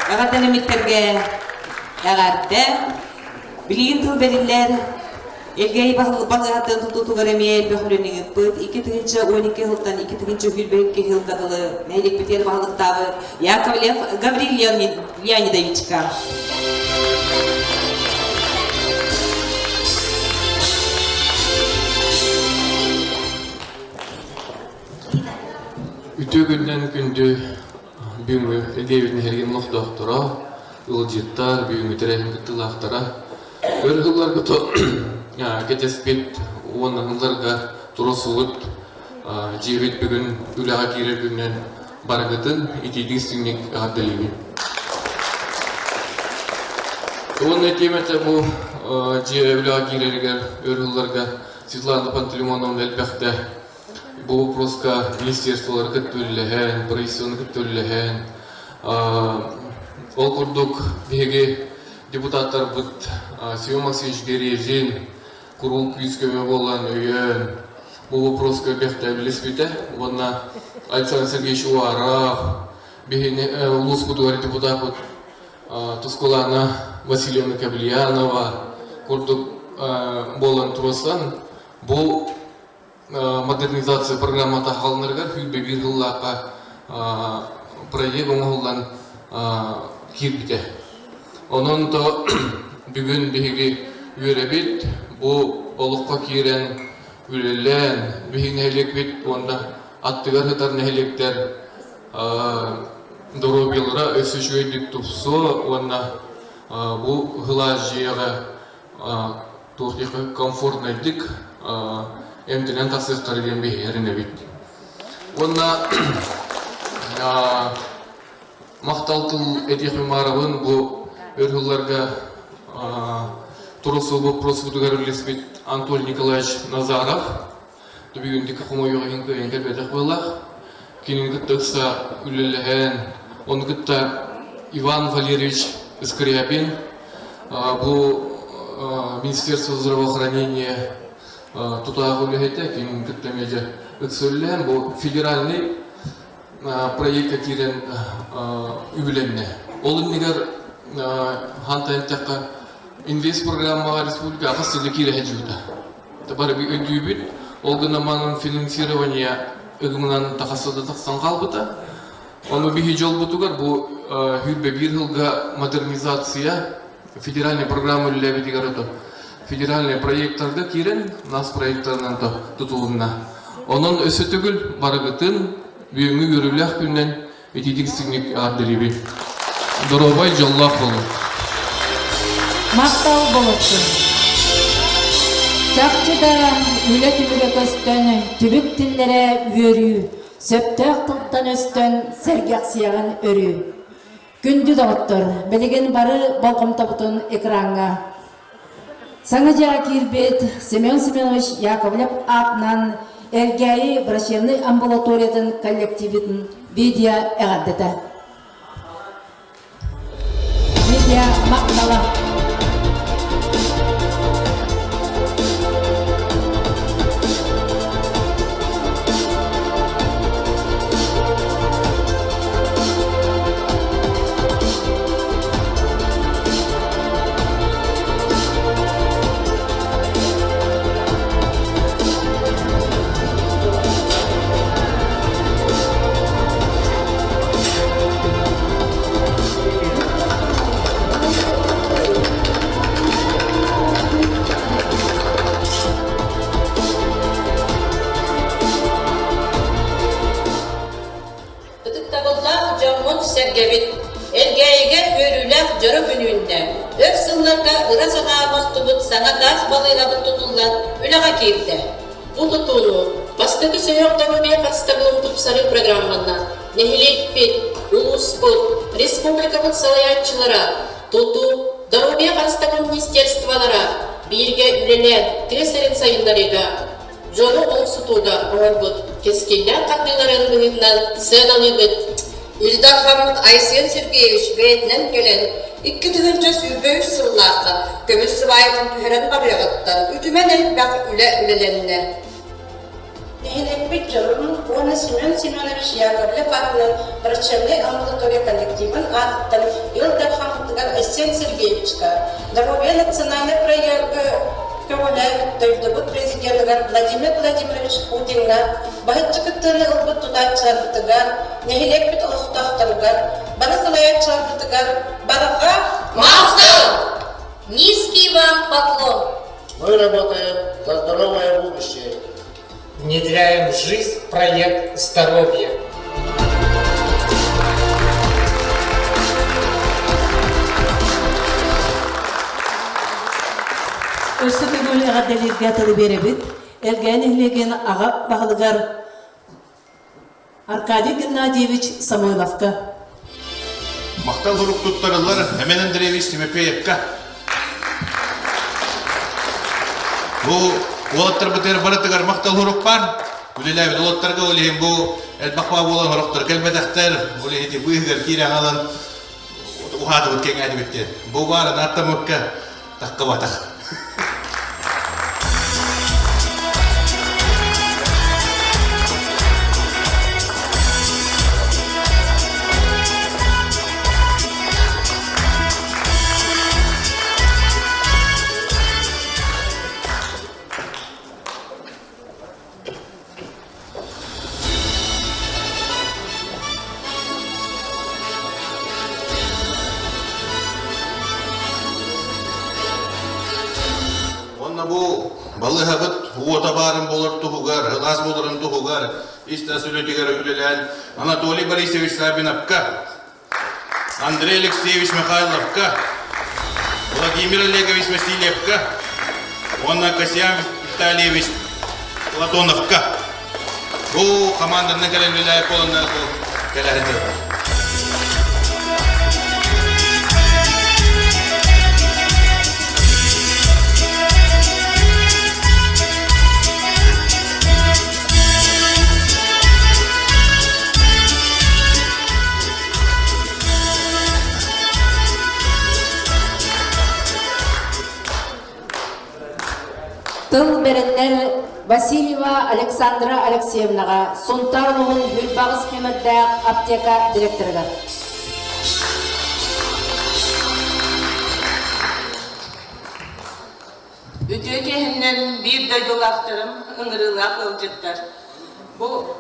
Эҕэрдэлэммиттэргэ эҕэрдэ. Билигин тыл бэриллэр Элгээйи балыыһатын тутуутугар эмиэ элбэх үлэни ыыппыт. 2012 сылтан 2022 сылга дылы нэһилиэкпитигэр баһылыктаабыт Яковлев Гаврил Леонидовичка. Үтүө күннэн күндү бүгүҥҥү Элгээйбит нэһилиэгин олохтоохторо, ыалдьыттар, бүгүҥҥү тэрээһин кыттыылаахтара өр сылларга кэтэспит уонна сылларга туруорсубут дьиэбит бүгүн үлэҕэ киирэр күнүнэн барыгытын итиитик истиҥник эҕэрдэлиибин. Уонна тиэмэтэ бу дьиэ үлэҕэ киирэригэр өр сылларга Светлана Пантелеймоновна элбэхтэ бу вопроска министерстволары кытта үлэлэһэн, правительствоны кытта үлэлэһэн, ол курдук биһиги депутаттарбыт Семен Максимович Березин куруук күүс-көмө буолан өйөөн бу вопроска элбэхтэ билиспитэ уонна Александр Сергеевич Уаров биһини улууспутугар депутаппыт Тускулана Васильевна Каблиянова курдук буолан туруорсан бу модернизация программата хаалынарыгар сүүрбэ биир сыллаахха проект оҥоһуллан киирбитэ. Онон то бүгүн биһиги үөрэбит, бу олоххо киирэн үлэлээн, биһиги нэһилиэкпит уонна аттыгар сытар нэһилиэктэр доруобуйалара өссө үчүгэйдик тупсуо уонна бу сылаас дьиэҕэ туох диэххэ комфортнайдык. эмтэнэн тахсыахтара диэн биһиги эрэнэбит. Уонна махтал тыл этиэхпин баарабын бу өр сылларга туруорсуу боппуруоспутугар үлэлэспит Анатолий Николаевич Назаров бүгүн хомойуох иһин кыайан кэлбэтэх быһыылаах. Кинини кытта ыкса үлэлэһэн, ону кытта Иван Валерьевич Скрябин бу Министерство здравоохранения тутаах үлэһитэ, кинини кытта эмиэ дьэ ыкса үлэлэһэн бу федеральный проекка киирэн үбүлэннэ. Ол иннигэр хантан эттэххэ инвест программаҕа республика хас сылга киирэ сылдьыбыта. Бары өйдүүбүт. Ол гынан манан финансирование ыгымынан тахаса да тахсан хаалбыта. Ону биһи дьолбутугар бу сүүрбэ биир сылга модернизация федеральный программа үлэлээбитигэр ото федеральный проекттарга киирэн нас проекттарынан тутулунна. Онон өссө төгүл барыгытын бүгүҥҥү үөрүүлээх күнүнэн итиитик сиҥник аардырыыбын. Доруобай, дьоллоох буолуҥ. Махтал болуттун. Чахчы да үлэ түмүгэ көстөн, түбүк тиллэрэ үөрүү, сөптөөх тылтан өстөн сэргэхсийэҕин өрүү. Күндү доҕоттор, билигин бары болҕомтобутун экраҥҥа. Саҥа дьиэҕэ киирбит Семен Семенович Яковлев аатынан Элгээйи врачебнай амбулаториятын коллективын видео эҕэрдэтэ. Видео махтала. Ытыктабыллаах дьоммут-сэргэбит, Элгээйигэ үөрүүлээх дьоро күн үүннэ. Өр сылларга ыра санаа оҥостубут саҥа таас балыыһабыт тутуллан үлэҕэ киирдэ. Бу тутууну бастакы сүһүөх доруобуйа харыстабылын тупсарыы программанан нэһилиэкпит, улууспут, республикабыт салайааччылара, тутуу, доруобуйа харыстабылын министерстволара бииргэ үлэлээн тыа сирин сайыннарыыга дьону олохсутууга оҥорбут кэскиллээх хардыыларын быһыытынан сыаналыыбыт. Ил Дархаммыт Айсен Сергеевич бэйэтинэн кэлэн, 2023 сыллаахха көмүс сыбаайатын түһэрэн барыаҕыттан үтүмэн элбэх үлэ үлэлэннэ. Нэһилиэкпит дьонун уонна Семен Семенович Яковлев аатынан врачебнай амбулатория коллективын аатыттан Ил Дархаммытыгар Айсен Сергеевичка Доруобуйа национальнай проегы көҕүлээбит дойдубут президеныгар Владимир Владимирович Путиҥҥа баһыччы кыттыыны ылбыт тутааччыларбытыгар, нэһилиэкпит олохтоохторугар, бары салайааччыларбытыгар барҕа Махтал! Низкий вам поклон! Мы работаем за здоровое будущее. Внедряем в жизнь проект «Здоровье». Өссө төгүл эҕэрдэлииргэ тылы биэрэбит. Элгээ нэһилиэгин аҕа баһылыгар Аркадий Геннадьевич Самойловка. Махтал сурук туттарыллар Эмэн Андреевич Тимофеевка. Бу уолаттарбытыгар барытыгар махтал сурук бар. Үлэлээбит уолаттарга ол иһин бу элбэх баа буолан сорохтор кэлбэтэхтэр, ол иһин быыһыгар киирэн аҕалан уһаатыбыт кэҥээтибит диэн. Бу баарын аттамыкка таххыбатах. Уонна бу балыыһабыт уота баарын буолар туһугар, ылаас буоларын туһугар ис-тас үлэтигэр үлэлээн Анатолий Борисович Саввиновка, Андрей Алексеевич Михайловка, Владимир Олегович Васильевка уонна Касьян Витальевич. Платоновка. Бу команданан кэлэн үлэлээбит буоланнар бу кэлэһин Тыл бэриннэр Васильева Александра Алексеевнаҕа Сунтаар улууһун Бүлбаҕыс нүөмэрдээх аптека директорыгар. Үтүө киэһэннэн биир дойдулаахтарым, ыҥырыылаах ыалдьыттар. Бу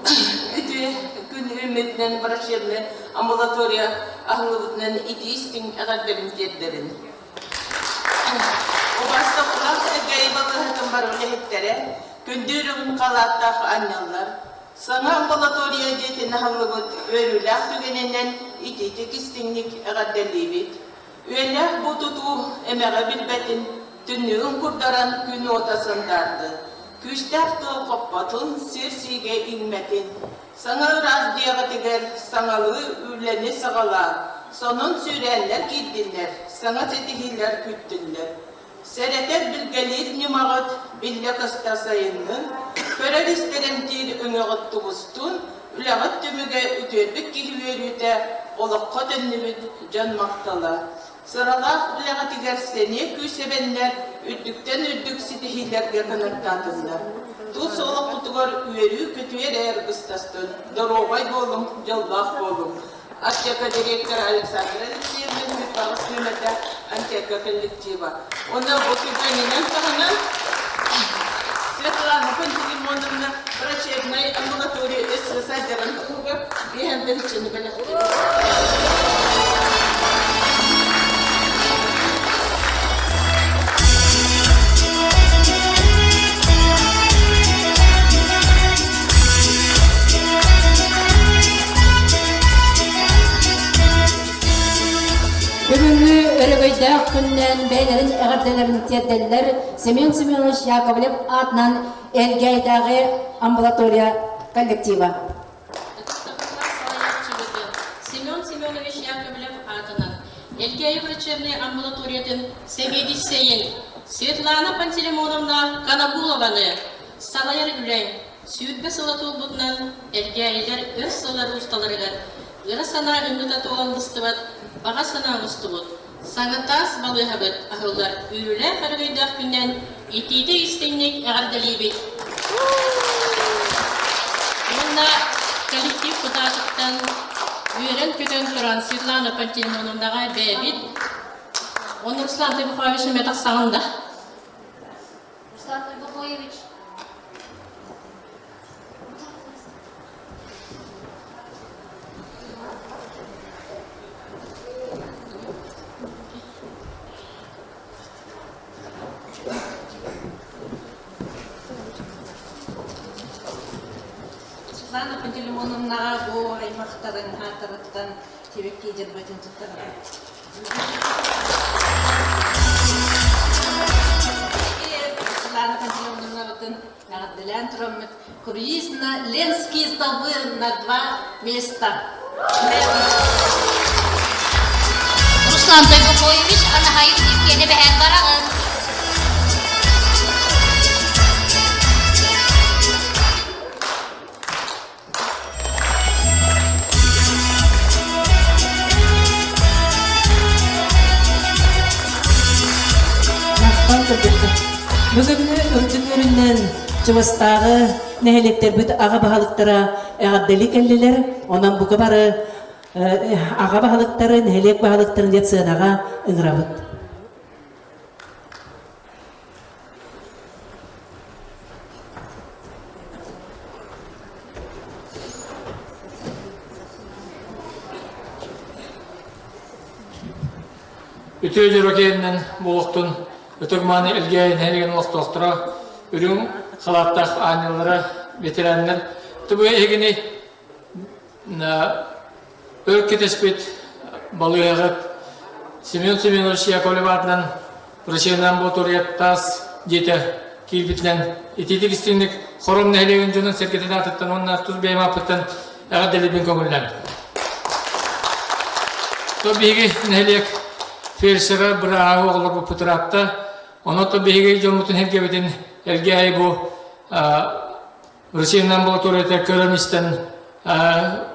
үтүө күн үүммүтүнэн врачебнай амбулатория аһыллыбытынан итии-истиҥ эҕэрдэбин тиэрдэбин. Убаастабыллаах Элгээйи балыыһатын бары үлэһиттэрэ, күндү үрүҥ халааттаах анньаллар, саҥа амбулатория дьиэтин аһыллыбыт үөрүүлээх түгэнинэн итиитик истиҥник эҕэрдэлиибит. Үөннээх бу тутуу эмэҕэ билбэтин, түннүгүн курдаран күн уота сандаарды. Күүстээх тыал хоппотун, сир сиигэ иҥмэтин. Саҥа ыраас дьиэҕитигэр саҥалыы үлэни саҕалаан, сонун сүүрээннэр киирдиннэр, саҥа ситиһиилэр күүттүннэр. Сэрэтэр билгэлиир ньымаҕыт биллэ-көстө сайыннын, көрөр-истэр эмтиир өҥөҕүт тубустун, үлэҕит түмүгэ үтүөрбүт киһи үөрүүтэ, олоххо төннүбүт дьон махтала. Сыралаах үлэҕитигэр сэниэ күүс эбэннэр, үрдүктэн үрдүк ситиһиилэргэ кынаттаатыннар. Тус олоххутугар үөрүү-көтүү эрэ аргыстастын, доруобай буолуҥ, дьоллоох буолуҥ. Аптека директора Александра Алексеевна Дмитриевна нүөмэрдээх антека коллектива. Онно бу түгэнинэн таһынан Светлана Пантелеймоновна врачебнай амбулатория өссө сайдарын туһугар биэһэн тыһыынчаны бэлэхтиир. Бүгүҥҥү өрөгөйдөөх күннэн бэйэлэрин эҕэрдэлэрин тиэрдэллэр Семен Семенович Яковлев аатынан Элгээйдээҕи амбулатория коллектива. Семен Семенович Яковлев аатынан Элгээйи врачебнай амбулаториятын сэбиэдиссэйин Светлана Пантелеймоновна Коногулованы салайар үлэҥ 20 сыла туолбутунан Элгээйилэр өр сыллар усталарыгар ыра санаа ымыыта туолан быстыбат баҕа санаа оҥостубут саҥа таас балыыһабыт аһыллар үөрүүлээх өрөгөйдөөх күнүнэн итиитик-истиҥник эҕэрдэлиибит! Уонна коллектив кутаатыттан үөрэн-көтөн туран Светлана Пантелеймоновнаҕа бэйэбит уонна Руслан Тимофеевич эмиэ тахсаҕын да Руслан Тимофеевич. Светлана Пантелеймоновнаҕа бу аймахтарын ааттарыттан сибэкки дьарбатын туттарабыт. Светлана Пантелеймоновнабытын эҕэрдэлээн тураммыт круиз на Ленские столбы на два места. Руслан Тойбохоевич Анаһайын иккиэнэ бэһээн бараҕын. Махтал кыргыттар. Бүгүҥҥү үрдүк үөрүнэн Чубастааҕы нэһилиэктэрбит аҕа баһылыктара эҕэрдэли кэллилэр. Онон бука бары аҕа баһылыктары, нэһилиэк баһылыктарын диэн сыанаҕа ыҥырабыт. Үтүө дьоро киэнинэн буолуохтун Ытык-мааны Элгээйи нэһилиэгин олохтоохторо, үрүҥ халааттаах аанньаллара, ветераннар Тобу эһигини өр кэтэспит балыыһаҕыт Семен Семенович Яковлев аатынан врачебнай амбулатория таас дьиэтэ. киирбитинэн итиитик истиҥник Хором нэһилиэгин дьонун сэргэтин аатыттан уонна тус бэйэм ааппыттан эҕэрдэлиибин көҥүллээн. То биһиги нэһилиэк фельдшера бырааһы оҕолорбут ыраатта. Онон то биһиги дьоммутун сэргэбитин Элгээйи бу Россиянан амбулаторията көрөн-истэн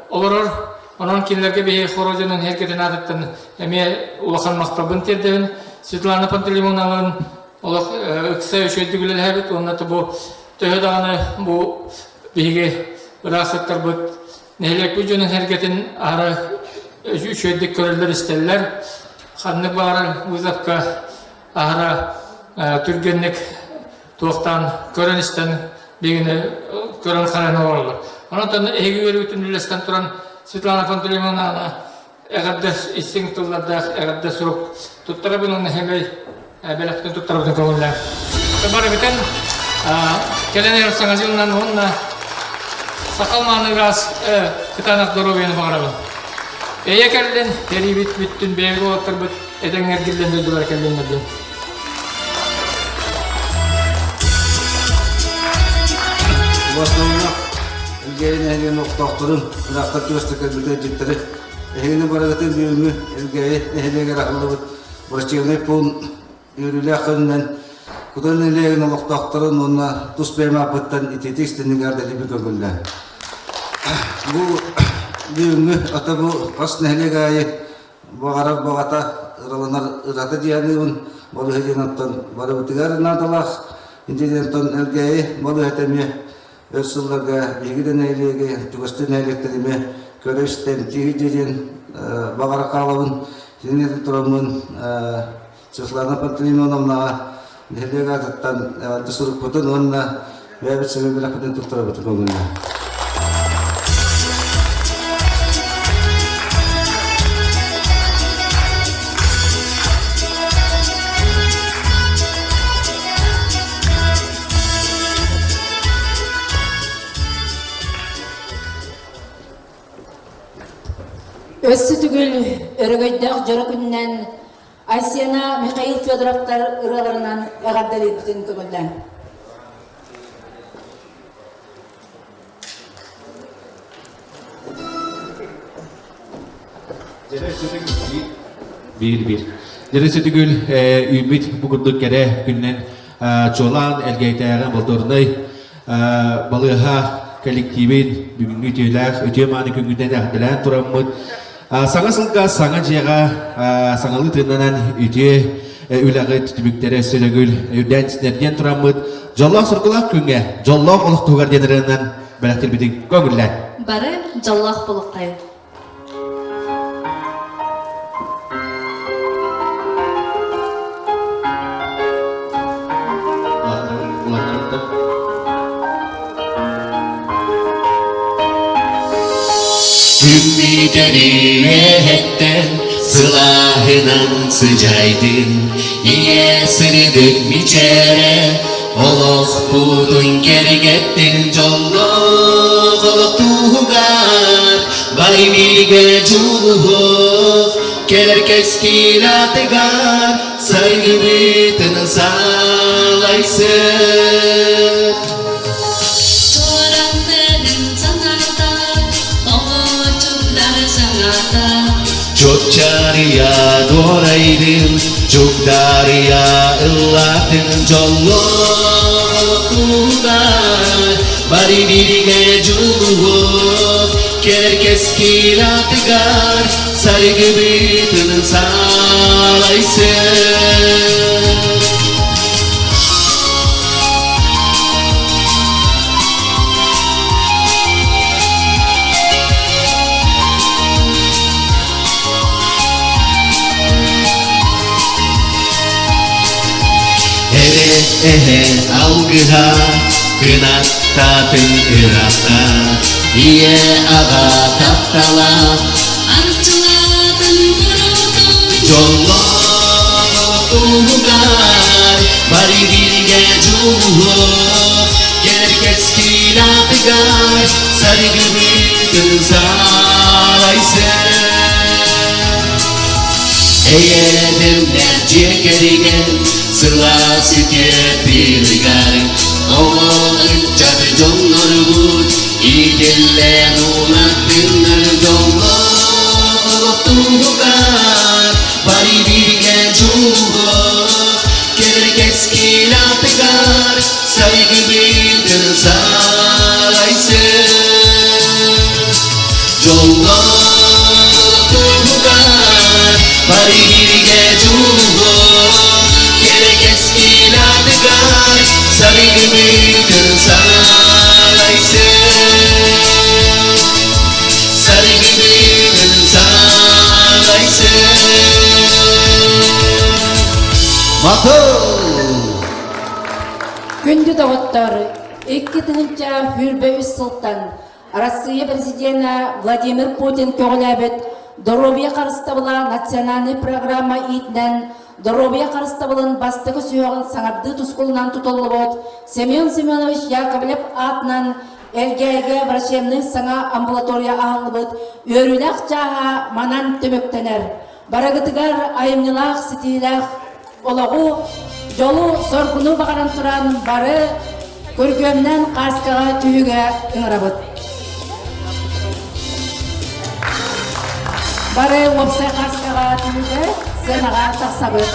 олорор. Онон кинилэргэ биһиги хоро дьонун сэргэтин аатыттан эмиэ улахан махталбын тиэрдэбин. Светлана Пантелеймоновналыын олох ыкса үчүгэйдик үлэлэһэбит уонна бу төһө даҕаны бу биһиги ыраахсыттарбыт нэһилиэкпит дьонун сэргэтин аһара үчүгэйдик көрөллөр-истэллэр. Ханнык баҕарар вызовка аһара түргэнник туохтаан көрөн-истэн биһигини көрөн-харайан олороллор. Онон эһиги үөрүүтүн үллэстэн туран Светлана Пантелеймоновна эҕэрдэ истиҥ тыллардаах эҕэрдэ сурук туттарабын уонна хэмэй бэлэхтэн туттарабытын көҥүллээн. Барыгытын кэлэн иһэр саҥа дьылынан уонна сахал мааны ыраас кытаанах доруобуйаны баҕарабын. Эйэ кэллин, кэриибит бүттүн, бэйэбит уолаттарбыт этэҥҥэ эргиллэн дойдулара кэллиннэр диэн. Убастабыллаах Элгээйи нэһилиэгин олохтоохторун, ыраахтан чугастык кэлбит ыалдьыттары, эһигини барыгытын бүгүҥҥү Элгээйи нэһилиэгэр аһыллыбыт врачебнай пуун үөрүүлээх күнүнэн Кутан нэһилиэгин олохтоохторун уонна тус бэйэм ааппыттан итиитик истиҥник эҕэрдэлиибин көҥүллээн. Бу бүгүҥҥү ата бу хас нэһилиэк аайы баҕарар баҕата ыраланар ырата диэниибин балыыһа диэн оттон барыбытыгар наадалаах инде диэн оттон Элгээйи балыыһата эмиэ өр сылларга биһиги да нэһилиэги чугастыы нэһилиэктэри эмиэ көрө-истэн тииһи диэн баҕара хаалабын синэ тураммын Светлана Пантелеймоновнаҕа нэһилиэк аатыттан эҕэрдэ сурукпутун уонна бэйэбит сэмэй бэлэхпитин туттарабытын көҥүллээн. Өссө төгүл өрөгөйдөөх дьоро күнүнэн Айсена Михаил Федоровтар ырыаларынан эҕэрдэлиирбитин көҥүллээҥ. Биир-биир. Дьэрэ сүтүгүл үүммүт бу курдук кэрэ күннэн чуолаан Элгээйтээҕи амбулаторнай балыыһа коллективин бүгүҥҥү үтүөлээх үтүө мааны күҥҥүтүнэн эҕэрдэлээн тураммыт Саҥа сылга саҥа дьиэҕэ саҥалыы тыыннанан үтүө үлэҕит түмүктэрэ сөрөгүл үрдээн синэргиэн тураммыт дьоллоох-соргулаах күҥҥэ дьоллоох олох туһугар диэн ырыанан бэлэхтирбитин көҥүллээн. Бары дьоллоох буолуоххайын. Күммүтэриэһэттэн сылааһынан сыдьайдын, Ийэ сырдык мичээрэ олохпутун кэргэттин дьоллоох олох туһугар бары бииргэ дьулуһуох кэлэр кэскил атыгар Саргыбытын саалайсыт. Туораттарын санаата, оҕочугдар саҥата. Чопчарыйа дуорайдын, чугдарыйа ыллаатын дьоллоох олохтуугар бары бииргэ дьулуһуох кэлэр кэскил атыгар Саргыбытын саалайсыт. Эре эһэ алгыһа кынаттаатын ырата ийэ аҕа таптала Арчылаатын куруутун Дьоллоох туһугар бары бииргэ дьулуһуох кэлэр кэскил атыгар саргыбытын саалайсыт Эйэдэмнэр дьиэ кэргэн. Сылаас үтүө тыыныгар Оҕо ыччат дьоннорбут Иитиллэн улааттыннар дьоллоох олохтуугар Бары бииргэ дьулуһуох Кэлэр кэскил атыгар Саргыбытын салайсыах Дьоллоох туһугар бары бииргэ дьулуһуох Кэрэ кэскил атыгар Саргыбытын салайсыах Саргыбытын салайсыах Матыл! Күндү доҕоттор, 2023 сылтан Арассыыйа Президенэ Владимир Путин көҕүлээбит Доруобуйа харыстабыла национальнай программа иитинэн доруобуйа харыстабылын бастакы сүһүөҕүн саҥардыы тускулунан тутуллубут Семен Семенович Яковлев аатынан Элгээйигэ врачебнай саҥа амбулатория аһыллыбыт үөрүүлээх чааһа манан түмүктэнэр. Барыгытыгар айымньылаах, ситиилээх олоҕу, дьолу, соргуну баҕаран туран бары күргүөмнэн хааскаҕа түһүүгэ ыҥырабыт. Бары уопсай хааскаҕа түһүүгэ сценаҕа тахсабыт.